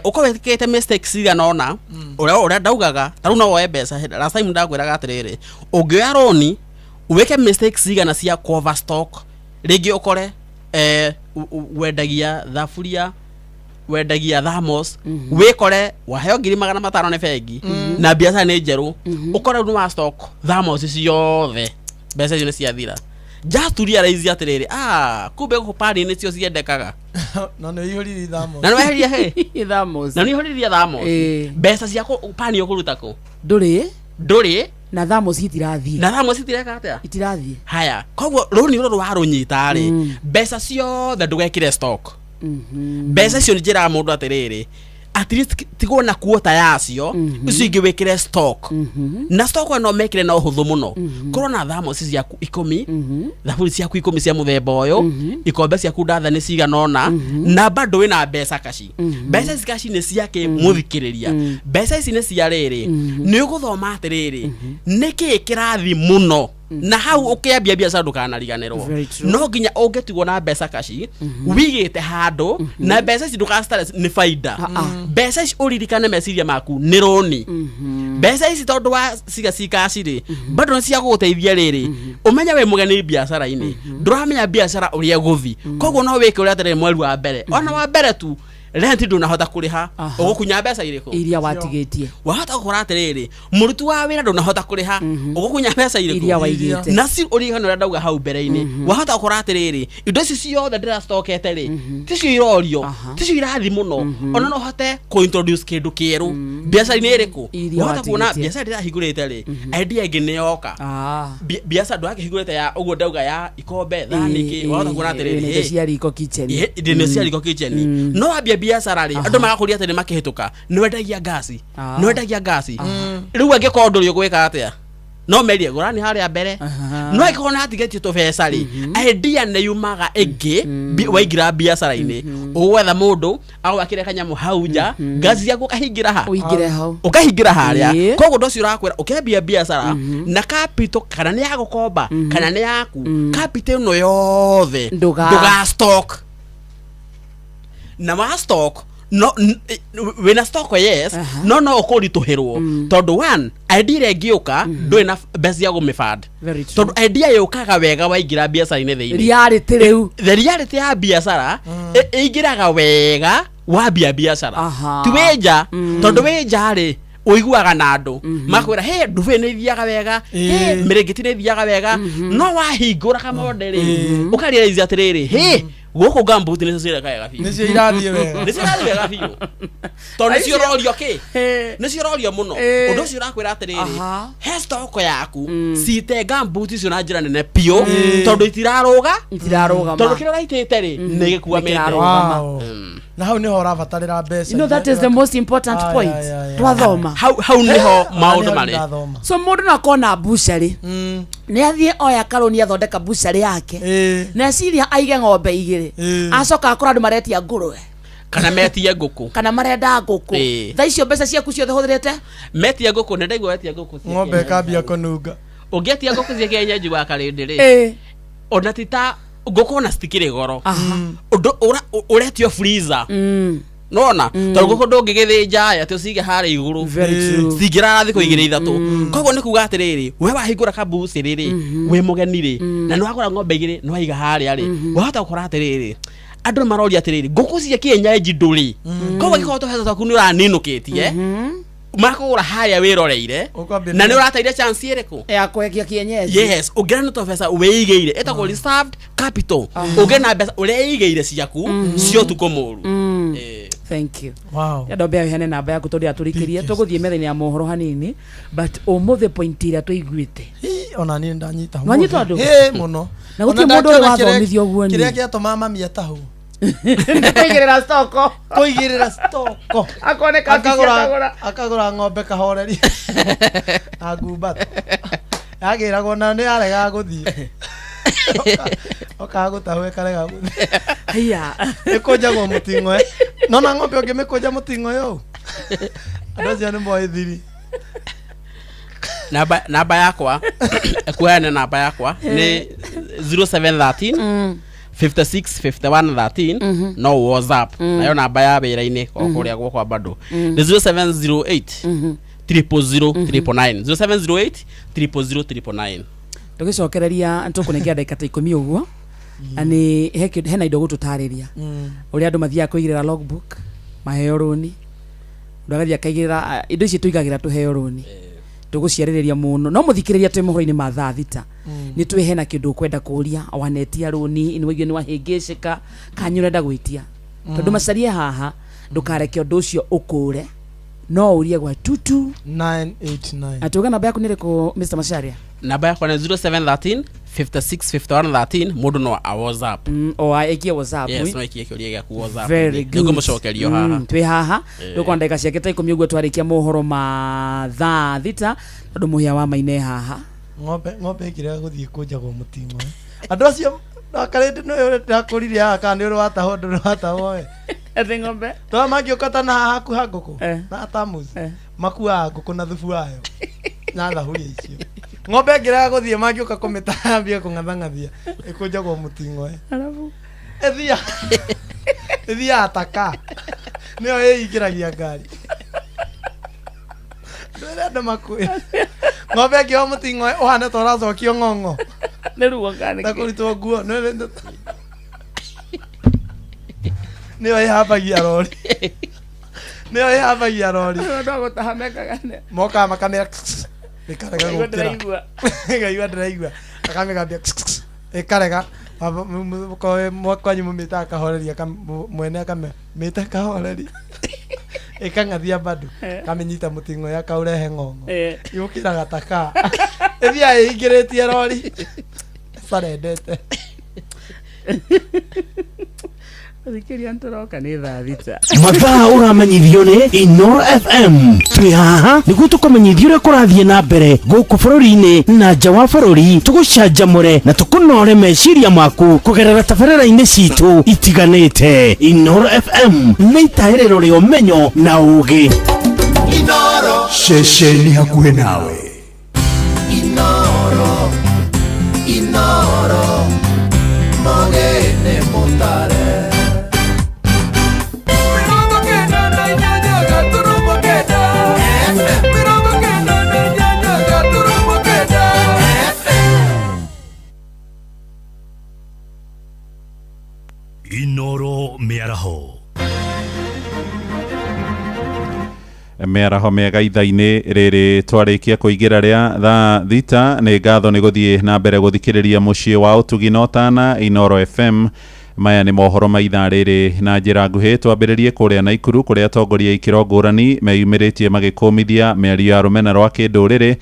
ũkorwo wĩkĩte mistakes cigana ũna, ũrĩa ndaugaga, ta rĩu no woe mbeca, last time ndakwĩraga atĩrĩrĩ, ũngĩoya roni wĩke mistakes cigana cia ku overstock, rĩngĩ ũkore wendagia thaburia, wendagia thamos, wĩkore waheo 500,000 nĩ bengi na biacara nĩ njerũ, ũkore rĩu nĩ wa stock thamos ciothe, mbeca icio nĩ ciathira. Just to realize atĩrĩrĩ, ah, kumbe gũkũ pani nĩcio ciendekaga. Na nĩ ihũrire ithamo. Na nĩ weheria he thamos. Na nĩ ihũririe thamos. Mbeca ciaku pani ũkũruta kũ? Ndũrĩ. Ndũrĩ. Na thamos itirathiĩ. Na thamos itireka atĩa? Itirathiĩ. Haya, koguo rũni rũrũ warũnyita rĩ, mbeca ciothe ndũgekĩre stock. Mbeca icio njĩraga mũndũ atĩrĩrĩ, at least tigwo na kuota yacio, icio ingĩ wĩkĩre stock. Na stock no mekĩre na ũhũthũ mũno. Korwo na thamos ciaku 10, thaburi ciaku 10 cia mũthemba ũyũ, ikombe ciaku ndathani cigana ũna, na bado wĩna mbeca kaci. Mbeca ici kaci nĩ ciake mũthikĩrĩria, mbeca ici nĩ cia rĩrĩ, nĩ ũgũthoma atĩrĩrĩ, nĩkĩĩ kĩrathi mũno, na hau ũkĩambia biacara ndũkanariganĩrwo. Very true. No nginya ũngĩtigwo na mbeca kaci wigĩte handũ, na mbeca ici ndũka stress nĩ baida. Mbeca ici ũririkane meciria maku nĩ rũni. Mbeca ici tondũ wa ciga ci kaci rĩ, bado nĩ cia gũgũteithia rĩrĩ ũmenye wĩ mũgeni biacara-inĩ, ndũramenya biacara ũrĩa ĩgũthi, koguo no wĩke ũrĩa atĩrĩrĩ, mweri wa mbere, ona wa mbere tu, rent ndũnahota kũrĩha, ũgũkunya mbeca irĩkũ? Iria watigĩtie. Wahota gũkora atĩrĩrĩ, mũruti wa wĩra ndũnahota kũrĩha, ũgũkunya mbeca irĩkũ? Iria waigĩte. Na si ũririkane ũrĩa ndauga hau mbere-inĩ, wahota gũkora atĩrĩrĩ, indo ici ciothe ndĩracitokete rĩ, ticio irorio, ticio irathi mũno. Ona no ũhote kũ-introduce kĩndũ kĩerũ biacara-inĩ ĩrĩkũ. Iria Wahota kuona watigĩtie. biacara ndĩrahingũrĩte rĩ, idea ĩngĩ nĩ yoka. Biacara ndwakĩhingũrĩte ya ũguo ndauga ya ikombe, thani, kĩ, wahota kuona atĩrĩrĩ, indo hey, cia riko kitchen. Ndĩ cia riko kitchen. No wambia biacara rĩ, andũ magakũria atĩrĩ makĩhĩtũka, nĩ wendagia ngasi, nĩ wendagia ngasi. Rĩu angĩkorwo ndũrĩ, ũgwĩka atĩa? No merie gũrani harĩa mbere. No angĩkorwo nĩ hatigĩtie tũbeca rĩ, idea nĩ yumaga ĩngĩ. Waingĩra biacara-inĩ, ũgwetha mũndũ agwakĩre kanyamũ hau nja, ngasi ciaku ũkahingĩra ha? Ũingĩre hau. Ũkahingĩra harĩa. Koguo ũndũ ũcio ũrakwĩra ũkĩambia biacara na capital, kana nĩ ya gũkomba kana nĩ yaku, capital ĩno yothe ndũga stock. Na wa stock, no wĩna stock, yes, no ũkũritũhĩrwo, tondũ one, idea ĩrĩa ĩngĩũka, ndũrĩ na mbeca cia gũmĩband. Very true. Tondũ idea yũkaga wega waingĩra biacara-inĩ thĩinĩ. Reality rĩu. The reality ya biacara ĩingĩraga wega wambia biacara, ti wĩ nja, tondũ wĩ nja rĩ, ũiguaga na andũ makwĩra, he ndube nĩ ithiaga wega, he mĩrĩngĩti nĩ ithiaga wega. No wahingũra kamonde rĩ, ũkarealize atĩrĩrĩ, he gũkũ gumboot nĩcio cireka wega biũ. Nĩcio irathiĩ wega. Nĩcio irathiĩ wega biũ, tondũ nĩcio ũrorio kĩ, nĩcio ũrorio mũno. Ũndũ ũcio ũrakwĩra atĩrĩrĩ, he stock yaku, cite gumboot icio na njĩra nene biũ, tondũ itirarũga. Itirarũgama. Tondũ kĩrĩa ũraitĩte rĩ, nĩ gĩkuamĩte. Wow. Na hau niho ũrabatarĩra mbeca. You know that is the most important point twathoma. Hau niho maũndũ marĩ. So mũndũ no akorwo na bucari, nĩ athiĩ oya karũni, athondeka bucari yake, na eciria aige ng'ombe igĩrĩ, acoka akora andũ maretia ngũrwe. Kana metie ngũkũ. Kana marenda ngũkũ. Thaa icio mbeca ciaku ciothe hũthĩrĩte. Metie ngũkũ, nĩ ndaigua wetia ngũkũ cia Ng'ombe kienyeji. ĩkambia kũnunga. Ũngĩetia ngũkũ cia kienyeji wa karĩndĩ rĩ, ona ti ta ngũkũ ona citikĩrĩ goro, ũndũ ũretio freezer, nona tondũ ngũkũ ndũngĩgĩthĩnja atĩ ũcige harĩa igũrũ. Very true. Cingĩrara thikũ igĩrĩ ithatũ. Koguo nĩ kuga atĩrĩrĩ, we wahingũra kambucĩrĩ rĩ, wĩ mũgeni rĩ, na nĩ wagũra ng'ombe igĩrĩ, nĩ waiga harĩa rĩ, wahota gũkora atĩrĩrĩ, andũ nĩ maroria atĩrĩrĩ, ngũkũ cia kienyeji ndũrĩ. Koguo angĩkorwo tũbeca twaku nĩ ũraninũkĩtie, makũgũra harĩa wĩroreire, Ũkwambĩrĩria- na nĩ ũrateire chance ĩrĩkũ? Ya kwendia kienyeji. Yes, ũngĩra nĩ tũbeca wĩigĩire, ĩtagwo reserved capital, ũngĩ na mbeca ũreigĩire ciaku cia ũtukũ mũru. Thank you. Wow. Ndombe heane namba yaku tondu yatũrĩkĩrie tũgũthiĩ metha-inĩ ya mohoro hanini, but ũmũthĩ point ĩrĩa tũiguĩte ona niĩ ndanyita. Nwanyita andũ? Ĩ mũno. Na gũtirĩ Ona mũndũ ũrĩ ndakĩona wathomithio ũguo niĩ. kĩrĩa gĩatũma mami atahwo. Kũigĩrĩra stoko. Kũigĩrĩra stoko. Akoneka akagũra akagũra ng'ombe kahoreri na ngumbato yagĩragwo na nĩ yaregaga gũthiĩ, okaga gũtahwo ĩkarega gũthiĩ. Haiya. Ĩkũnjagwo mũting'oe, nona ng'ombe ũngĩmĩkũnja mũting'oe ũũ, andũ acio nĩ moĩ thiri. Namba yakwa ekuheana, namba yakwa nĩ 0713 56 51 13, no WhatsApp. Nayo namba ya wĩra-inĩ o kũrĩa gwakwa bado nĩ 0708 000 999, 0708 000 999. Tũgĩcokereria tũkũnengera ndagĩka ta 10 ũguo, na nĩ hena indo gũtũtarĩria ũrĩa andũ mathiaga kũigĩrĩra logbook maheo rũni, mũndũ agathiĩ akaigĩrĩra indo ici tũigagĩra tũheo rũni, tũgũciarĩrĩria mũno no mũthikĩrĩria twĩ mohoro-inĩ ma thaa 6. Nĩ twĩ hena kĩndũ ũkwenda kũria, wanetia rũni, nĩ waigua nĩ wahĩngĩcĩka kana nĩ ũrenda gwĩtia, tondũ macarie haha, ndũkareke ũndũ ũcio ũkũre, no ũrie gwa tutu 989. Atuga namba yaku nĩ ĩrĩkũ, Mr. Macharia? Namba yakwa nĩ 0713 56 51 13, mũndũ no a WhatsApp. O aikie WhatsApp. Yes, no ikie kĩũria gĩaku WhatsApp. Very good. Nĩngũmũcokerio haha. Twĩ haha. Tũkona ndagĩka ciake ta 10 ũguo twarĩkia mohoro ma thaa 6, tondũ mũhĩa wa maine haha. Ng'ombe ĩkĩrega gũthiĩ kũnjagwo mũting'oe, andũ acio karĩndĩ nĩ ndakũririe haha kana nĩ ũrĩ watahwo, ndũrĩ watahwo we. Atĩ ng'ombe twa mangĩũka ta na haha hakuha ngũkũ na tamus makuaga ngũkũ na thubu wayo na thaburia icio. Ng'ombe ĩngĩrega gũthiĩ, mangĩũka kũmĩtambia kũng'athang'athia, ĩkũnjagwo mũting'oe. Arabu Ĩthiaga taka nĩyo ĩingĩragia ngari. Ndwĩre andũ makue ng'ombe ĩngĩoha mũting'oe ũhane ta ũracokio ng'ong'o. Nĩ ruo kana ta kũrutwo nguo nĩyo ĩhambagia rori, nĩyo ĩhambagia rori. Andũ a gũtaha mekaga nĩ mokaga makamĩra ĩkarega Ngaigua gũkĩra. ndĩraigua. Ngaigua ndĩraigua, akamĩgambia ĩkarega. Kwanyu mũmĩtaga kahoreri, mwene akamĩta kahoreri, ĩkang'athia bado. Kamĩnyita mũting'oe akaũrehe ng'ong'o. Yũkĩraga taka ĩthiaga ĩingĩrĩtie rori carendete. Thikĩria nĩtũroka nĩ thaa 6. Mathaa ũramenyithio nĩ Inoro FM. Twĩ haha nĩguo tũkũmenyithia ũrĩa kũrathiĩ na mbere gũkũ bũrũri-inĩ na nja wa bũrũri, tũgũcanjamũre na tũkũnore meciria maku kũgerera tabarĩra-inĩ citũ itiganĩte. Inoro FM nĩ itahĩrĩro rĩa ũmenyo na ũgĩ. Inoro ceceni hakuhĩ nawe. Inoro, Inoro, Mogene Mutare. 98.9 FM. 98.9 FM. Inoro mĩaraho. Mĩaraho mĩega ithaa-inĩ rĩrĩ twarĩkia kũingĩra rĩa thaa 6. Nĩ ngatho nĩ gũthiĩ na mbere gũthikĩrĩria mũciĩ wa ũtugi na ũtana Inoro FM. Maya nĩ mohoro ma ithaa rĩrĩ na njĩra nguhĩ. Twambĩrĩrie kũrĩa Naikuru, kũrĩa atongoria a ikĩro ngũrani meyumĩrĩtie magĩkũmithia mĩario ya rũmena rwa kĩndũrĩrĩ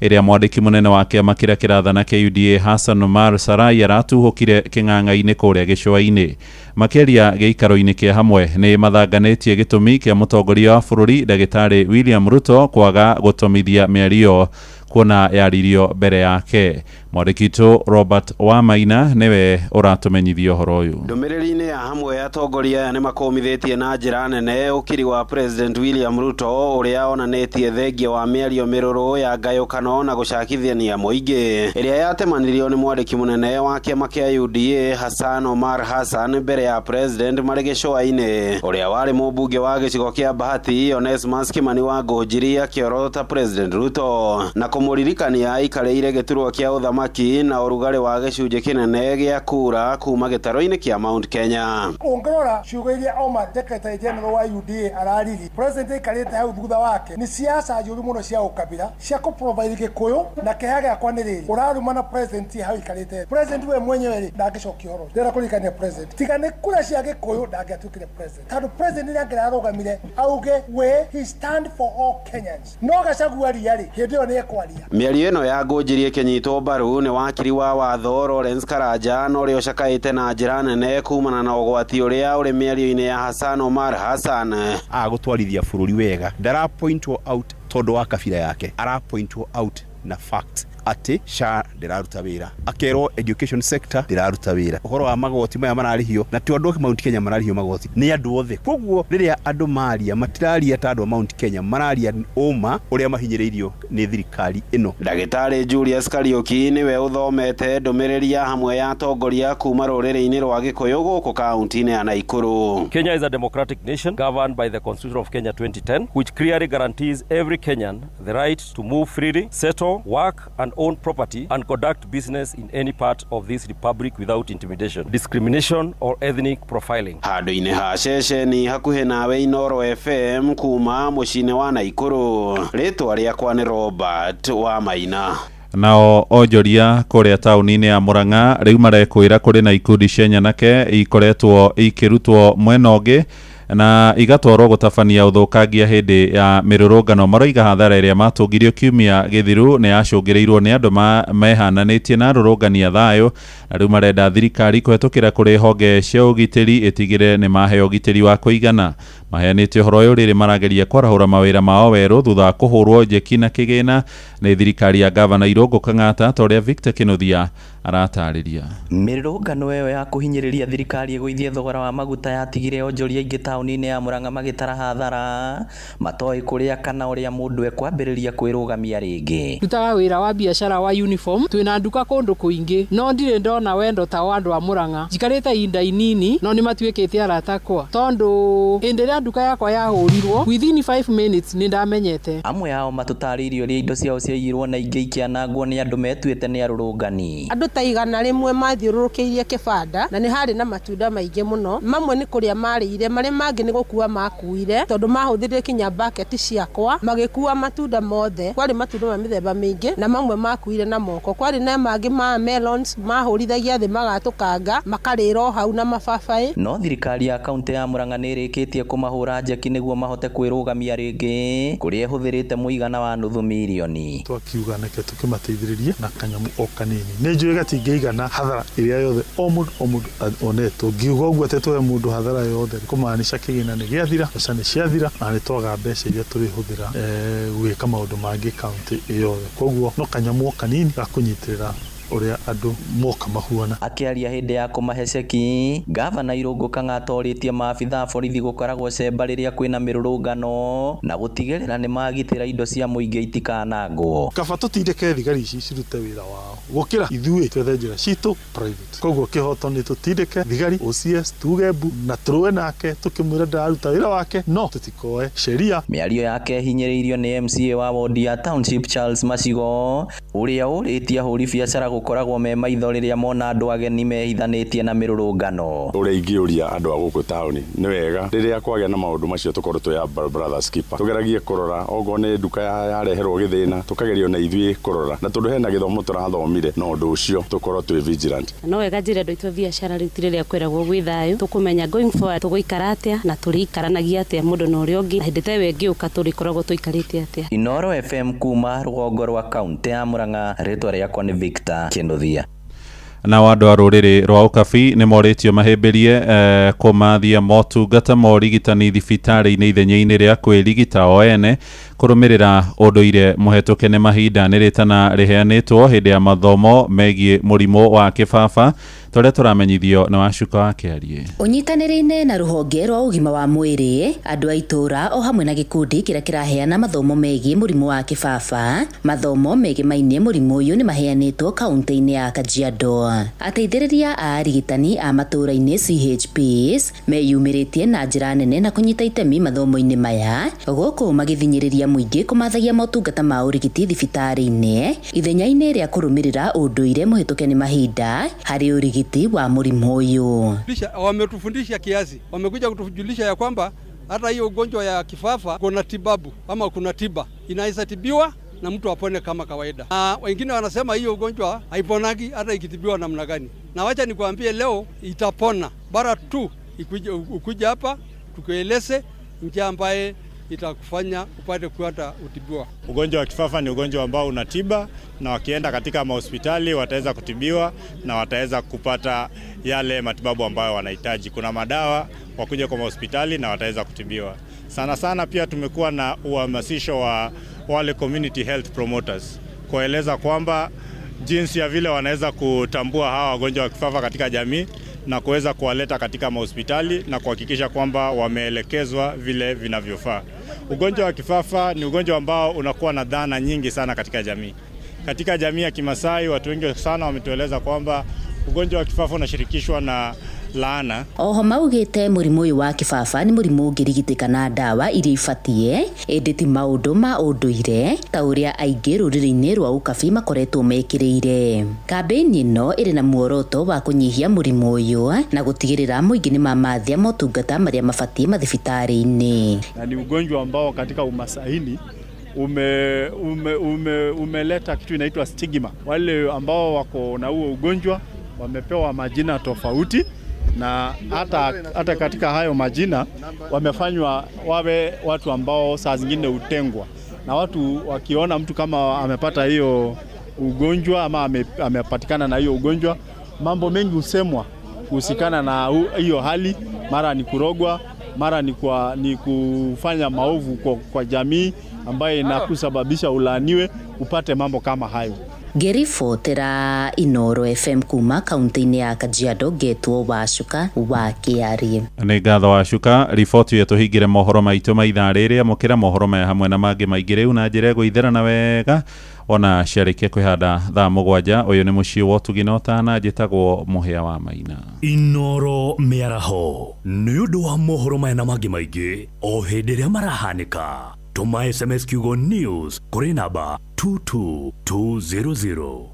ĩrĩa mwandĩki mũnene wa kĩama kĩrĩa kĩrathana kĩa UDA Hassan Omar Sarai aratuhũkire kĩng'ang'a-inĩ kũrĩa gĩcũa-inĩ. Makĩaria gĩikaro-inĩ kĩa hamwe nĩ mathanganĩtie gĩtũmi kĩa mũtongoria wa bũrũri ndagĩtarĩ William Ruto kwaga gũtomithia mĩario kuona yaririo mbere yake. Mwandĩki witũ Robert Wamaina nĩwe ũratũmenyithia ũhoro ũyũ. Ndũmĩrĩri-inĩ ya hamwe, atongoria aya nĩ makũmithĩtie na njĩra nene ũkiri wa President William Ruto ũrĩa onanĩtie thengia wa mĩario mĩrũrũ ya ngayũkano na gũcakithania mũingĩ ĩrĩa yatemanirio nĩ mwandĩki mũnene wa kĩama kĩa UDA Hassan Omar Hassan mbere ya President marĩ gĩcũa-inĩ. Ũrĩa warĩ mũmbunge wa gĩcigo kĩa Bahati Onesmus Kimani wa Ngũnjiri akĩorota President Ruto na kũmũririkania aikarĩire gĩturwa kĩa ũthamaki. thamaki na ũrugarĩ wa gĩcunjĩ kĩnene gĩa kura kuma gĩtarũ-inĩ kĩa Mount Kenya. Ũngĩrora ciugo iria Omar Secretary General wa UDA araririe, president aikarĩte hau thutha wake, nĩ siasa njũru mũno cia ũkabira cia kũ profile Gĩkũyũ, na kĩeha gĩakwa nĩ rĩrĩ, ũrarumana president hau aikarĩte. President we mwenyewe rĩ, ndangĩcokia ũhoro. Ndĩrenda kũririkania president, tiga nĩ kura cia Gĩkũyũ ndangĩatuĩkire president, tondũ president nĩ angĩrarũgamire auge we he stand for all Kenyans. No Gachagua ria rĩ, hĩndĩ ĩyo nĩ ekwaria. Mĩario ĩno ya Ngũnjiri ĩkĩnyitwo mbaru nĩ wakiri wa watho Lawrence Karanja, na ũrĩa ũcakaĩte na njĩra nene kumana na ũgwati ũrĩa ũrĩ mĩario-inĩ ya Hassan Omar Hassan. Agũtwarithia bũrũri wega, ndara pointwo out tondũ wa kabira yake, ara pointwo out na fact atĩ SHA ndĩraruta wĩra, akerwo education sector ndĩraruta wĩra, ũhoro wa magoti maya mararĩhio, na ti andũ a Mount Kenya mararĩhio magoti, nĩ andũ othe. Koguo rĩrĩa andũ maria, matiraria ta andũ a Mount Kenya, mararia ũma ũrĩa mahinyĩrĩirio nĩ thirikari ĩno. Ndagĩtarĩ Julius Kariuki nĩwe ũthomete ndũmĩrĩri ya hamwe ya atongoria kuma rũrĩrĩ-inĩ rwa Gĩkũyũ gũkũ kaunti-inĩ ya Nakuru. Kenya is a democratic nation governed by the Constitution of Kenya 2010, which clearly guarantees every Kenyan the right to move freely, settle, work and own property and conduct business in any part of this republic without intimidation, discrimination or ethnic profiling. Handũ-inĩ ha ceceni hakuhĩ nawe Inooro FM kuma mũciĩ-inĩ wa Nakuru, rĩtwa rĩakwa nĩ Robert wa Maina. Nao onjoria kũrĩa taũni-inĩ ya Murang'a rĩu marekwĩra kũrĩ na ikundi cia nyanake ikoretwo ikĩrutwo mwena ũngĩ na igatwarwo gũtabania ũthũkangia hĩndĩ ya mĩrũrũngano. Maroiga hathara ĩrĩa matũngirio kiumia gĩthiru nĩ yacũngĩrĩirwo nĩ andũ mehananĩtie na arũrũngani a thayũ, na rĩu marenda thirikari kũhetũkĩra kũrĩ honge cia ũgitĩri ĩtigĩre nĩ maheo ũgitĩri wa kũigana. Maheanĩte ũhoro ũyũ rĩrĩ marageria kwarahũra mawĩra mao werũ thutha wa kũhũrwo njeki na kĩgĩna nĩ thirikari ya gavana Irũngũ Kang'ata, ta ũrĩa Victor Kĩnuthia aratarĩria. Mĩrũrũngano ĩyo ya kũhinyĩrĩria thirikari ĩgũithie thogora wa maguta yatigire onjoria aingĩ taũni-inĩ ya Murang'a magĩtara hathara, matoĩ kũrĩa kana ũrĩa mũndũ ekwambĩrĩria kwĩrũgamia rĩngĩ. Ndutaga wĩra wa biacara wa uniform, twĩna nduka kũndũ kũingĩ, no ndirĩ ndona wendo ta wa andũ a Murang'a. Njikarĩte ihinda inini no nĩ matuĩkĩte arata akwa, tondũ hĩndĩ ĩrĩa nduka yakwa yahũrirwo within 5 minutes nĩ ndamenyete. Amwe ao matũtarĩirie ũrĩa indo ciao ciaiyirwo na ingĩ ikĩanangwo nĩ andũ metuĩte nĩ arũrũngani. Andũ ta 100 mathiũrũrũkĩirie kĩbanda na nĩ harĩ na matunda maingĩ mũno, mamwe nĩ kũrĩa marĩire, marĩa mangĩ nĩ gũkua makuire, tondũ mahũthĩrire kinya baketi ciakwa magĩkua matunda mothe. Kwarĩ matunda ma mĩthemba mĩingĩ na mamwe makuire na moko, kwarĩ na mangĩ ma melons mahũrithagia thĩ magatũkanga makarĩra o hau na mababaĩ. No thirikari ya kaunti ya Murang'a nĩ ĩrĩkĩtie kũmahũra njeki nĩguo mahote kwĩrũgamia rĩngĩ, kũrĩa ĩhũthĩrĩte mũigana wa nuthu mirioni. Twakiuga neke tũkĩmateithĩrĩrie na kanyamũ o kanini, nĩ njũĩ gatingĩigana hathara ĩrĩa yothe o mũndũ onetwo. Ngiuga ũguo atĩ tũhe mũndũ hathara yothe kũmaanisha kĩgĩna nĩ gĩathira, mbeca nĩ ciathira, na nĩ twaga mbeca iria tũrĩhũthĩra gwĩka maũndũ mangĩ kaunti yothe. Koguo no kanyamũ o kanini ga kũnyitĩrĩra ũrĩa andũ moka mahuana. Akĩaria hĩndĩ ya kũmahe ceki, gavana Irũngũ Kang'ata orĩtie maabitha a borithi gũkoragwo cemba rĩrĩa kwĩna mĩrũrũngano na gũtigĩrĩra nĩ magitĩra indo cia mũingĩ itikanangwo. Kaba tũtindĩke thigari ici cirute wĩra wao gũkĩra ithuĩ twethe njĩra citũ private. Koguo kĩhoto nĩ tũtindĩke thigari OCS tuge mbu na tũrũe nake tũkĩmwĩra ndararuta wĩra wake, no tũtikoe sheria. Mĩario yake ĩhinyĩrĩirio nĩ MCA wa wodi ya Township Charles Macigo, ũrĩa ũrĩtie ahũri biacara gũkoragwo me maitho rĩrĩa mona andũ ageni mehithanĩtie na mĩrũrũngano. Ũrĩa ingĩũria andũ a gũkũ taũni nĩ wega rĩrĩa kwagĩa na maũndũ macio tũkorwo twĩ a brothers keeper, tũgeragie kũrora okorwo nĩ nduka yareherwo gĩthĩna tũkageria na ithuĩ kũrora, na tondũ hena gĩthomo tũrathomire na ũndũ ũcio tũkorwo twĩ vigilant. No wega njĩre andũ aitũ a biacara rĩu ti rĩrĩa kwĩragwo gwĩ thayũ, tũkũmenya going forward tũgũikara atĩa na tũrĩikaranagia atĩa mũndũ na ũrĩa ũngĩ, na hĩndĩ ta ĩyo ĩngĩũka tũrĩkoragwo tũikarĩte atĩa. Inooro FM kuma rũgongo rwa kaunti ya Murang'a, rĩtwa rĩakwa nĩ Victor Kĩnuthia. Nao andũ a rũrĩrĩ rwa Ũkabi nĩ morĩtio mahĩmbĩrie kũmathia motungata ma ũrigitani thibitarĩ-inĩ ithenya-inĩ rĩa kwĩrigita o ene kũrũmĩrĩra ũndũire mũhetũke nĩ mahinda. Nĩ rĩtana rĩheanĩtwo hĩndĩ ya mathomo megiĩ mũrimũ wa kĩbaba Tũrĩa tũramenyithio nĩ Wacuka wa Kĩariĩ. Ũnyitanĩri-inĩ na rũhonge rwa ũgima wa mwĩrĩ, andũ a itũũra o hamwe na gĩkundi kĩrĩa kĩraheana mathomo megiĩ mũrimũ wa kĩbaba, mathomo megemainie mũrimũ ũyũ nĩ maheanĩtwo kaunti-inĩ ya Kajiado. Ateithĩrĩria a arigitani a matũũra-inĩ CHPs meyumĩrĩtie na njĩra nene na kũnyita itemi mathomo-inĩ maya, gũkũ magĩthinyĩrĩria mũingĩ kũmathagia motungata ma ũrigiti thibitarĩ-inĩ ithenya-inĩ rĩa kũrũmĩrĩra ũndũire mũhĩtũke nĩ mahinda harĩ ũrigiti wa mũrimũ ũyũ. Wametufundisha kiasi, wamekuja kutujulisha ya kwamba hata hiyo ugonjwa ya kifafa kuna tibabu ama kuna tiba inaweza tibiwa na mtu apone kama kawaida. Na wengine wanasema hiyo ugonjwa haiponagi hata ikitibiwa namna gani, na wacha nikuambie leo itapona, bara tu ukuje hapa tukueleze njia ambaye itakufanya upate kuata utibiwa. Ugonjwa wa kifafa ni ugonjwa ambao una tiba, na wakienda katika mahospitali wataweza kutibiwa na wataweza kupata yale matibabu ambayo wanahitaji. Kuna madawa, wakuja kwa mahospitali na wataweza kutibiwa. Sana sana pia tumekuwa na uhamasisho wa wale community health promoters kueleza kwamba jinsi ya vile wanaweza kutambua hawa wagonjwa wa kifafa katika jamii na kuweza kuwaleta katika mahospitali na kuhakikisha kwamba wameelekezwa vile vinavyofaa. Ugonjwa wa kifafa ni ugonjwa ambao unakuwa na dhana nyingi sana katika jamii. Katika jamii ya Kimasai watu wengi sana wametueleza kwamba ugonjwa wa kifafa unashirikishwa na laana. Oho maugĩte mũrimũ ũyũ wa kĩbaba nĩ mũrimũ ũngĩrigitĩka na ndawa iria ibatiĩ, ĩndĩ ti maũndũ ma ũndũire ta ũrĩa aingĩ rũrĩrĩ-inĩ rwa ũkabi makoretwo mekĩrĩire. Kambĩini ĩno ĩrĩ na muoroto wa kũnyihia mũrimũ ũyũ na gũtigĩrĩra mũingĩ nĩ mamathia motungata marĩa mabatiĩ mathibitarĩ-inĩ. Na ni ugonjwa ambao katika umasaini umeleta kitu inaitwa stigma. Wale ambao wako na huo ugonjwa wamepewa majina tofauti, na hata katika hayo majina wamefanywa wawe watu ambao saa zingine hutengwa, na watu wakiona mtu kama amepata hiyo ugonjwa ama amepatikana na hiyo ugonjwa, mambo mengi husemwa kuhusikana na hiyo hali. Mara ni kurogwa, mara ni kufanya maovu kwa jamii ambaye inakusababisha ulaaniwe, upate mambo kama hayo. Ngĩribotera Inooro FM kuma kaunti-inĩ ya Kajiado, ngetwo Wacuka wa Kĩariĩ. Nĩ ngatho Wacuka, riboti ĩyo tũhingĩre mohoro maitũ ma ithaa rĩrĩ. Amũkĩra mohoro maya hamwe na mangĩ maingĩ rĩu na njĩra ĩgũithĩrana wega ona ciarĩkia kwĩhanda thaa 7. Ũyũ nĩ mũciĩ wa ũtugi na ũtana, njĩtagwo Mũhĩa wa Maina. Inooro mĩaraho nĩ ũndũ wa mohoro maya na mangĩ maingĩ o hĩndĩ ĩrĩa marahanĩka. Tũma SMS kiugo news kũrĩ namba 22200.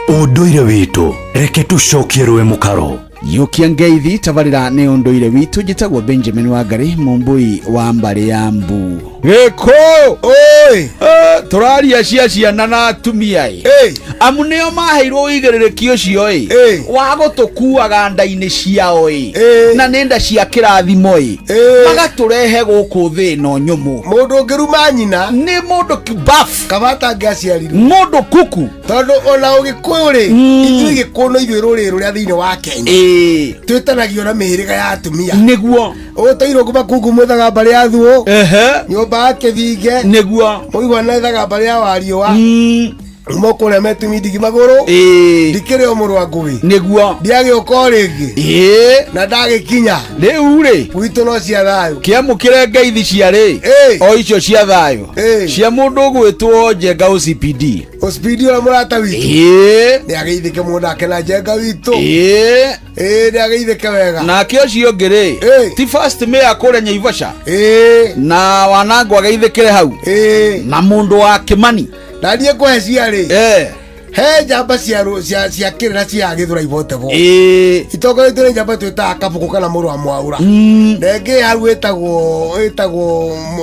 Ũndũire witũ reke tũcokie rũĩ mũkaro. Yũkia ngeithi tabarĩra nĩ ũndũire witũ. Njĩtagwo Benjamin Wangari, mũmbui wa mbarĩ ya Mbu. Gĩkũ oi, tũraria cia ciana na atumia ĩ, amu nĩo maheirwo ũigĩrĩrĩki ũcio ĩ wa gũtũkuaga nda-inĩ ciao ĩ, na nĩ nda cia kĩrathimo ĩ, magatũrehe gũkũ thĩ ĩno nyũmũ. Mũndũ ũngĩruma nyina nĩ mũndũ kibafu, kaba atangĩaciarirwo, mũndũ kuku, tondũ ona ũgĩkũyũ rĩ, ithuĩ Gĩkũyũ no ithuĩ rũrĩrĩ rũrĩa thĩinĩ wa Kenya twĩtanagio na mĩhĩrĩga ya atumia. Nĩguo ũtũirwo kuma kungu mwethaga mbarĩ ya thuo, nyũmba ya kĩthinge, nĩguo mũigua ethaga mbarĩ ya wariũa, uma kũrĩa metumi ndigi magũrũ, ndikĩrĩ o mũrũ wa ngũĩ, nĩguo ndiagĩũka o rĩngĩ, na ndagĩkinya rĩu rĩ gwitũ no cia thayũ. Kĩamũkĩre ngeithi cia rĩ o icio cia thayũ cia mũndũ ũgwĩtwo Njenga OCPD. OCPD ũrĩa mũrata witũ nĩ ageithĩke mũno nake na Njenga witũ nĩ ageithĩke wega. Nake ũcio ũngĩ rĩ ti first mayor kũrĩa Naivasha na wanangu ageithĩkĩre hau na mũndũ wa Kĩmani. Na niĩ ngũhe cia rĩ he njamba cia kĩrĩra cia Gĩthũrai bote bo itongoretio nĩ njamba twĩtaga Kabũkũ kana mũrũ wa Mwaũra, na ĩngĩ hau ĩtagwo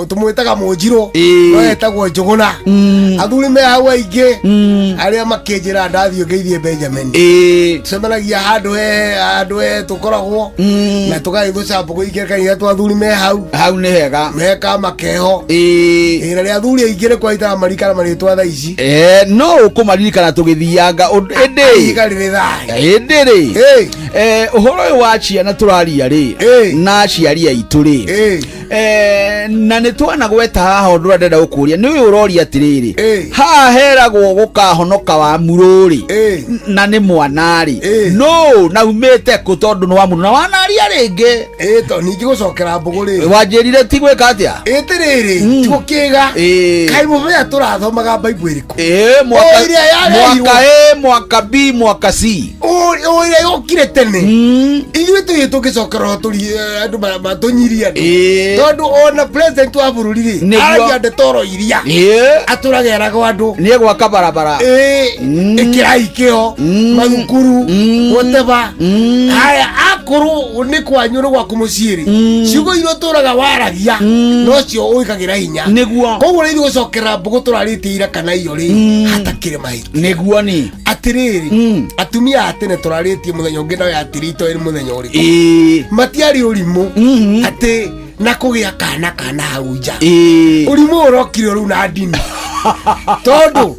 tũmwĩtaga Mũnjirũ, no ĩtagwo Njũgũna. Athuri me hau aingĩ arĩa makĩnjĩra ndathiĩ ngeithie Benjamin. Tũcemanagia handũ he tũkoragwo na tũgagĩthũca mbũkũ ingĩ kanitha twa athuri me hau. Hau nĩ hega meka makeho. Na rĩa athuri aingĩ nĩ kwaitaga marikana marĩtwa thaa ici. No ũkũmaririkana tũgĩthianga ĩndĩ rĩ Ũhoro ũyũ wa ciana tũraria rĩ na aciari aitũ rĩ, na nĩ twanagweta haha ũndũ ũrĩa ndĩrenda gũkũria nĩ ũyũ ũroria atĩrĩrĩ, haha heragwo gũkahonoka wa murũ rĩ, na nĩ mwana rĩ no na umĩte kũ tondũ nĩ wa murũ na wanaria rĩngĩ. To ningĩ gũcokera mbũgũ rĩ, wanjĩrire ti gwĩka atĩa? Ĩtĩrĩrĩ, tigũkĩga kaĩ mũthenya tũrathomaga Bible ĩrĩkũ? Mwaka O ĩrĩa yarerirwo. Mwaka A, mwaka B, mwaka C. O ĩrĩa yokire tene, ithuĩ tũgĩ tũngĩcokera tũri andũ matũnyirie andũ, tondũ ona president wa bũrũri rĩ, Nĩguo. aragia ndeto oro iria atũraga eragwo andũ nĩ egwaka barabara. Ĩkĩrai kĩo mathukuru, whatever. Haya, akorwo nĩ kwanyu nĩ gwaku mũciĩ rĩ, ciugo iria ũtũraga waragia nocio ũĩkagĩra hinya. Nĩguo. Koguo rĩ, ithuĩ gũcokera mbũgũ tũrarĩtie ira kana iyo rĩ, hatakĩrĩ mahĩtia. Nĩguo ni. Atĩrĩrĩ, atumia a tene tũrarĩtie mũthenya ũngĩ nao yatĩrĩ itoĩ nĩ mũthenya ũrĩkũ, matiarĩ ũrimũ atĩ na kũgĩa kana kana hau nja. Ũrimũ ũrokire rĩu na ndini, tondũ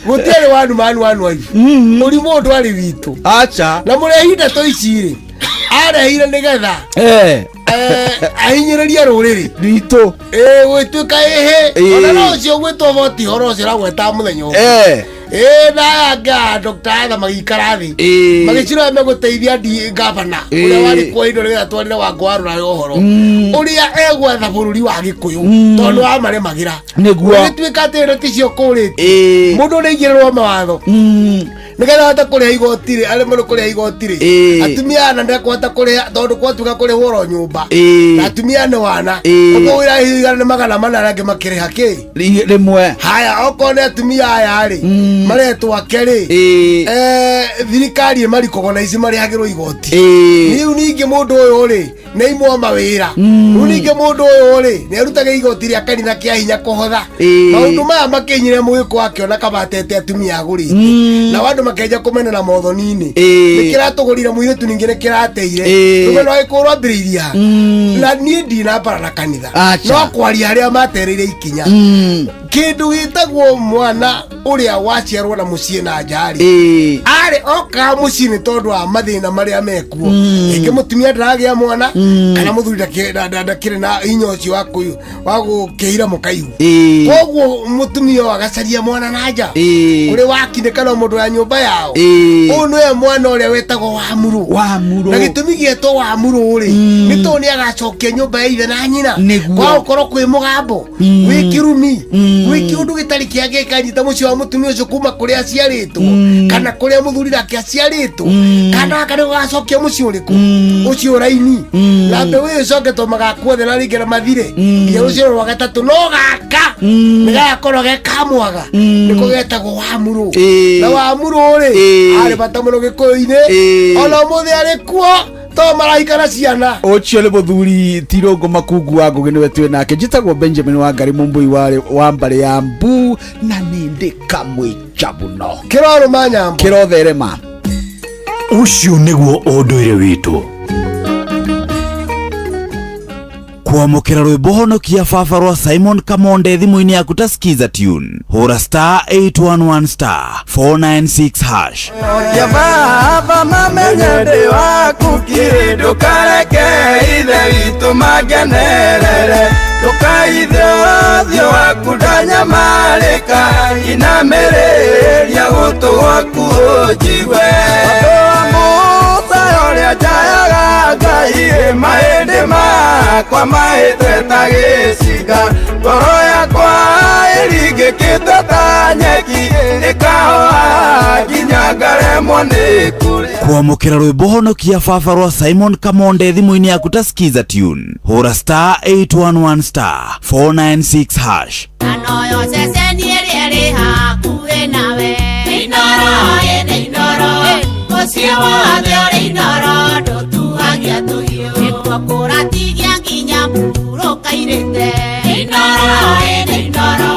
gũtiarĩ wanu manu wanu wife, ũrimũ ũyũ ndwarĩ witũ. Acha. Na mũrehi ndeto ici rĩ, arehire nĩgetha ahinyĩrĩrie rũrĩrĩ ritũ. Gwĩtuĩka ĩhĩ. Ona no ũcio gwĩtwo boti horo ũcio ũragwetaga mũthenya ũngĩ. Na aya angĩ a Dr. Atha magĩikara thĩ, magĩcira megũteithia ndi gavana ũrĩa warĩ kuo indo nĩgetha twarĩre Wangũ wa Rũraya ũhoro ũrĩa egwetha bũrũri wa Gĩkũyũ, tondũ wamaremagĩra. Nĩguo. Gũgĩtuĩka atĩ indo ticio kũrĩte, mũndũ nĩ aigĩrĩrwo mawatho nĩgetha ahote kũrĩha igoti rĩ, arĩ mũndũ kũrĩha igoti rĩ, atumia ana ndekũhota kũrĩha tondũ gwatuĩka kũrĩhwo oro nyũmba na atumia nĩ wana. Ũguo wĩra igana nĩ 400 arĩa angĩ makĩrĩha kĩ? Rĩmwe. Haya, okorwo nĩ atumia aya rĩ, maretwo ake rĩ, thirikari ĩmarikogo na ici marĩhagĩrwo igoti. Rĩu ningĩ mũndũ ũyũ rĩ, nĩ imwo mawĩra. Rĩu ningĩ mũndũ ũyũ rĩ, nĩ arutaga igoti rĩa kanitha kĩa hinya kũhotha. Maũndũ maya makĩnyire mũgĩkũ akĩona kabatete atumia agũrĩte, nao andũ makenja kũmenana mothoni-inĩ. Nĩ kĩratũgũrire mũirĩtu, ningĩ nĩ kĩrateire. Rũgano rwa gĩkũyũ rwambĩrĩirie ha? Na niĩ ndinambara na kanitha. Acha. No kwaria harĩa matereire ikinya, kĩndũ gĩtagwo mwana ũrĩa waciarwo na mũciĩ na nja rĩ, arĩ okaga mũciĩ nĩ tondũ wa mathĩna marĩa mekuo. Rĩngĩ mũtumia ndaragĩa mwana, kana mũthuri ndakĩrĩ na hinya ũcio wa gũkĩira mũkaihu. Koguo mũtumia ũyũ agacaria mwana na nja kũrĩ wakinĩ kana mũndũ wa nyũmba yao. Ũyũ nĩwe mwana ũrĩa wetagwo wa murũ. Wa murũ. Na gĩtũmi gĩetwo wa murũ rĩ, nĩ tondũ nĩ agacokia nyũmba ya ithe na nyina. Nĩguo. Kwa gũkorwo kwĩ mũgambo, gwĩ kĩrumi, gwĩ kĩũndũ gĩtarĩ kĩa gĩkanyita mũciĩ wa mũtumia ũcio kuma kũrĩa aciarĩtwo kana kũrĩa mũthuri nake aciarĩtwo, kana aka nĩko gacokia mũciĩ ũrĩkũ ũcio ũraini na mbeũ ĩyo ĩcoketwo magakuothe na rĩngĩ na mathire nginya rũciaro rwa gatatũ, no gaka nĩ gagakorwo ge kamwaga, nĩko getagwo wa murũ. Na wa murũ rĩ, arĩ bata mũno Gĩkũyũ-inĩ. Ona ũmũthĩ arĩ kuo to marahikana ciana. Ũcio nĩ mũthuri Tirũngũ Makungu wa Ngũgĩ, nĩwe twĩ nake. Njĩtagwo Benjamin Wangari Mũmbũi wa mbarĩ ya mbu, na nĩ ndĩ kamwĩcha mũno. Kĩrorũma nyambo. Kĩrotherema. Ũcio nĩguo ũndũire witũ. Kwamũkĩra rwĩmbo honokia baba rwa Simon Kamonde thimũ-inĩ yaku ta Skiza tune, hũra star 811 star 496 hash. Okia baba mamenye ndĩ waku kiri, ndũkareke ithe witũ mangenerere, ndũkaithe ũthiũ waku ndanyamarĩka, inamĩrĩria gũtũ gwaku ũnjigue. Ũndũ wa Musa ũrĩa njayaga Ngai, mahĩndĩ makwa mahĩte ta gĩcinga, ngoro yakwa ĩringĩkĩte ta nyeki, ĩkahoha nginya ngaremwo nĩ kũrĩa. Kwamũkĩra rwĩmbo honokia baba rwa Simon Kamonde thimũ-inĩ yaku ta Skiza tune, hũra star 811 star 496 hash. Anoyo ceceni ĩrĩa ĩrĩ hakuhĩ nawe. Inooro ĩnĩ Inooro, mũciĩ wothe ũrĩ Inooro, ndũtuhagia tũhiũ. Nĩkuo kũratigia nginya mũhurũka-irĩte. Inooro ĩnĩ Inooro,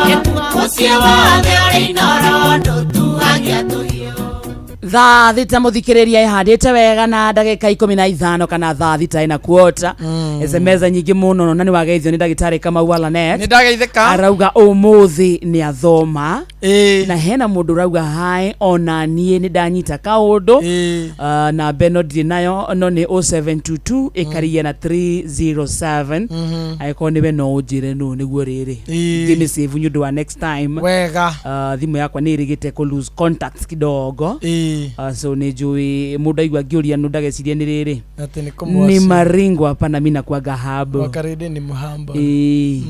mũciĩ wothe ũrĩ Inooro, ndũtuhagia tũhiũ. Thaa thita mũthikĩrĩria ĩhandĩte wega na ndagĩka 15 kana thaa thita ĩna kuota. SMS nyingĩ mũno na nĩ wageithio nĩ ndagĩtarĩ Kamau wa Lanet. Nĩ ndageithĩka. Arauga ũmũthĩ nĩ athoma na hena mũndũ ũrauga haĩ ona niĩ nĩ ndanyita kaũndũ. Na beno ndirĩ nayo no nĩ 0722 ĩkaria na 307. Angĩkorwo nĩwe no ũnjĩre nũ nĩguo rĩrĩ ngĩmĩsave nĩ ũndũ wa next time. Wega. Thimũ yakwa nĩ ĩrĩgĩte kũ lose contacts kidogo. So nĩ njũĩ mũndũ aigua ngĩũria nũ ndagecirie nĩ rĩrĩ Atĩ nĩ ni kũmwacia. Maringo hapana mi nakuaga habo. Wakarĩndĩ nĩ mũhamba. Ĩĩ.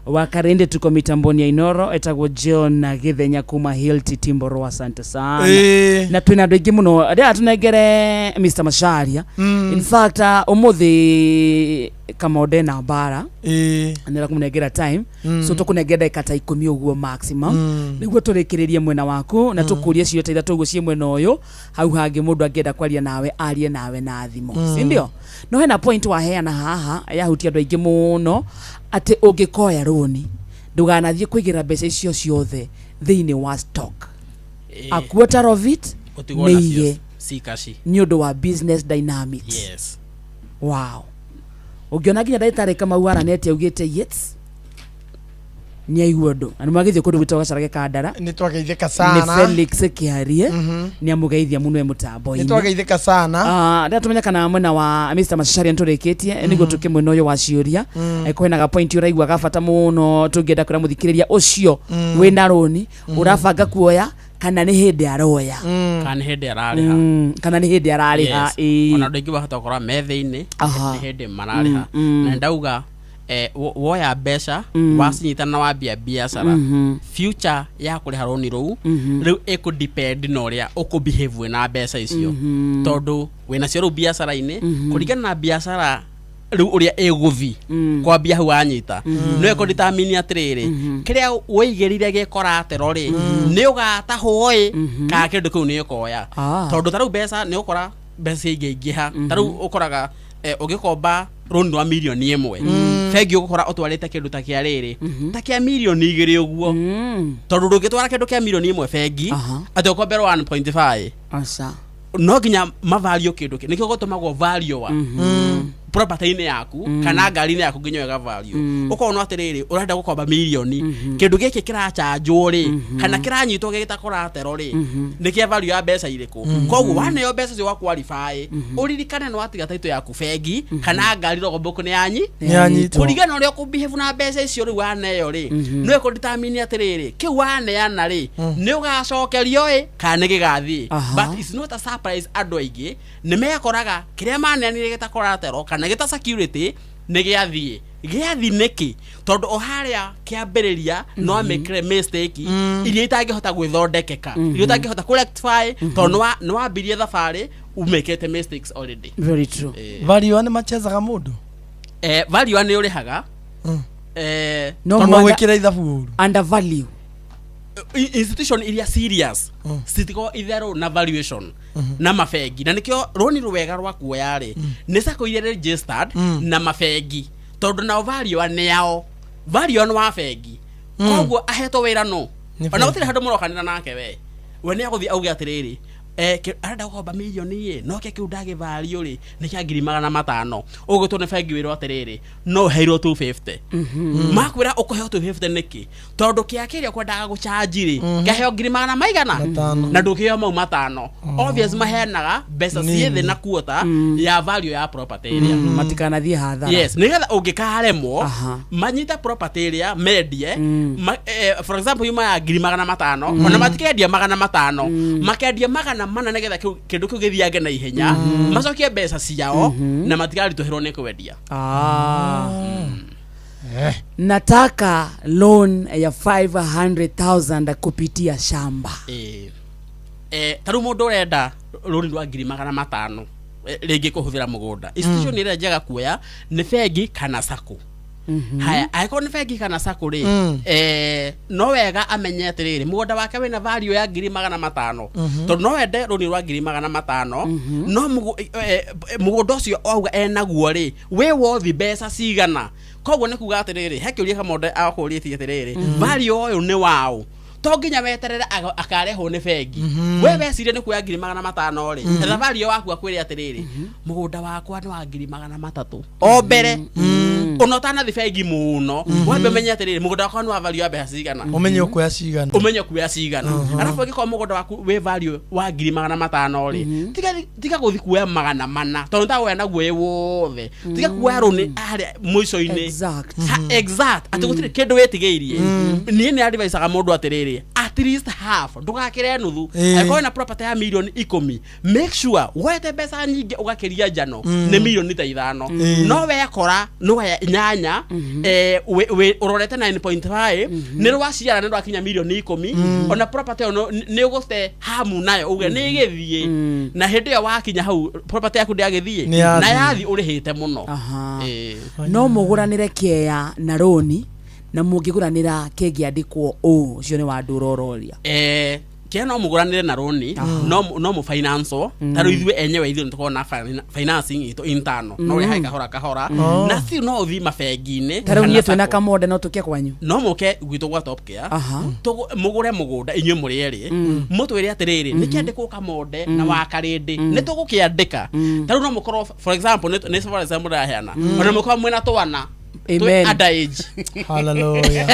Wakarĩndĩ tuko mitamboni ya Inoro etagwo John Githenya kuma Hilti Timboro, asante sana. Na twina andũ aingĩ mũno rĩrĩa tũnengere Mr Macharia. In fact, ũmũthĩ Kamonde na mbara nĩra kũmũnengera time. So tũkũnengera ndagĩka ta 10 ũguo maximum nĩguo tũrĩkĩrĩrie mwena waku na tũkũrie ciũria ta ithatũ ũguo ciĩ mwena ũyũ hau hangĩ mũndũ angĩenda kwaria nawe arie nawe na thimũ. Si ndio? No hena point waheana haha yahutia andũ aingĩ mũno atĩ ũngĩkoya rũni ndũganathiĩ kũigĩra mbeca icio ciothe thĩinĩ wa stock. A quarter of it Ũtigwo nĩ nacio iye ci kaci. Nĩ ũndũ wa business dynamics. Yes. Wow, ũngĩona nginya ndagĩtarĩ Kamau aranete augĩte yes nĩ aigua ũndũ na nĩ mwagĩthiĩ kũndũ gwĩtagwo Gacarage Kandara. Nĩ twageithĩka Nĩ sana. Felix Kĩarie nĩ amũgeithia mũno e mũtambo-inĩ. Nĩ twageithĩka sana. Rĩrĩa tũmenya kana mwena wa Mr Macharia nĩtũrĩkĩtie nĩguo tũke mwena ũyũ wa ciũria. Kwĩna ga point ũraigua ga bata mũno tũngĩenda kwĩra mũthikĩrĩria ũcio wĩna rũni ũrabanga kuoya kana nĩ hĩndĩ aroya. Kana nĩ hĩndĩ ararĩha. Kana nĩ hĩndĩ ararĩha. Yes. Ona andũ aingĩ wahota gũkorwo me thĩinĩ nĩ hĩndĩ mararĩha. Na ndauga woya mbeca wacinyita na wambia biacara, future ya kũrĩha rũni rũu rĩu ĩkũ depend na ũrĩa ũkũ behave wĩna mbeca icio. Tondũ wĩnacio rĩu biacara-inĩ, kũringana na biacara rĩu ũrĩa ĩgũthi kwambia hau wanyita no ĩkũ determine atĩrĩrĩ kĩrĩa wĩigĩrire gĩ collateral rĩ nĩ ũgatahwo ĩ kana kĩndũ kĩu nĩ ũkoya. Tondũ ta rĩu mbeca nĩ ũkora mbeca ingĩingĩha ta rĩu ũkoraga ũgĩkomba rũni rwa mirioni 1 bengi ũgũkora ũtwarĩte kĩndũ ta kĩa rĩrĩ ta kĩa mirioni 2 ũguo tondũ ndũngĩtwara kĩndũ kĩa mirioni 1 bengi atĩ ũkomberwo 1.5. Aca. No nginya mavario kĩndũ kĩ nĩkĩo gũtũmagwo value wa property-inĩ yaku kana ngari-inĩ yaku nginya ĩga value ũkona atĩrĩrĩ ũrenda gũkomba mirioni kĩndũ gĩkĩ kĩrachanjwo rĩ kana kĩranyitwo gĩgĩta collateral rĩ nĩ kĩa value ya mbeca irĩkũ. Koguo waneo mbeca icio wa qualify ũririkane nĩ watiga title yaku bengi kana ngari logbook nĩ yanyi Nĩ yanyitwo. Kũringana na ũrĩa ũkũbehave na mbeca icio rĩu waneo rĩ no ĩkũ determine atĩrĩrĩ kĩu waneana rĩ nĩ ũgacokerio ĩ kana nĩ gĩgathiĩ. But it's not a surprise andũ aingĩ nĩ mekoraga kĩrĩa maneanire gĩta collateral kana gĩta security nĩ gĩathiĩ gĩathi nĩkĩ tondũ o harĩa kĩambĩrĩria no amĩkire mistake iria itangĩhota gwĩthondekeka iria ũtangĩhota kũ rectify tondũ nĩ wambirie thabarĩ umĩkĩte mistakes already. Very true. Value nĩ machezaga mũndũ. Value nĩ ũrĩhaga. No Tondũ mwanda- gwĩkĩra ithabu ũru. Undervalue. Institution iria serious citikoragwo itherũ na valuation na mabengi na nikio rũni rwega rwa kuoya rĩ nĩ sacco iria registered na mabengi tondũ nao value nĩ yao value nĩ wa bengi koguo ahetwo wĩra no Nĩ ona bengi. gũtirĩ handũ mũrokanĩra nake we nĩ agũthiĩ auge atĩrĩrĩ arenda gũkomba mirioni ĩ no kĩa kĩu ndagĩvario rĩ nĩ kĩa 500,000 ũgũtwo nĩ bengi wĩrwo atĩrĩrĩ no ũheirwo 250. Makwĩra ũkũheo 250 nĩkĩ tondũ kĩa kĩrĩa ũkwendaga gũchanji rĩ kĩaheo ngiri magana maigana Matano. na ndũkĩheo mau matano. Obvious maheanaga mbeca ciĩ thĩ na kuota ya value ya property ĩrĩa. Matikanathiĩ hathara. Yes, nĩgetha ũngĩkaremwo manyite property ĩrĩa mendie for example yuma ya 500,000 ona matikendia 500 makendia 400 nĩgetha kĩndũ kĩu gĩthiange na ihenya macokie mbeca ciao na matigaritũhĩrwo nĩ kwendia. Nataka loan ya 500,000 kupitia shamba. Ta rĩu mũndũ ũrenda rũni rwa 500,000 rĩngĩ kũhũthĩra mũgũnda institution ĩrĩa njega kuoya nĩ bengi kana sacco. Haya angĩkorwo nĩ bengi kana sacco rĩ no wega amenye atĩrĩrĩ mũgũnda wake wĩna value ya 500,000 tondũ no wende rũni rwa 500,000 no mũgũnda ũcio auga enaguo rĩ wĩ wothi mbeca cigana koguo nĩ kuga atĩrĩrĩ he kĩũria Kamonde akũrĩtie atĩrĩrĩ value ũyũ nĩ waũ. To nginya weterere akarehwo nĩ bengi. We wecirie nĩ kuoya 500,000 rĩ, thabarĩ ĩyo waku akwĩre atĩrĩrĩ, mũgũnda wakwa nĩ wa 300,000 o mbere, ona ũtanathi bengi mũno, wambe ũmenye atĩrĩrĩ, mũgũnda wakwa nĩ wa value ya mbeca cigana. Ũmenye ũkuoya cigana. Ũmenye kuoya cigana. Arabu angĩkorwo mũgũnda waku wĩ value wa 500,000 rĩ, tiga gũthi kuoya 400, tondũ nĩtawoya naguo wĩ wothe. Tiga kuoya rũni harĩa mũico-inĩ. Exact, atĩ gũtirĩ kĩndũ wĩtigĩirie. Niĩ nĩ advisaga mũndũ atĩrĩrĩ, at least half, ndũgakĩre nuthu. Angĩkorwo wĩna property ya 10,000,000, make sure woete mbeca nyingĩ ũgakĩria njano nĩ 5 million. No wekora nĩwoya 8, ũrorete 9.5, nĩ rwaciara nĩ rwakinya 10,000,000, ona property ĩyo nĩ ũgũte hamu nayo uge nĩ ĩgĩthiĩ, na hĩndĩ ĩyo wakinya hau property yaku ndĩagĩthiĩ. Nĩ yathiĩ. Na yathi ũrĩhĩte mũno. No mũgũranĩre kĩea na rũni, na mũngĩgũranĩra kĩngĩandĩkwo ũũ? Ũcio nĩ wa ndũrororia. Kĩa no mũgũranĩre na rũni, no mũ finance ta rĩu ithuĩ enyewe, ithuĩ nĩtũkoragwo na financing itũ internal, no ũrĩhage kahora kahora. Na still no ũthiĩ mabengi-inĩ Ta rĩu kana niĩ twĩna sacco. Kamonde, no tũke kwanyu? No mũke gwitũ gwa Top Care. Mũgũre mũgũnda inyuĩ mũrĩ erĩ, mũtwĩre atĩrĩrĩ, nĩ kĩandĩkwo Kamonde na wa Karĩndĩ, nĩ tũgũkĩandĩka. Ta rĩu no mũkorwo, for example, nĩ for example ndĩraheana, ona mũkorwo mwĩna twana twĩ Amen. underage. Hallelujah.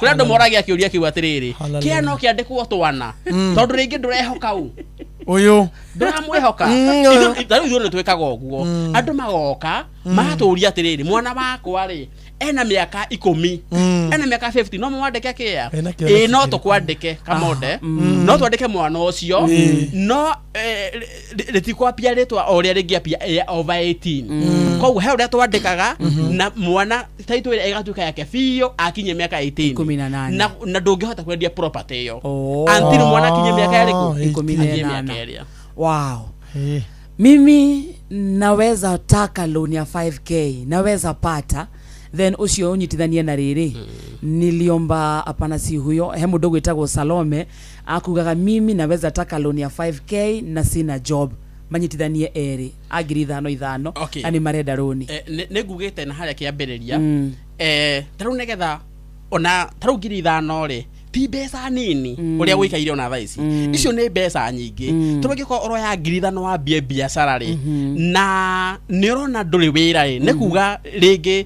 Kũrĩ andũ moragia kĩũria kĩu atĩrĩrĩ, Hallelujah. kĩa no kĩandĩkwo twana, tondũ rĩngĩ ndũrehoka ũ Ũyũ. Ndũramwĩhoka. Ta rĩu ithuĩ nĩ twĩkaga ũguo, andũ magoka magatũria atĩrĩrĩ, mwana wakwa rĩ ena mĩaka 10, ena mĩaka 50, no mwandĩke kĩa? Ena kĩoneki Ĩ, no kĩrĩkũ? tũkwandĩke Kamonde, no twandĩke mwana ũcio, no rĩtikwapia rĩtwa o ũrĩa rĩngĩapia over 18. Koguo he ũrĩa twandĩkaga na mwana taitũ ĩrĩa ĩgatuĩka yake biũ akinye mĩaka 18. 18. Na ndũngĩhota kwendia property ĩyo until mwana akinye mĩaka ĩrĩkũ? 18. Akinye mĩaka ĩrĩa. Wow. Mimi naweza taka loan ya 5K, naweza pata? Then ucio unyitithanie na rĩrĩ, niliomba, hapana, si huyo. He mũndũ gwĩtagwo Salome akugaga, mimi naweza taka loan ya 5K na sina job. Manyitithanie erĩ a 5,000 5,000. Na nĩ marenda rũni. Nĩ ngugĩte na harĩa kĩambĩrĩria, ta rĩu nĩgetha ona ta rĩu 5,000 rĩ, ti mbeca nini ũrĩa gũikaire ona thaa ici. Icio nĩ mbeca nyingĩ. Tondũ ũngĩkorwo ũroya 5,000 wambie biacara rĩ, na nĩ ũrona ndũrĩ wĩra rĩ, nĩ kuga rĩngĩ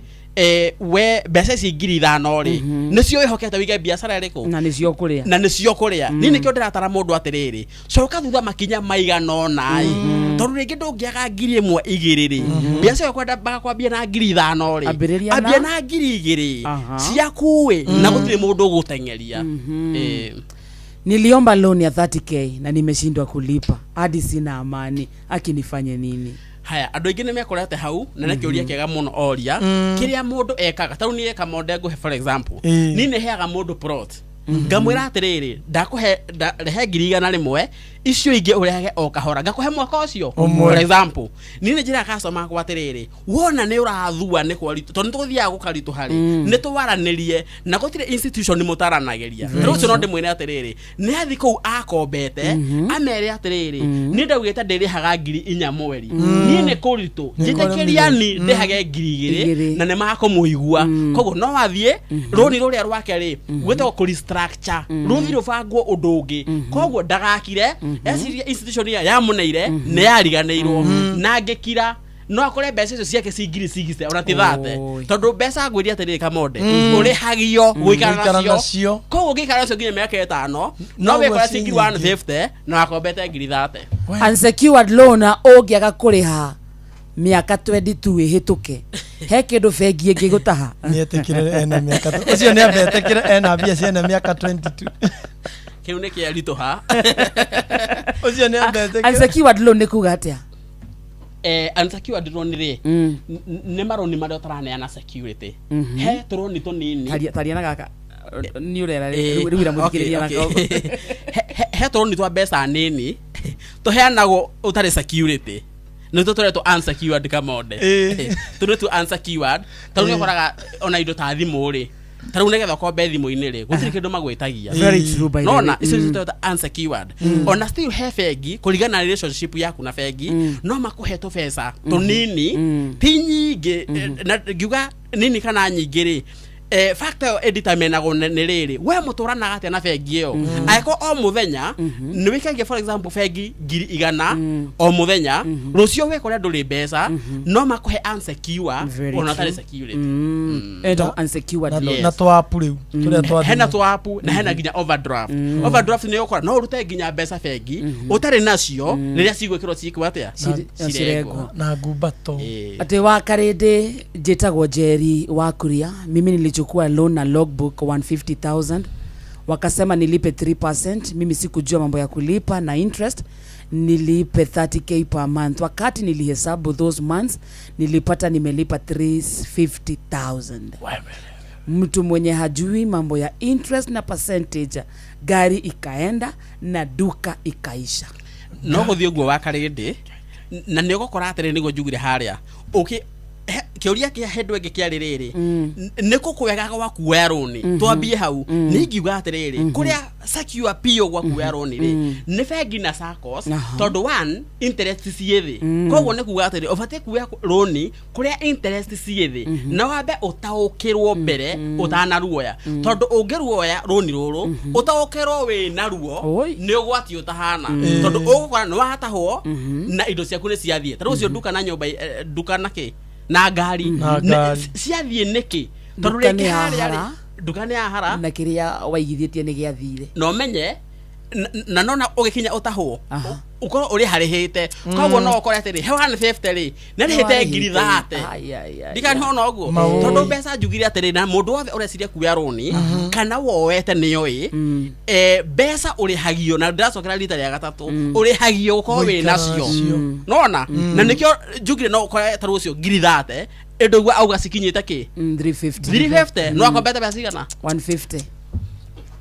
we mbeca ici 5,000 rĩ, nĩcio wĩhokete wĩige biacara ĩrĩkũ. Na nĩcio kũrĩa. Na nĩcio kũrĩa. Niĩ nĩkĩo ndĩratara mũndũ atĩrĩrĩ, coka thutha makinya maigana ũna ĩ, tondũ rĩngĩ ndũngĩaga 1,000 2,000 rĩ, biacara ĩyo kwenda bagakwambia na 5,000 rĩ, Ambĩrĩria ambia na 2,000 ciaku ĩ, na gũtirĩ mũndũ ũgũteng'eria. Niliomba loan ya 30K na nimeshindwa kulipa hadi sina amani, akinifanye nini? Haya, andũ aingĩ nĩ mekorete hau, na nĩ kĩũria kĩega mũno oria. Kĩrĩa mũndũ ekaga, ta rĩu niĩ Kamonde ngũhe for example, niĩ nĩ heaga mũndũ plot, ngamwĩra atĩrĩrĩ, ndakũhe rehe 100,000 icio ingĩ ũrehage o kahora, ngakũhe mwaka ũcio. Ũmwe. For example, niĩ nĩ njĩraga customer akwa atĩrĩrĩ, wona nĩ ũrathua nĩ kwaritũ, tondũ nĩ tũgũthiaga gũkaritũha rĩ, nĩ twaranĩrie, na gũtirĩ institution mũtaranagĩria. Rĩu ũcio no ndĩmwĩre atĩrĩrĩ, nĩ athi kũu akombete, amere atĩrĩrĩ, niĩ ndaugĩte ndĩrĩhaga 4,000 mweri, niĩ nĩ kũritũ, njĩtĩkĩria ni ndĩhage 2,000. 2,000. Na nĩ makũmũigua. Koguo no athiĩ rũni rũrĩa rwake rĩ, gwĩtagwo kũ restructure, rũthiĩ rũbangwo ũndũ ũngĩ. Koguo ndagakire eciria institution ĩrĩa yamũneire nĩ yariganĩirwo, na angĩkira no akore mbeca icio ciake ci 60,000 ona ti 30, Oi. tondũ mbeca ngwĩria atĩrĩrĩ Kamonde, ũrĩhagio gũikara Gũikara nacio. Nacio. Koguo ũngĩikara nacio nginya mĩaka 5, no No wĩkore guo ci ngiri ci nyingĩ. 150 na wakombete 30,000. Unsecured loan, ũngĩaga kũrĩha mĩaka 22 ĩhĩtũke, he kĩndũ bengi ĩngĩgũtaha? Nĩetĩkĩre ena mĩaka, ũcio nĩ ambetĩkĩre ena mbia ciena mĩaka 22. Kĩu nĩ kĩaritũha. Ũcio nĩ ambetĩkĩre. Unsecured loan nĩ kuga atĩa? Unsecured loan rĩ, nĩ marũni marĩa ũtaraneana security. He tũrũni tũnini. Taria na gaka nĩ ũrera rĩu ira mũthikĩrĩria na He tũrũni twa mbeca nini tũheanagwo ũtarĩ security, nĩ tũtũretwo unsecured, Kamonde. Tũ nĩ tu unsecured. Ta rĩu nĩ ũkoraga ona indo ta thimũ rĩ, ta rĩu nĩgetha ũkombe thimũ-inĩ rĩ, gũtirĩ kĩndũ magwĩtagia. Very true, by the way. Nona icio nĩcio unsecured. Ona still he bengi, kũringana na relationship yaku na bengi, no makũhe tũbeca tũnini, ti nyingĩ. Na ngiuga nini kana nyingĩ rĩ, Factor ĩyo ĩdeterminagwo nĩ rĩrĩ, we mũtũranaga atĩa na bengi ĩyo. Angĩkorwo o mũthenya nĩ wĩikagia, for example, bengi 100,000 o mũthenya, rũciũ wĩkore ndũrĩ mbeca, no makũhe unsecure Very ona true. ũtarĩ security. Ĩtagwo unsecured Na- loan. na twapu rĩu tũrĩa twa Hena thimũ. twapu na hena nginya overdraft. Overdraft nĩ ũkora no ũrute nginya mbeca bengi ũtarĩ nacio rĩrĩa cigwĩkĩrwo cikwo atĩa? Cirengwo. Na ngumbato. Atĩ wa karĩndĩ, njĩtagwo Njeri wa Kuria. Mimi nilichukua loan na logbook 150,000, wakasema nilipe 3%. Mimi sikujua mambo ya kulipa na interest, nilipe 30K per month. Wakati nilihesabu those months, nilipata nimelipa 350,000. Mtu mwenye hajui mambo ya interest na percentage, gari ikaenda na duka ikaisha. No gũthiĩ ũguo wa karĩndĩ, na nĩ ũgũkora atĩrĩ, nĩguo njugire harĩa ũkĩ kĩũria kĩa hĩndũ ĩngĩ kĩarĩ rĩrĩ, nĩ kũ kwega gwa kuoya rũni? Twambie hau. Nĩ ingiuga atĩrĩrĩ, kũrĩa secure biũ gwa kuoya rũni rĩ, nĩ bengi na SACCOs. Tondũ one, interest ciĩ thĩ. Koguo nĩ kuga atĩrĩ, ũbatiĩ kuoya rũni kũrĩa interest ciĩ thĩ, na wambe ũtaũkĩrwo mbere ũtanaruoya, tondũ ũngĩruoya rũni rũrũ ũtaũkĩrwo wĩ naruo, nĩ ũgwati ũtahana, tondũ ũgũkora nĩ watahwo na indo ciaku nĩ ciathiĩ. Ta rĩu ũcio nduka na nyũmba, nduka na kĩ na ngari. Na ngari. Ciathiĩ nĩkĩ? Tondũ Nduka rĩngĩ nĩ harĩa yahara. rĩ, nduka nĩ yahara. Na kĩrĩa waigithĩtie nĩ gĩathire. Na ũmenye na nona ũgĩkinya ũtahwo, ũkorwo ũrĩ harĩhĩte. Koguo no ũkore atĩrĩ, he 150 rĩ, nĩarĩhĩte 30,000. Ai, ai, ai, Ndikani hona ũguo. Maũĩ. Tondũ mbeca njugire atĩrĩ, na mũndũ wothe ũreciria kuoya rũni kana woete nĩoĩ, mbeca ũrĩhagio, na ndĩracokera rita rĩa gatatũ, ũrĩhagio gũkorwo wĩ Gũikara nacio. nacio. Nona na nĩkĩo njugire no ũkore ta rũcio 30,000 ĩndũ ũguo auga cikinyĩte kĩ? 350. 350. No akombete mbeca cigana? 150.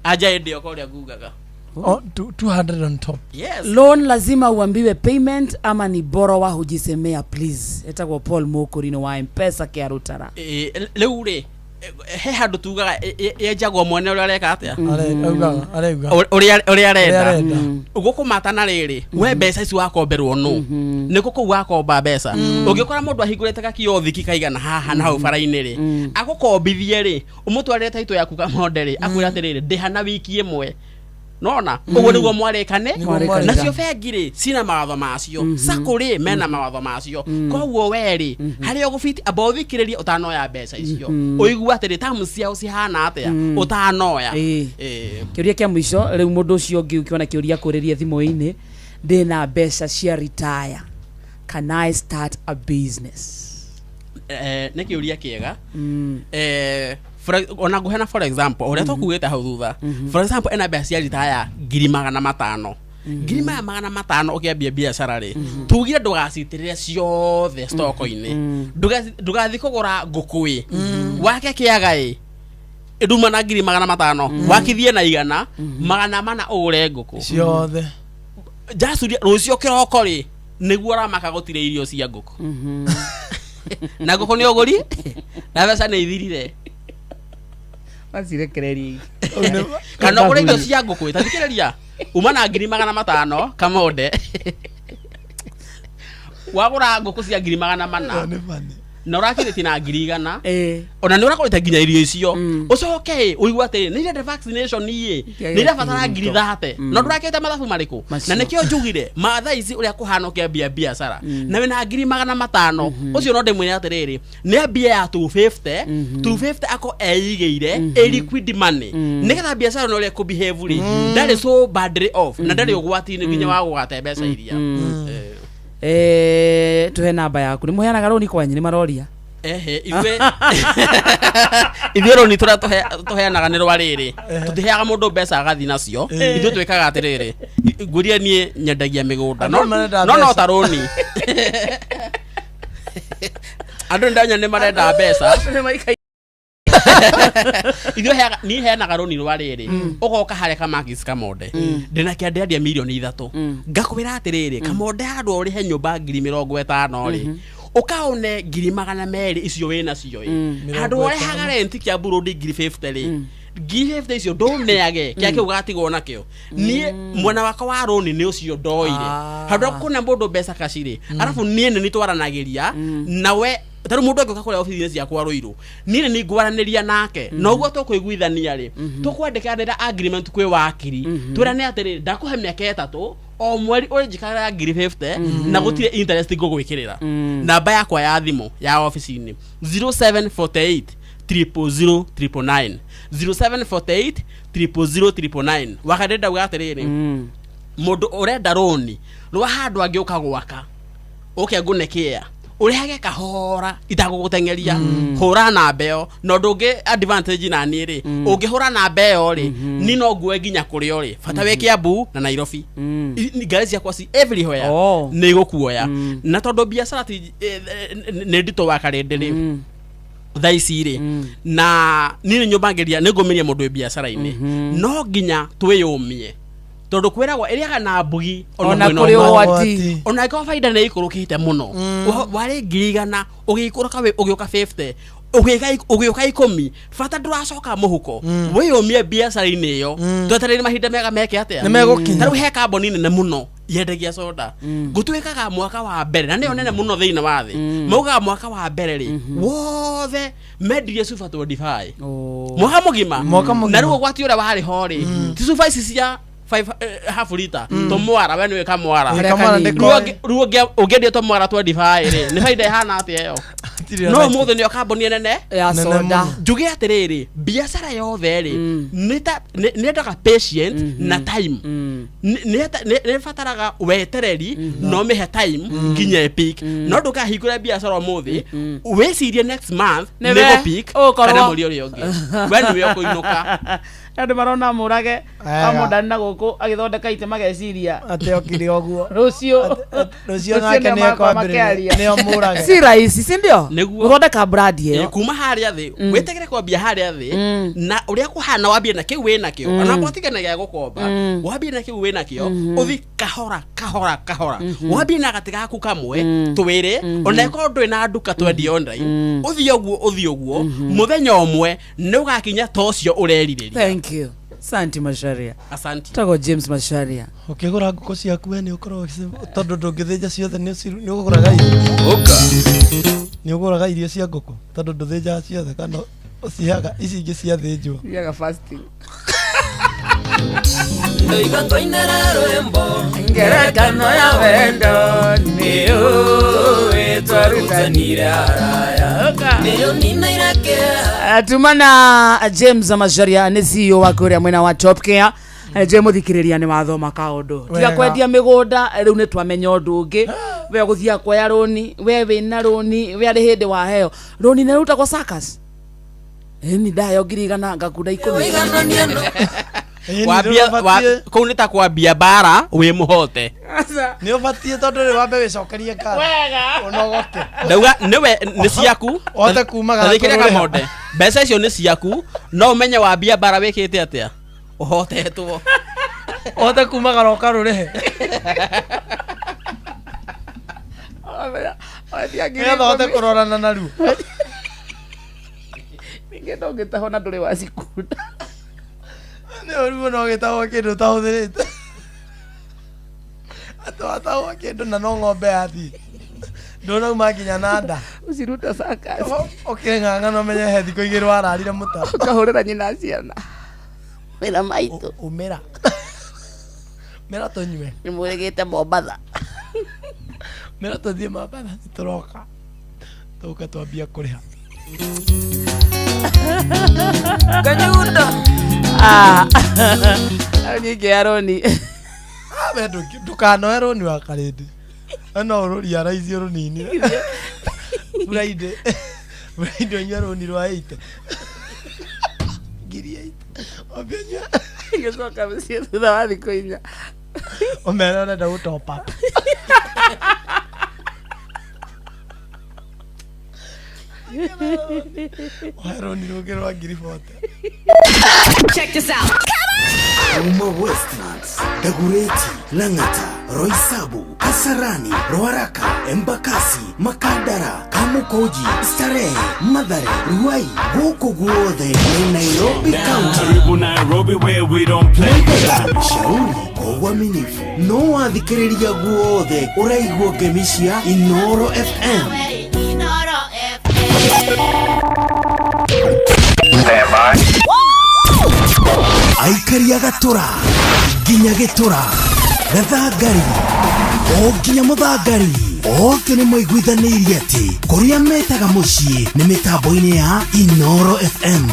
Anja ĩndĩ oka ũrĩa ngugaga. Oh, 200 on top. Yes. Loan lazima uambiwe payment ama ni borrower hujisemea, please? Etagwo Paul Mũkũrinũ wa Mpesa kĩarutara. Rĩu rĩ, he handũ tugaga yenjagwo mwene ũrĩa areka atĩa? Augaga arauga. Ũrĩa Ũrĩa arenda. arenda. Gũkũmata na rĩrĩ, we mbeca ici wakomberwo nũ, nĩkũ kũu wakomba mbeca? Ũngĩkora mũndũ ahingũrĩte gakiothiki kaigana haha na hau bara-inĩ rĩ, agũkombithie rĩ, ũmũtwarĩre taitũ yaku kamonde rĩ, akwĩra atĩrĩrĩ, ndĩha na wiki ĩmwe. Nona ũguo nĩguo mwarĩkane. Nĩguo mwarĩkane. Nacio bengi rĩ, cina mawatho macio, sacco rĩ, mena mawatho macio. Koguo we rĩ, harĩa ũgũbiti, amba ũthikĩrĩrie ũtanoya mbeca icio, ũigue atĩrĩ, terms ciao cihana atĩa ũtanoya. Kĩũria kĩa mũico rĩu, mũndũ ũcio ũngĩ ũkĩona kĩũria kũrĩria thimũ-inĩ, ndĩna mbeca cia retire, can I start a business? Nĩ kĩũria kĩega. Ona ngũheana for example ũrĩa tũkugĩte hau thutha. For example, ena mbeca cia ritaya 500,000, ngiri maya 500, ũkĩambia biacara rĩ, tugire ndũgacitĩrĩre ciothe stoko-inĩ. Ndũgathiĩ kũgũra ngũkũ ĩ wake kĩaga ĩ nduma na 500,000, wakithie na 100, 400 ũgũre ngũkũ ciothe. Jacuria rũciũ kĩroko rĩ, nĩguo ũramaka gũtirĩ irio cia ngũkũ, na ngũkũ nĩ ũgũri na mbeca nĩ ithirire. Macirekererie. Kana ũgũre irio cia ngũkũ, ta thikĩrĩria, uma na 500,000 kamonde, wagũra ngũkũ cia 400,000 na ũrakĩrĩtie na 100,000, ona nĩ ũragũrĩte nginya irio icio, ũcoke ĩ ũigue atĩ nĩ irenda vaccination ĩ, nĩ irabatara 30,000, na ndũrakĩte mathabu marĩkũ? Na nĩkĩo njugire ma thaa ici ũrĩa kũhana, ũkĩambia biacara na wĩna 500,000 ũcio, no ndĩmwĩre atĩrĩrĩ, nĩ ambia ya 250, 250 ako eigĩire ĩ liquid money, nĩgetha biacara ĩno ũrĩa ĩkũbehave rĩ, ndarĩ so badly off na ndarĩ ũgwati-inĩ nginya wa gũgate mbeca iria. Tuhe namba yaku. Nĩ mũheanaga rũni kwanyu? Nĩ maroria. Ehe, ithuĩ rũni tũrĩa tũheanaga nĩ rwa rĩrĩ, tũtiheaga mũndũ mbeca agathiĩ nacio. Ithuĩ twĩkaga atĩrĩrĩ, ngũria niĩ nyendagia mĩgũnda, Andũ marenda no mbeca. ta rũni andũ ndanya nĩ marenda mbeca. Ithuĩ niĩ heanaga rũni rwa rĩrĩ, ũgoka harĩa kamakis kamonde, ndĩna kĩandeandia 3 mirioni, ngakwĩra atĩrĩrĩ, kamonde, handũ ũrĩhe nyũmba 50,000 rĩ, ũkaone 200,000 icio wĩ nacio ĩ, handũ ũrehaga renti Kiambu Road 50,000 rĩ, 50,000 icio ndũneage kĩa kĩu gatigwo nakĩo. Niĩ mwena wakwa wa rũni nĩ ũcio ndoire, handũ ha kũne mũndũ mbeca kaci rĩ, arabu niĩ nĩ nitwaranagĩria nawe. Tarĩu mũndũ angĩũka kũrĩa obici-inĩ ciakwa Rũirũ, niĩ nĩ ningwaranĩria nake na ũguo tũkũiguithania rĩ, tũkwandĩkanĩra agreement kwĩ wakiri, twĩrane atĩrĩ, ndakũhe mĩaka 3, o mweri ũrĩnjĩkagĩra 50,000 na gũtirĩ interest ngũgwĩkĩrĩra. Namba yakwa ya thimũ ya obici-inĩ 0748 000 999, 0748 000 999. Wakati ndauga atĩrĩrĩ, mũndũ ũrenda rũni rwa handũ angĩũka gwaka, ũke ngũne kĩa ũrehage kahora itagũgũteng'eria, hũra namba ĩyo. Na ũndũ ũngĩ advantage na niĩ rĩ, ũngĩhũra namba ĩyo rĩ, ni no ngue nginya kũrĩa ũrĩ, bata wĩ Kiambu na Nairobi. Ngari ciakwa ci everywhere. Nĩ igũkuoya. Na tondũ biacara ti nĩ nditũ wa karĩndĩ rĩ thaa ici rĩ, na niĩ nĩ nyũmbangĩria, nĩ ngũmĩria mũndũ wĩ biacara-inĩ, no nginya twĩyũmie, tondũ kwĩragwo ĩrĩaga na mbugi. Ona mwĩna kũrĩ ũgwati. Ũgwati. Ona angĩkorwo baida nĩ ĩikũrũkĩte mũno. Warĩ 100,000, ũgĩikũrũka ũgĩũka 50, ũgĩũka 10, bata ndũracoka mũhuko. Wĩyũmie biacara-inĩ ĩyo. Twetereire mahinda mega meke atĩa? Nĩ megũkinya. Ta rĩu he kambuni nene mũno yendagia soda, gũtuĩkaga mwaka wa mbere, na nĩyo nene mũno thĩinĩ wa thĩ, maugaga mwaka wa mbere rĩ wothe mendirie cuba 25 mwaka mũgima. Mwaka mũgima. Na rĩu ũgwati ũrĩa warĩ ho rĩ, ti cuba ici cia 5 half liter, tũmwara, we nĩwe kamwara. Ĩ, kamwara Rĩu ndĩkoĩ. Rĩu ũngĩendia tũmwara 25 rĩ, nĩ baida ĩhana atĩa ĩyo? Hatirĩ No ona. ũmũthĩ nĩyo kambuni nene ya Nene soda. mũno. Njuge atĩrĩrĩ, biacara yothe rĩ, nĩ ta nĩ yendaga patient na time. Nĩ ĩbataraga wetereri na ũmĩhe time nginya ĩpeak. No ndũkahingũre biacara ũmũthĩ wĩcirie next month Nĩwe nĩ gũpeak ũgũkorwo- kana mweri ũrĩa ũngĩ we nĩwe ũkũinũka. Andũ marona mũrage Wega. amũndani na gũkũ agĩthondeka itĩ mageciria atĩ okire ũguo. Rũciũ Rũciũ nake nĩo nĩ makwa ekwambĩrĩria makĩaria. nĩo mũrage. Si rahisi, si ndio? Nĩguo. Gũthondeka brand ĩyo. Kuma harĩa thĩ, wĩtĩkĩre kwambia harĩa thĩ na ũrĩa kũhana, wambie na kĩu wĩ nakĩo. Ona botigana gĩa gũkomba, wambie na kĩu wĩ nakĩo, ũthi kahora kahora kahora, wambie na gatĩ gaku kamwe twĩrĩ, ona ĩkorwo ndũrĩ na nduka twendie online, ũthiĩ ũguo, ũthiĩ ũguo, mũthenya ũmwe nĩ ũgakinya ta ũcio ũrerirĩria. Thank you, santi Macharia. Asante. Tagwo James Macharia. Ũkĩgũra ngũkũ ciaku we nĩ ũkoragwo tondũ ndũngĩthĩnja ciothe, nĩ ũgũraga irio, nĩ ũgũraga irio cia ngũkũ tondũ ndũthĩnjaga ciothe, kana ũciheaga ici ingĩ ciathĩnjwo? Thiaga fasting. Ndoiga ngoinĩra rwĩmbo. Ngerekano ya wendo nĩ twarutanire haraya nĩyo ninaire kĩeha. Tumana James Macharia nĩ CEO wa kũrĩa mwena wa Top Care. Njũĩ mũthikĩrĩria nĩ wathoma kaũndũ tiga Wega. kwendia mĩgũnda. Rĩu nĩ twamenya ũndũ ũngĩ. We ũgũthiaga kuoya rũni, we wĩna rũni, we arĩ hĩndĩ waheo rũni nĩ rutagwo sakas ĩni ndaheo 100,000 ngakunda 10. Kũu nĩ ta kwambia mbara wĩ mũhote. Nĩ ũbatiĩ, tondũ rĩ wambe wĩcokerie ngatho ũnogoke. Ndauga nĩwe nĩ ciaku. Ũhote kumagara. Tathikĩria. Kũrũrĩha. Kamonde, mbeca icio nĩ ciaku, no ũmenye wambia mbara wĩkĩte atĩa, ũhotetwo. Ũhote kumagara ũkarũrĩhe nĩgetha ũhote kũrorana naruo. Ningĩ ndũngĩtahwo na ndũrĩ wacikunda. Nĩ ũru mũno ũgĩtahwo kĩndũ ũtahũthĩrĩte, atĩ watahwo kĩndũ na no ng'ombe yathiĩ, ndũnauma nginya na nda. Ũciruta sakas. Ũkĩng'ang'ana ũmenye he thikũ 2 wararire mũtaro. Ũkahũrĩra nyina ciana wĩra maitũ. Umĩra mĩra tũnyue. Nĩ mũrĩgĩte Mombatha. Mĩra tũthiĩ Mambatha, nĩ tũroka tũke twambia kũrĩha. Kanyundo. Ah. Rĩu ningĩ Aroni. Ah, we ndũkanoe rũni wa karĩndĩ. We no ũrũria raici ũrũninire Friday, Friday ũnyue rũni rwa 80 80,000, wambe ũnyue. Ngĩcoka mũciĩ thutha wa thikũ 4. Ũmere ũrenda gũ top up. Ohe rũni rũngĩ rwa 40,000. Check this out. Kuma Westlands, Dagoretti, Lang'ata, Roysambu, Kasarani, Ruaraka, Embakasi, Makadara, Kamukunji, Starehe, Mathare, Ruai, gũkũ guothe nĩ Nairobi County. Karibu Nairobi where we don't play. Shauri kwa uaminifu no wathikĩrĩria guothe ũraigua ngemi cia Inoro FM. Inoro. Aikari a Gatũra nginya Gĩtũra, Gathangari o nginya Mũthangari, othe nĩ maiguithanĩirie atĩ kũrĩa metaga mũciĩ nĩ mĩtambo-inĩ ya Inoro FM.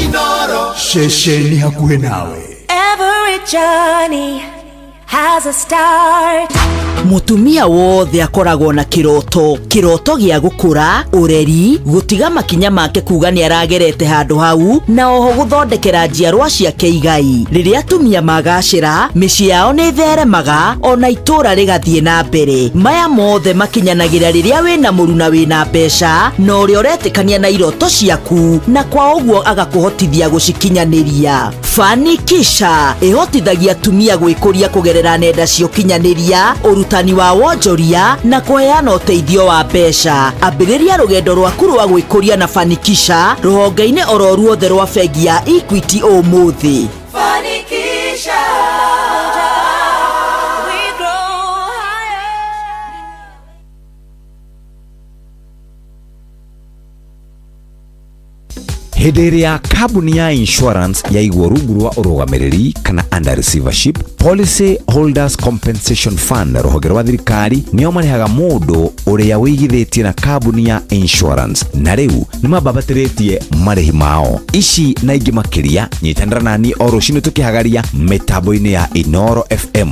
Inoro. Ceceni hakuhĩ nawe. Every journey has a start. Mutumia wothe akoragwo na kiroto, kiroto gĩa gũkũra, ũreri, gũtiga makinya make kuga nĩ aragerete handũ hau, na oho gũthondekera njiarwa ciake igai. Rĩrĩa atumia magacĩra, mĩciĩ yao nĩ ĩtheremaga, ona itũũra rĩgathiĩ na mbere. Maya mothe makinyanagĩra rĩrĩa wĩna mũruna wĩna mbeca, na ũrĩa ũretĩkania na iroto ciaku, na kwa ũguo agakũhotithia gũcikinyanĩria. Fanikisha ĩhotithagia atumia gwĩkũria kũgerera nenda cia ũkinyanĩria, ũrutani wa wonjoria na kũheana ũteithio wa mbeca. Ambĩrĩria rũgendo rwaku rwa gwĩkũria na Fanikisha rũhonge-inĩ oro ruothe rwa bengi ya Equity ũmũthĩ. Fanikisha. We grow higher. Hĩndĩ ĩrĩa kambuni ya insurance yaigwo rungu rwa ũrũgamĩrĩri kana under receivership, Policy Holders Compensation Fund, rũhonge rwa thirikari nĩo marĩhaga mũndũ ũrĩa wĩigithĩtie na kambuni ya insurance, na rĩu nĩ mambambatĩrĩtie marĩhi mao. Ici na ingĩ makĩria, nyitanĩra nani o rũcinĩ tũkĩhagaria mĩtambo-inĩ ya Inoro FM.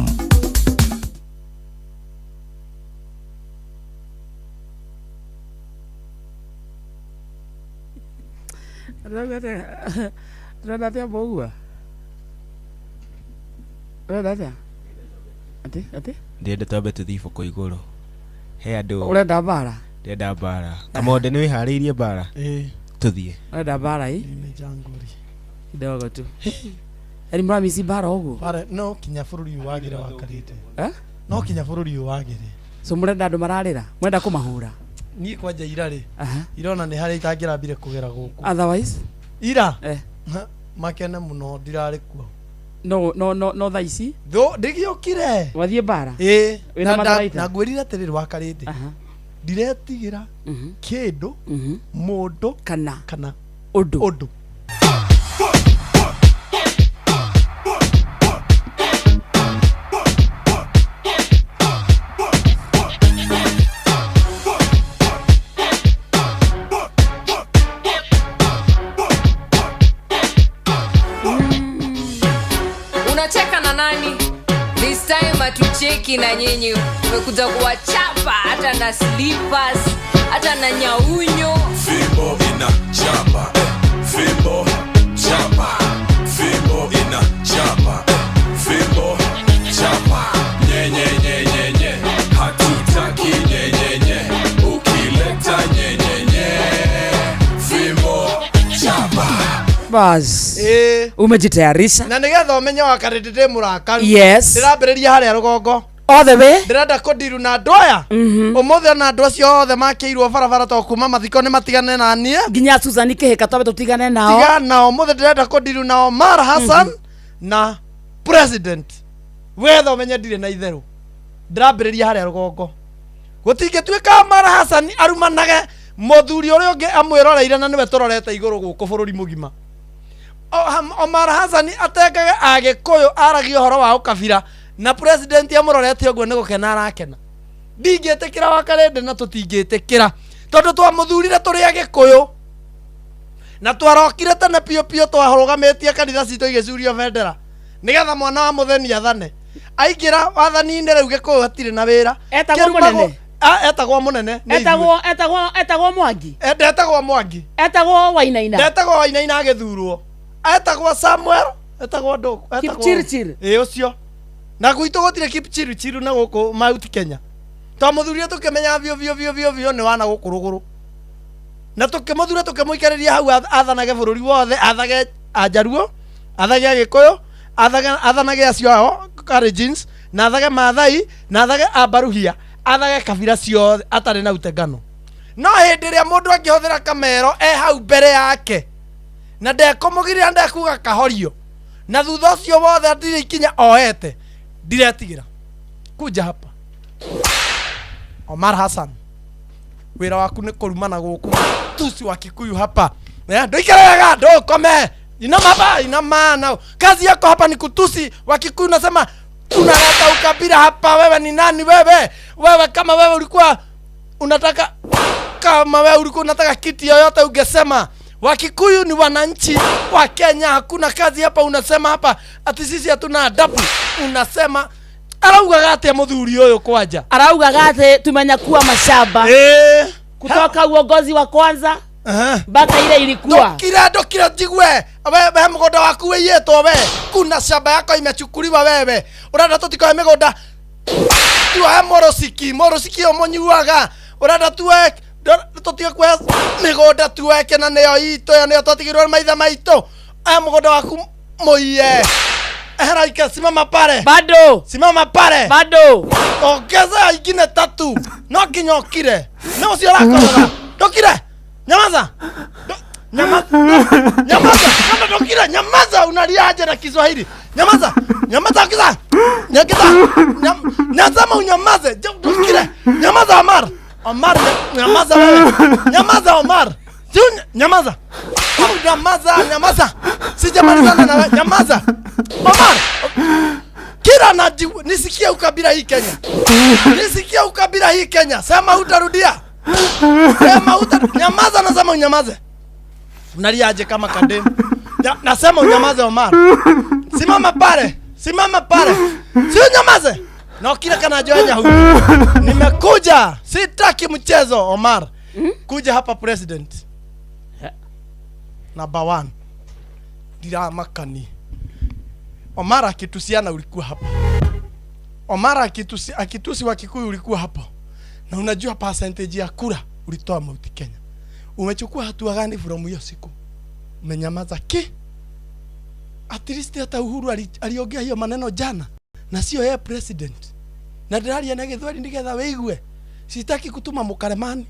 Ndĩrenda atĩa mũgua? Ũrenda atĩa? Atĩ atĩ? Ndĩrenda twambe tũthiĩ iboko igũrũ he andũ. Ũrenda mbara? Ndĩrenda mbara. Kamonde, nĩ wĩharĩirie mbara? Ĩĩ. Tũthiĩ. Ũrenda mbara ĩ? Nĩ Kidogo tu. Yaani mũramici mbara ũguo? Mbara no kinya bũrũri ũyũ wagĩre wakarĩte. Eh? No kinya bũrũri ũyũ wagĩre. So mũrenda andũ mararĩra? Mũrenda kũmahũra? Niĩ kwanja ira rĩ, Aha. irona nĩ harĩa itangĩrambire kũgera gũkũ. Otherwise? Ira? Eh. Makene mũno ndirarĩ kuo. No no no no thaa ici? Thũ ndĩgĩũkire. Wathiĩ mbara? Ĩĩ. Wĩna Na matharaita? na ngwĩrire atĩrĩrĩ wakarĩte. Ndiretigĩra kĩndũ, mũndũ kana kana ũndũ. Ũndũ. Unacheka na nani? This time hatucheki na nyinyi, tumekuja kuwachapa hata na slippers, hata na nyaunyo. Fimbo ina chapa, eh, fimbo chapa, fimbo ina chapa, eh, fimbo chapa. Nye nye nye nye nye, hatutaki nye nye nye, ukileta nye nye nye, fimbo chapa. Bas. Ĩĩ. Umejitayarisha? Na nĩgetha ũmenye wakarĩte ndĩ mũrakaru. Yes. Ndĩrambĩrĩria harĩa rũgongo. All the way? Ndĩrenda kũndiru na andũ aya. Ũmũthĩ ona andũ acio othe makĩirwo barabara to kuma mathiko nĩ matigane na niĩ. Nginya Susan Kĩhĩka twambe tũtigane nao. Tiga nao, ũmũthĩ ndĩrenda kũndiru na Omar Hassan na president. Wetha ũmenye ndirĩ na itherũ. Ndĩrambĩrĩria harĩa rũgongo. Gũtingĩtuĩka Omar Hassan arumanage mũthuri ũrĩa ũngĩ amwĩroreire na nĩwe tũrorete igũrũ gũkũ bũrũri mũgima. Omar Hassan atengage Agĩkũyũ aragia ũhoro wa ũkabira na president amũrorete ũguo nĩ gũkena arakena. Ndingĩtĩkĩra wakarĩndĩ na tũtingĩtĩkĩra tondũ twamũthurire tũrĩ Agĩkũyũ na twarokire tene piũ piũ twarũgamĩtie kanitha citũ igĩcurio bendera nĩgetha mwana wa mũtheni athane. Aingĩra wathani-inĩ rĩu Gĩkũyũ hatirĩ na wĩra. Etagwo Kĩrumagwo- mũnene? Etagwo mũnene nĩ ithuĩ. Etagwo etagwo etagwo Mwangi. Ndetagwo Mwangi. Etagwo Wainaina. Ndetagwo Wainaina agĩthurwo. Etagwo Samuel, etagwo ndũ, etagwo Kipchirchir. Ĩĩ ũcio. Na gwitũ gũtirĩ Kipchirchir na gũkũ Mount Kenya. Twamũthurire tũkĩmenya biũ biũ biũ biũ biũ nĩ wana gũkũ rũgũrũ. Na tũkĩmũthura tũkĩmũikarĩria hau athanage bũrũri wothe, athage Ajaruo, athage Agĩkũyũ, athanage acio ao Kalenjins, na athage Maathai, na athage Abaruhia, athage kabira ciothe atarĩ na utengano. No hĩndĩ ĩrĩa mũndũ angĩhũthĩra kamero e hau mbere yake na ndekũmũgiria ndekuga kahorio na thutha ũcio wothe atirĩ ikinya oete, ndiretigĩra. Kuja hapa Omar Hassan, wĩra waku nĩ kũrumana gũkũ tusi wa Kikuyu hapa. Ndũikare wega, ndũkome. Inama hapa, inama nao. Kazi yako hapa ni kutusi Wakikuyu, unasema unaleta ukabila hapa. Wewe ni nani wewe? Wewe kama wewe ulikuwa unataka, kama wewe ulikuwa unataka kiti yoyote ungesema Wakikuyu ni wananchi wa Kenya, hakuna kazi hapa. Unasema hapa ati sisi hatuna adabu. Unasema araugaga atia muthuri uyu kwanja? Araugaga ati tumenyakua mashamba kutoka uongozi wa kwanza mpaka ile ilikuwa. Ndokira njigue. Wewe mugunda waku wiyitwo we. Kuna shamba yako imechukuliwa wewe. Urenda tutikoe migunda tuoe morosiki, morosiki yo munyuaga. Urenda tuoe tutige kuoya migunda tuoe na niyo itu yo niyo twatigirwo maithe maitu. Aya mugunda waku muiye. Heraika, simama pale. Bado. Simama pale. Bado. Ongeza ingine tatu. No nginya ukire. No ucio ũrakorora. Ndũkire. Nyamaza. Nyamaza. Nyamaza. Kama ndũkire, nyamaza, unalia aje na Kiswahili. Nyamaza. Nyamaza kiza. Nyakiza. Nyamaza unyamaze. Ndũkire. Nyamaza Omar. Omar, nyamaza wewe. Nyamaza Omar. Nyamaza. Nyamaza, nyamaza. Sijamalizana na wewe. Nyamaza. Omar. Kila nisikie ukabila hii Kenya. Nisikie ukabila hii Kenya. Sema hutarudia. Sema nyamaza, nasema unyamaze. Unalia aje kama kademu? Nasema unyamaze Omar. Simama pale. Simama pale. Si unyamaze. Na kila kana joenya huyu. Nimekuja. Sitaki mchezo Omar. Kuja hapa president. Number 1. Dira makani. Omar akitusiana ulikuwa hapo. Omar akitusi wa Kikuyu ulikuwa hapo. Na unajua percentage ya kura ulitoa Mount Kenya. Umechukua hatua gani from hiyo siku? Umenyamaza ki? At least hata Uhuru aliongea hiyo maneno jana. Na sio yeye president. Na ndiraria na Gĩthweri nigetha wĩigue. Sitaki kutuma mukaremani.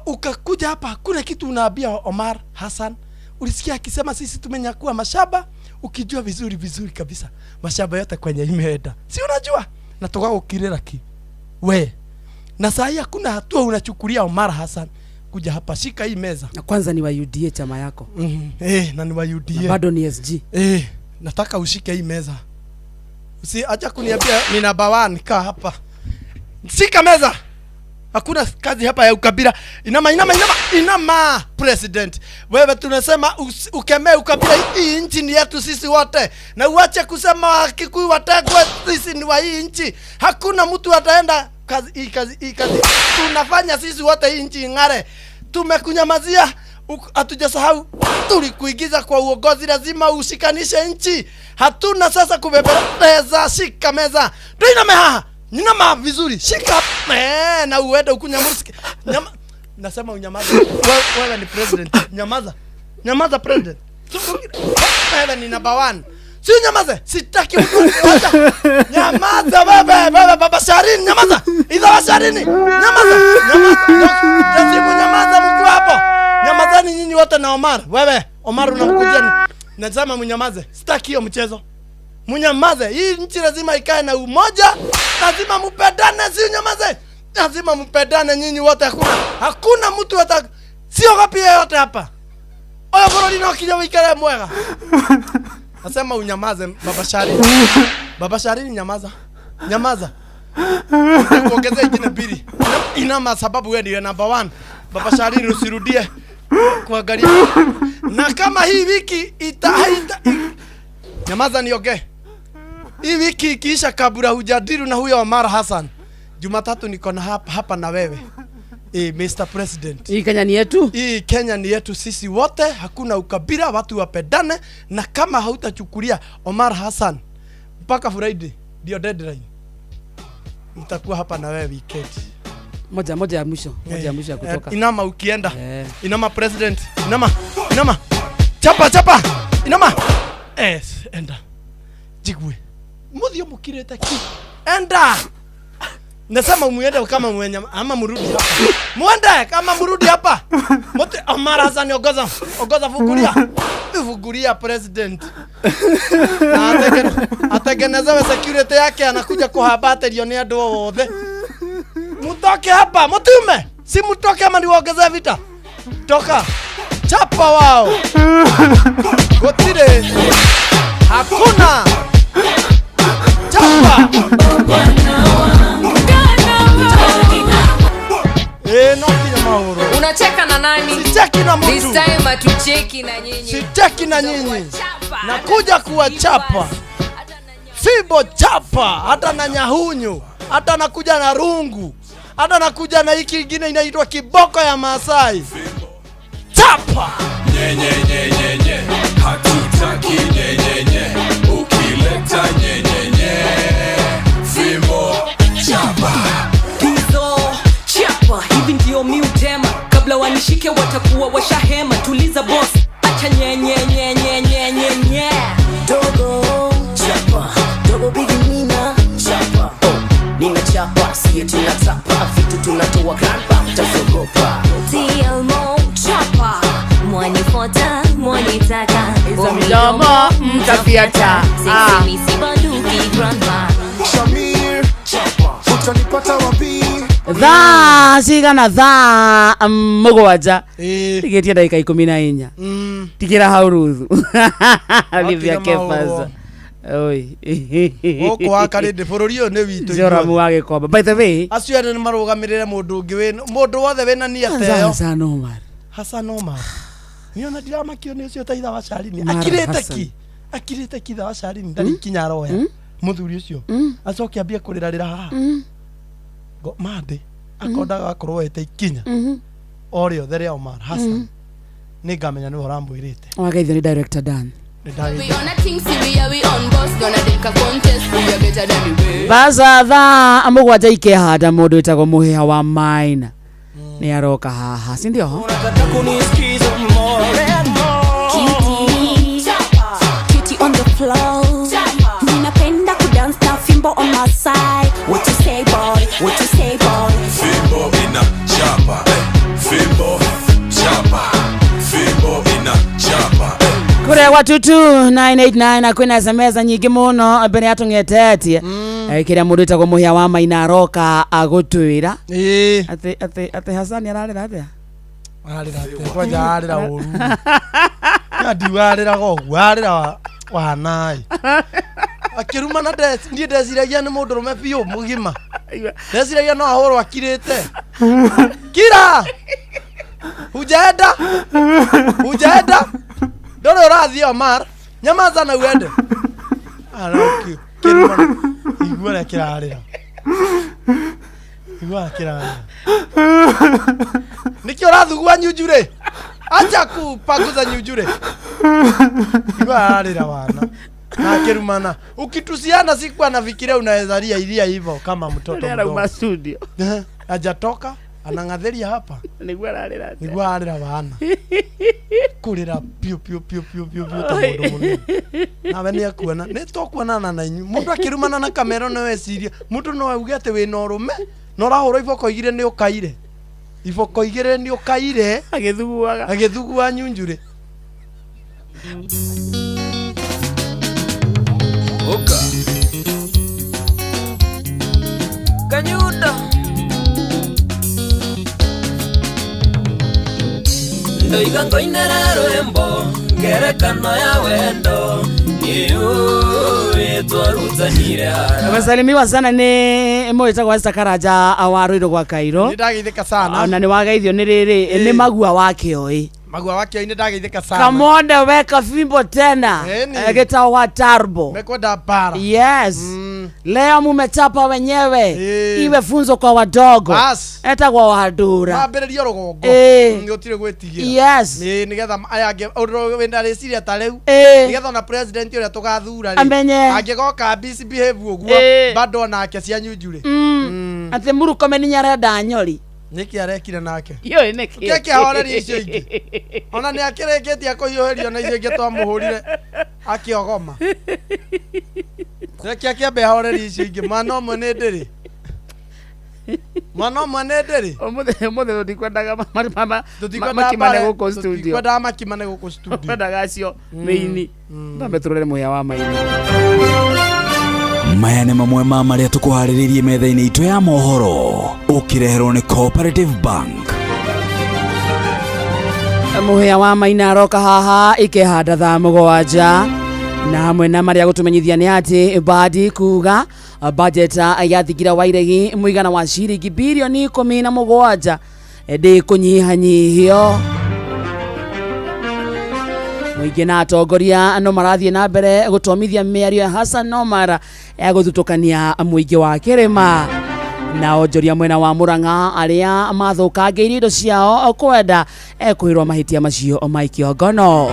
Ukakuja hapa hakuna kitu unaambia Omar Hassan. Ulisikia akisema sisi tumenyakua mashamba, ukijua vizuri vizuri kabisa mashamba yote kwenye imeenda. Si unajua? Na toka ukirera ki. We. Na saa hii hakuna hatua unachukulia Omar Hassan. Kuja hapa shika hii meza. Na kwanza ni wa UDA chama yako. Na ni wa UDA. Na bado ni SG. Nataka ushike hii meza. Usi acha kuniambia ni namba 1, kaa hapa. Shika meza. Hakuna kazi hapa ya ukabila. Inama, inama, inama, inama president. Wewe tunasema ukemee ukabila. Hii nchi ni yetu sisi wote. Na uache kusema Kikuyu wategwe, sisi ni wa hii nchi. Hakuna mtu ataenda kazi hii, kazi hii, kazi. Tunafanya sisi wote hii nchi ing'are. Tumekunyamazia, hatujasahau tulikuingiza kwa uongozi, lazima ushikanishe nchi. Hatuna sasa kubebeleza. Shika meza. Tuiname haha. Nyinama vizuri. Shika na uende ukunyamurusike. Nasema unyamaze. Wewe ni president. Nyamaza. Nyamaza president. Wewe ni number 1. Si unyamaze. Sitaki mtu. Nyamaza wewe. Wewe baba Sharini nyamaza. Idha Sharini. Nyamaza. Nyamaza. Lazima nyamaza mkiwa hapo. Nyamazani nyinyi wote na Omar. Wewe Omar unamkujia. Nasema mnyamaze. Sitaki hiyo mchezo. Mnyamaze. Hii nchi lazima ikae na umoja. Lazima mpendane, si unyamaze. Lazima mpendane nyinyi wote, hakuna mtu hata sio gapi yote hapa. Oyo borori no kinya wikare mwega. Nasema unyamaze baba Sharini. Baba Sharini nyamaza. Nyamaza. Kuongeza ingine mbili. Inama sababu wewe ndiye number 1. Baba Sharini usirudie kuangalia. Na kama hii wiki ita nyamaza niongee. Hii wiki ikiisha kabla hujadili na huyo Omar Hassan, Jumatatu niko na hapa na wewe. Mr. President. Hii Kenya ni yetu? Hii Kenya ni yetu sisi wote, hakuna ukabila, watu wapendane. Na kama hautachukulia Omar Hassan mpaka Friday ndio deadline, nitakuwa hapa na wewe weekend. Moja ya mwisho, moja ya mwisho ya kutoka. Inama ukienda. Inama president, inama, inama. Chapa chapa. Inama. Enda. Jigwe. Muthio mukirete ki. Enda. Nasema muende kama mwenye ama murudi hapa. Muende kama murudi hapa. Mote Omar Hassan ogoza fugulia. Fugulia president. Na atengenezewe security yake, anakuja kuhabaterio ni andu othe. Mutoke hapa, mutume. Si mutoke ama niwaongezee vita. Toka. Chapa wao. Gũtirĩ. Hakuna. Chapa. Eh, no kinya mahũrwo. Unacheka na nani? Sicheki na mtu. This time hatucheki na nyinyi. Sicheki na nyinyi. Nakuja kuwachapa. Fimbo chapa, hata na nyahunyu, hata nakuja na rungu, hata nakuja na hiki kingine inaitwa kiboko ya Maasai. Chapa. Nye nye nye nye nye, hatutaki nye nye nye, ukileta nye nye nye, fimbo chapa. Hizo chapa, hivi ndio mi utema. Kabla wanishike watakuwa washahema. Tuliza boss, acha nye nye nye nye nye nye nye. Dogo chapa, dogo bigi nina chapa. Oh, nina chapa, siyo tunatapa, vitu tunatoa grandpa, utazogopa. TLMO chapa, mwanifota, mwanitaka. Midomo mtafiata. Sisi misi banduki grandma. Shamir chapa, utanipata wapi? Thaa cigana thaa mũgwanja tigĩtie ndagĩka 14 tigĩra hau ruthu Olivia Kefas oi Gũkũ wa Karĩndĩ bũrũri ũyũ nĩ witũ Joramu wa Gĩkomba by the way acio ene nĩ marũgamĩrĩre mũndũ ũngĩ wĩ mũndũ wothe wĩna nia ta ĩyo. Hassan Omar Hassan Omar niĩ ona ndiramakio nĩ ũcio ta itha wa Sharini Omar akirĩte Hassan. ki akirĩte ki itha wa Sharini ndarĩ ikinya aroya mũthuri ũcio acoke ambie kũrĩrarĩra haha Mande akondaga akorwo ete ikinya o rĩothe rĩa Omar Hassan nĩ ngamenya nĩwe ũramwĩrĩte wageithio nĩ director Dan Nĩ ndageithio. We on a thing, see we are we on boss. Gonna take a contest, we are better than the rest. Baza thaa mũgwanja ikehanda mũndũ wĩtagwo mũhĩa wa maina nĩ aroka haha si ndio? Cutie, cutie on the floor. Ninapenda kudance na fimbo on my side. What you say boy? What you say boy? Fimbo ina chapa, fimbo chapa, fimbo ina chapa. Kũrĩa gwa 22989 na kwĩna SMS nyingĩ mũno mbere ya tũng'etetie kĩrĩa mũndũ wĩtagwo mũhĩa wa maina aroka agũtwĩra atĩ atĩ atĩ Hassan ararĩra atĩa? Ararĩra atĩa? Kwanja ararĩra ũru ndiuga arĩraga ũguo arĩra wanaĩ akĩrumana niĩ ndeciragia nĩ mũndũrũme biũ mũgima ndeciragia no ahũrwo akirĩte kira hujaenda hujaenda ndũrĩ ũrathiĩ Omar nyamaza na uende kĩrumana igua ũrĩa kĩrarĩra igua ũrĩa kĩrarĩra nĩkĩ ũrathugua nyunjurĩ acha kupanguza nyunjurĩ igua ararĩra wana na akĩrumana ukitusiana siku anafikiria unaweza lia ilia hivyo kama mtoto Arauma mdogo studio hajatoka anang'athĩria hapa nĩguo ararĩra atĩa? nĩguo ararĩra wana kũrĩra piũ piũ piũ piũ piũ piũ ta mũndũ mũnene nawe nĩ akuona nĩ tũkuonana na inyuĩ mũndũ akĩrumana na kamera no ecirie mũndũ no auge atĩ wĩna ũrũme na ũrahũrwo iboko igĩrĩ nĩ ũkaire iboko igĩrĩ nĩ ũkaire agĩthuguaga agĩthugua nyunjurĩ Oka Kanyuda Ndoiga ngoinera rwimbo ngerekano ya wendo niũĩ twarutanire hara Wasalimiwa sana nĩ mũndũ wĩtagwo Esther Karanja wa Rũirũ gwa Kairo nĩ ndageithĩka sana ona nĩ wageithio nĩ rĩrĩ nĩ magua wa kĩoi magua wa kĩoi nĩ ndageithĩka sana Kamonde weka fimbo tena Eni. gĩtagwo wa Tarbo mekwenda bara yes leo mumechapa wenyewe iwe funzo kwa wadogo Bas. etagwo wadura mambĩrĩrie rũgongo gũtirĩ gwĩtigĩra Yes. Nĩ nĩgetha aya angĩ ũndũ wĩna rĩciria ta rĩu nĩgetha ona president ũrĩa tũgathura rĩ Amenye. angĩgoka misbehave ũguo bado onake cia nyunjurĩ atĩ Murkomen nĩarenda nyori nĩkĩ arekire nake Iũĩ nĩkĩ? Kĩke ahorerie icio ingĩ ona nĩ akĩrĩkĩtie kũhiũhĩrio na icio ingĩ twamũhũrire akĩogoma reke akĩambe ahorerie icio ingĩ mwana ũmwe nĩ ndĩrĩ mwana ũmwe nĩ ndĩrĩ ũmũthĩ ũmũthĩ tũtikwendaga Tũtikwendaga makimane mbare- gũkũ studio tũtikwendaga makimane gũkũ studio twendaga acio mĩini tambe tũrore mũhĩa wa maini Maya nĩ mamwe ma marĩa tũkũharĩrĩirie metha-inĩ itũ ya mohoro ũkĩreherwo nĩ Cooperative Bank. Mũhĩa wa Maina aroka haha ikĩhanda thaa 7, na hamwe na marĩa gũtũmenyithia nĩ atĩ Mbadi kuga budget ya Thingira wa Iregi mũigana wa ciringi birioni 17 ndĩkũnyihanyihio. Mũingĩ na atongoria no marathiĩ na mbere gũtomithia mĩario ya Hassan Omar ya gũthutũkania mũingĩ wa kĩrĩma. Na onjoria mwena wa Murang'a arĩa mathũkangĩirie indo ciao kwenda kwĩrwo mahĩtia macio maikio ngono.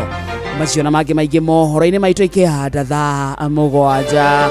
Macio na mangĩ maingĩ mohoro-inĩ maitũ ikĩhanda thaa 7.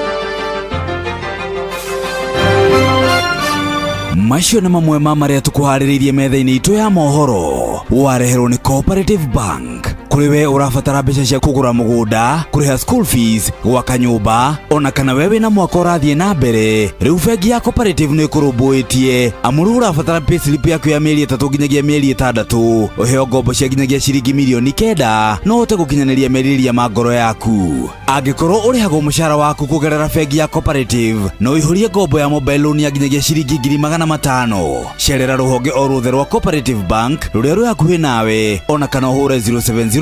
Macio nĩ mamwe ma marĩa tũkũharĩrĩirie metha-inĩ itũ ya mohoro. Wareherwo nĩ Cooperative Bank. Kũrĩ we ũrabatara mbeca cia kũgũra mũgũnda, kũrĩha school fees, gwaka nyũmba, ona kana we wĩna mwaka ũrathiĩ na mbere, rĩu bengi ya Cooperative nĩ ĩkũrũmbũĩtie. Amu rĩu ũrabatara payslip yaku ya mĩeri 3 nginyagia mĩeri 6, ũheo ngombo cia nginyagia ciringi mirioni 9, no ũhote gũkinyanĩria merirĩria ma ngoro yaku. Angĩkorwo ũrĩhagwo mũcara waku kũgerera bengi ya Cooperative, no ũihũrie ngombo ya mobile loan ya nginyagia ciringi 500,000. Cerera rũhonge o ruothe rwa Cooperative Bank rũrĩa rwĩ hakuhĩ nawe, ona kana ũhũre 0703 02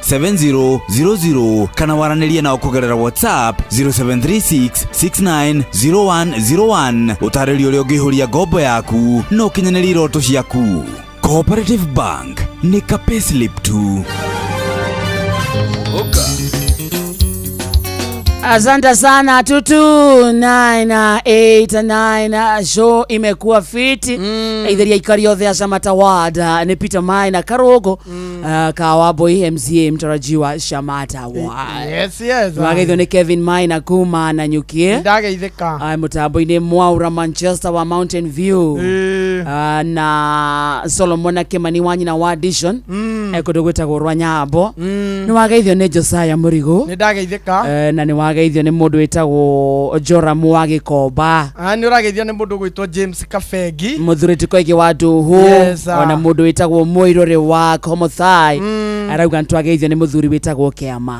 7000 kana waranĩrie nao kũgerera WhatsApp 0736 690101. Ũtarĩrio ũrĩa ũngĩihũria ngombo yaku na ũkinyanĩrie iroto ciaku. Cooperative Bank nĩ ka payslip tu. Asante sana Tutu 989, show imekuwa fiti. Itheria ikari othe a Shamata Ward ni Peter Maina Karogo, Kawaboi MCA mtarajiwa Shamata Ward. Yes, yes. Wageithio nĩ Kevin Maina kuma na Nyukie. Ndageithĩka. Mũtambo-inĩ Mwaura Manchester wa Mountain View. Na Solomon Kimani wa nyina wa Dishon, kũndũ gwĩtagwo Rwanyambo. Nĩ wageithio nĩ Josiah Mũrigo. Nĩ ndageithĩka. Na nĩ wageithio nĩ mũndũ wĩtagwo Joramu wa Gĩkomba. Nĩ ũrageithio nĩ mũndũ ũgwĩtwo James Kabengi, mũthuri Tikoigi wa Nduhu. Yes, ona mũndũ wĩtagwo Mũirũrĩ wa Komothai arauga nĩtwageithio nĩ mũthuri wĩtagwo Kĩama.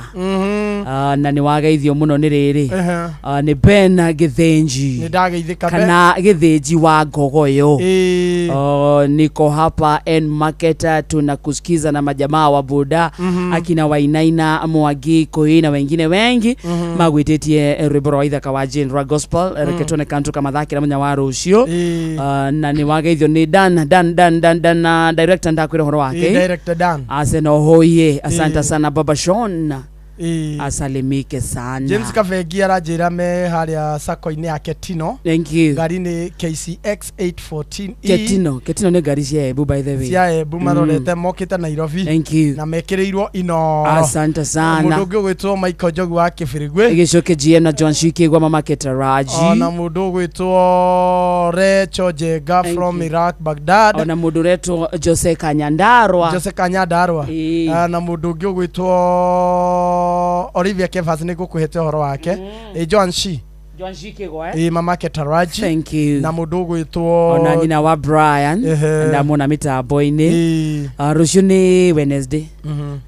Na nĩ wageithio mũno nĩ rĩrĩ, nĩ Ben Gĩthĩnji. Nĩ ndageithĩka. Kana Gĩthĩnji wa Ngogoyo. Niko hapa N Market, tunakusikiza na majamaa wa boda, akina Wainaina Mwangi Koi na wengine wengi, magwĩtĩtie rwĩmbo rwa ithaka wa Jane rwa gospel. Reke tuone kantu kamathakĩra mũthenya wa rũciũ. Na nĩ wageithio nĩ Dan Dan Dan Dan Dan na director ndakwĩra ũhoro wake. Director Dan. Aseno hoye, asante sana Baba Sean, asalimike sana. James Kabengi aranjĩra me harĩa sako-inĩ ya Ketino. Thank you. Ngari nĩ KCX 814E. Ketino, Ketino nĩ ngari cia Embu, by the way. Cia Embu, marorete mokĩte Nairobi. Thank you. Na mekĩrĩirwo Inoro. Asante sana. Mũndũ ũngĩ ũgwĩtwo Michael Njogu wa Kĩbĩrĩgwe. Gĩcoke GM na John Shikigwa mama Ketaraji. Ona mũndũ ũgwĩtwo Recho Jenga from Iraq, Baghdad. Ona mũndũ ũretwo Jose Kanyandarwa. Jose Kanyandarwa. Na mũndũ ũngĩ ũgwĩtwo Olivia Kevas, nĩ ngũkũhete ũhoro wake. Joan Shi. Joan Shikigwa. Ĩ mama Ketaraji. Thank you. Na mũndũ ũgwĩtwo ona nyina wa Brian ndamwona mĩtambo-inĩ. Rũciũ nĩ Wednesday.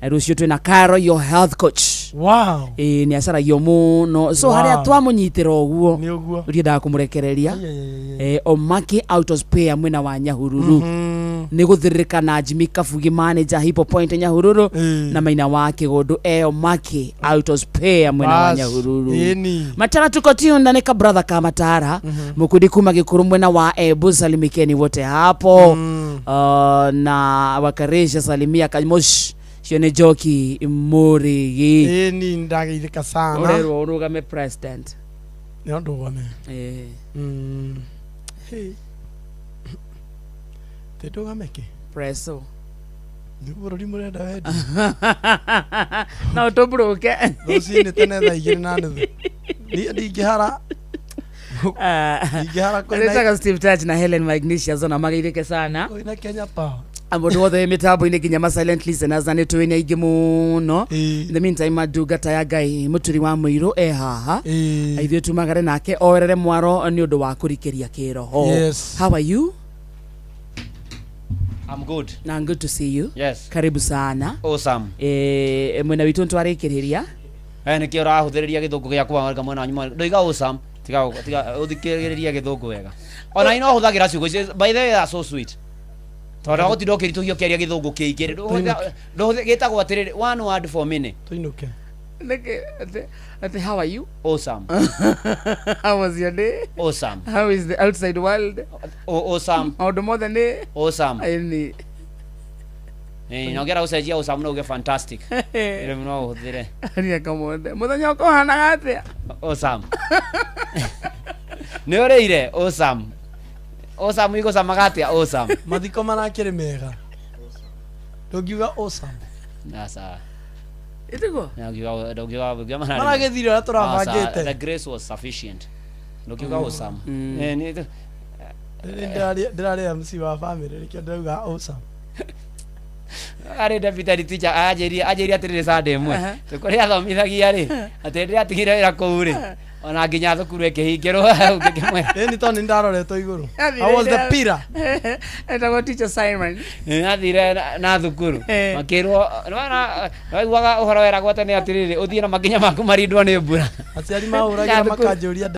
Rũciũ twĩna Caro, your health coach. Wow. Ĩ nĩ acaragio mũno, so harĩa twamũnyitĩra ũguo nĩ ũguo ndiendaga kũmũrekereria. Omaki Auto Spare mwena wa Nyahururu nĩ gũthĩrĩrĩka na Jimmy Kabugi, manager Hippo Point Nyahururu, na Maina wa Kĩgũndũ Omaki Auto Spare mwena wa Nyahururu. Matara tuko tunda nĩ ka brother ka Matara mũkundi kuma Gĩkũrũ mwena wa Embu, salimikeni wote hapo. Na wakaresha salimia Kamosh cio nĩ Njoki Mũrĩgi. Ĩni ndageithĩka sana. Ũrerwo ũrũgame president. Nĩ ndũgame. Tĩ ndũgame kĩ? Preso. Nĩ bũrũri mũrenda wendi. No tũmburuke. Rũcinĩ tene thaa 2:30. Niĩ ndingĩhara. Ndingĩhara kwĩna Nĩtaga Steve Touch na Helen Magnesius ona mageithĩke sana. Kwĩna Kenya Power. Mũndũ wothe wĩ mĩtambo-inĩ nginya ma silent listeners na nĩ tũĩ nĩ aingĩ mũno. In the meantime, ndungata ya Ngai mũturi wa mũirũ e haha, ithuĩ tumagare nake oerere mwaro nĩ ũndũ wa kũrikĩria kĩroho. Yes. How are you? I'm good. Na good to see you. Yes. Karibu sana. Awesome. Mwena witũ nĩtwarĩkĩrĩria. Nĩkĩo ũrahũthĩrĩria gĩthũngũ gĩakwa wega mwena wanyu ndoiga awesome. Tiga tiga ũthikĩrĩrie gĩthũngũ wega. Ona ino hũthagĩra ciugo icio, by the way, they are so sweet. Tondũ agũtinda ũkĩritũhia ũkĩaria gĩthũngũ kĩingĩ Tũinũke. gĩtagwo atĩrĩrĩ, one word for many. Tũinũke. Nĩkĩ atĩ how are you? Awesome. How was your day? Awesome. How is the outside world? Awesome. Maũndũ mothe nĩ Awesome. Ĩni. Eh, na ũngĩenda gũcenjia awesome no uge fantastic. Rĩu no ũhũthĩre Aria kamũndũ. Mũthenya ũkwa ũhanaga atĩa? Awesome. Nĩ ũrĩire? Awesome. Awesome igũcamaga atĩa? Awesome. Mathiko marakĩrĩ mega. Ndũngiuga awesome. Aca. Ĩtiguo? Ndũngiuga Maragĩthire ũrĩa tũrabangĩte. Aca, the grace was sufficient. Ndũngiuga awesome. Eh, Ndĩrarĩ MC wa family nĩkĩo ndĩrauga awesome. Arĩ deputy teacher anjĩrie atĩrĩrĩ Sunday ĩmwe kũrĩa athomithagia rĩ, atĩ ndĩratigire wĩra kũu rĩ, ona nginya thukuru ĩkĩhingĩrwo hau ngĩkĩmwĩra. Ĩni tondũ nĩ ndaroretwo igũrũ. I was the pillar. Etagwo teacher Simon. Athire na thukuru makĩrwo nĩwaiguaga ũhoro weragwo atĩ nĩ atĩrĩrĩ ũthiĩ na makinya maku marindwo nĩ mbura. Aciari mahũragĩra makanjũria.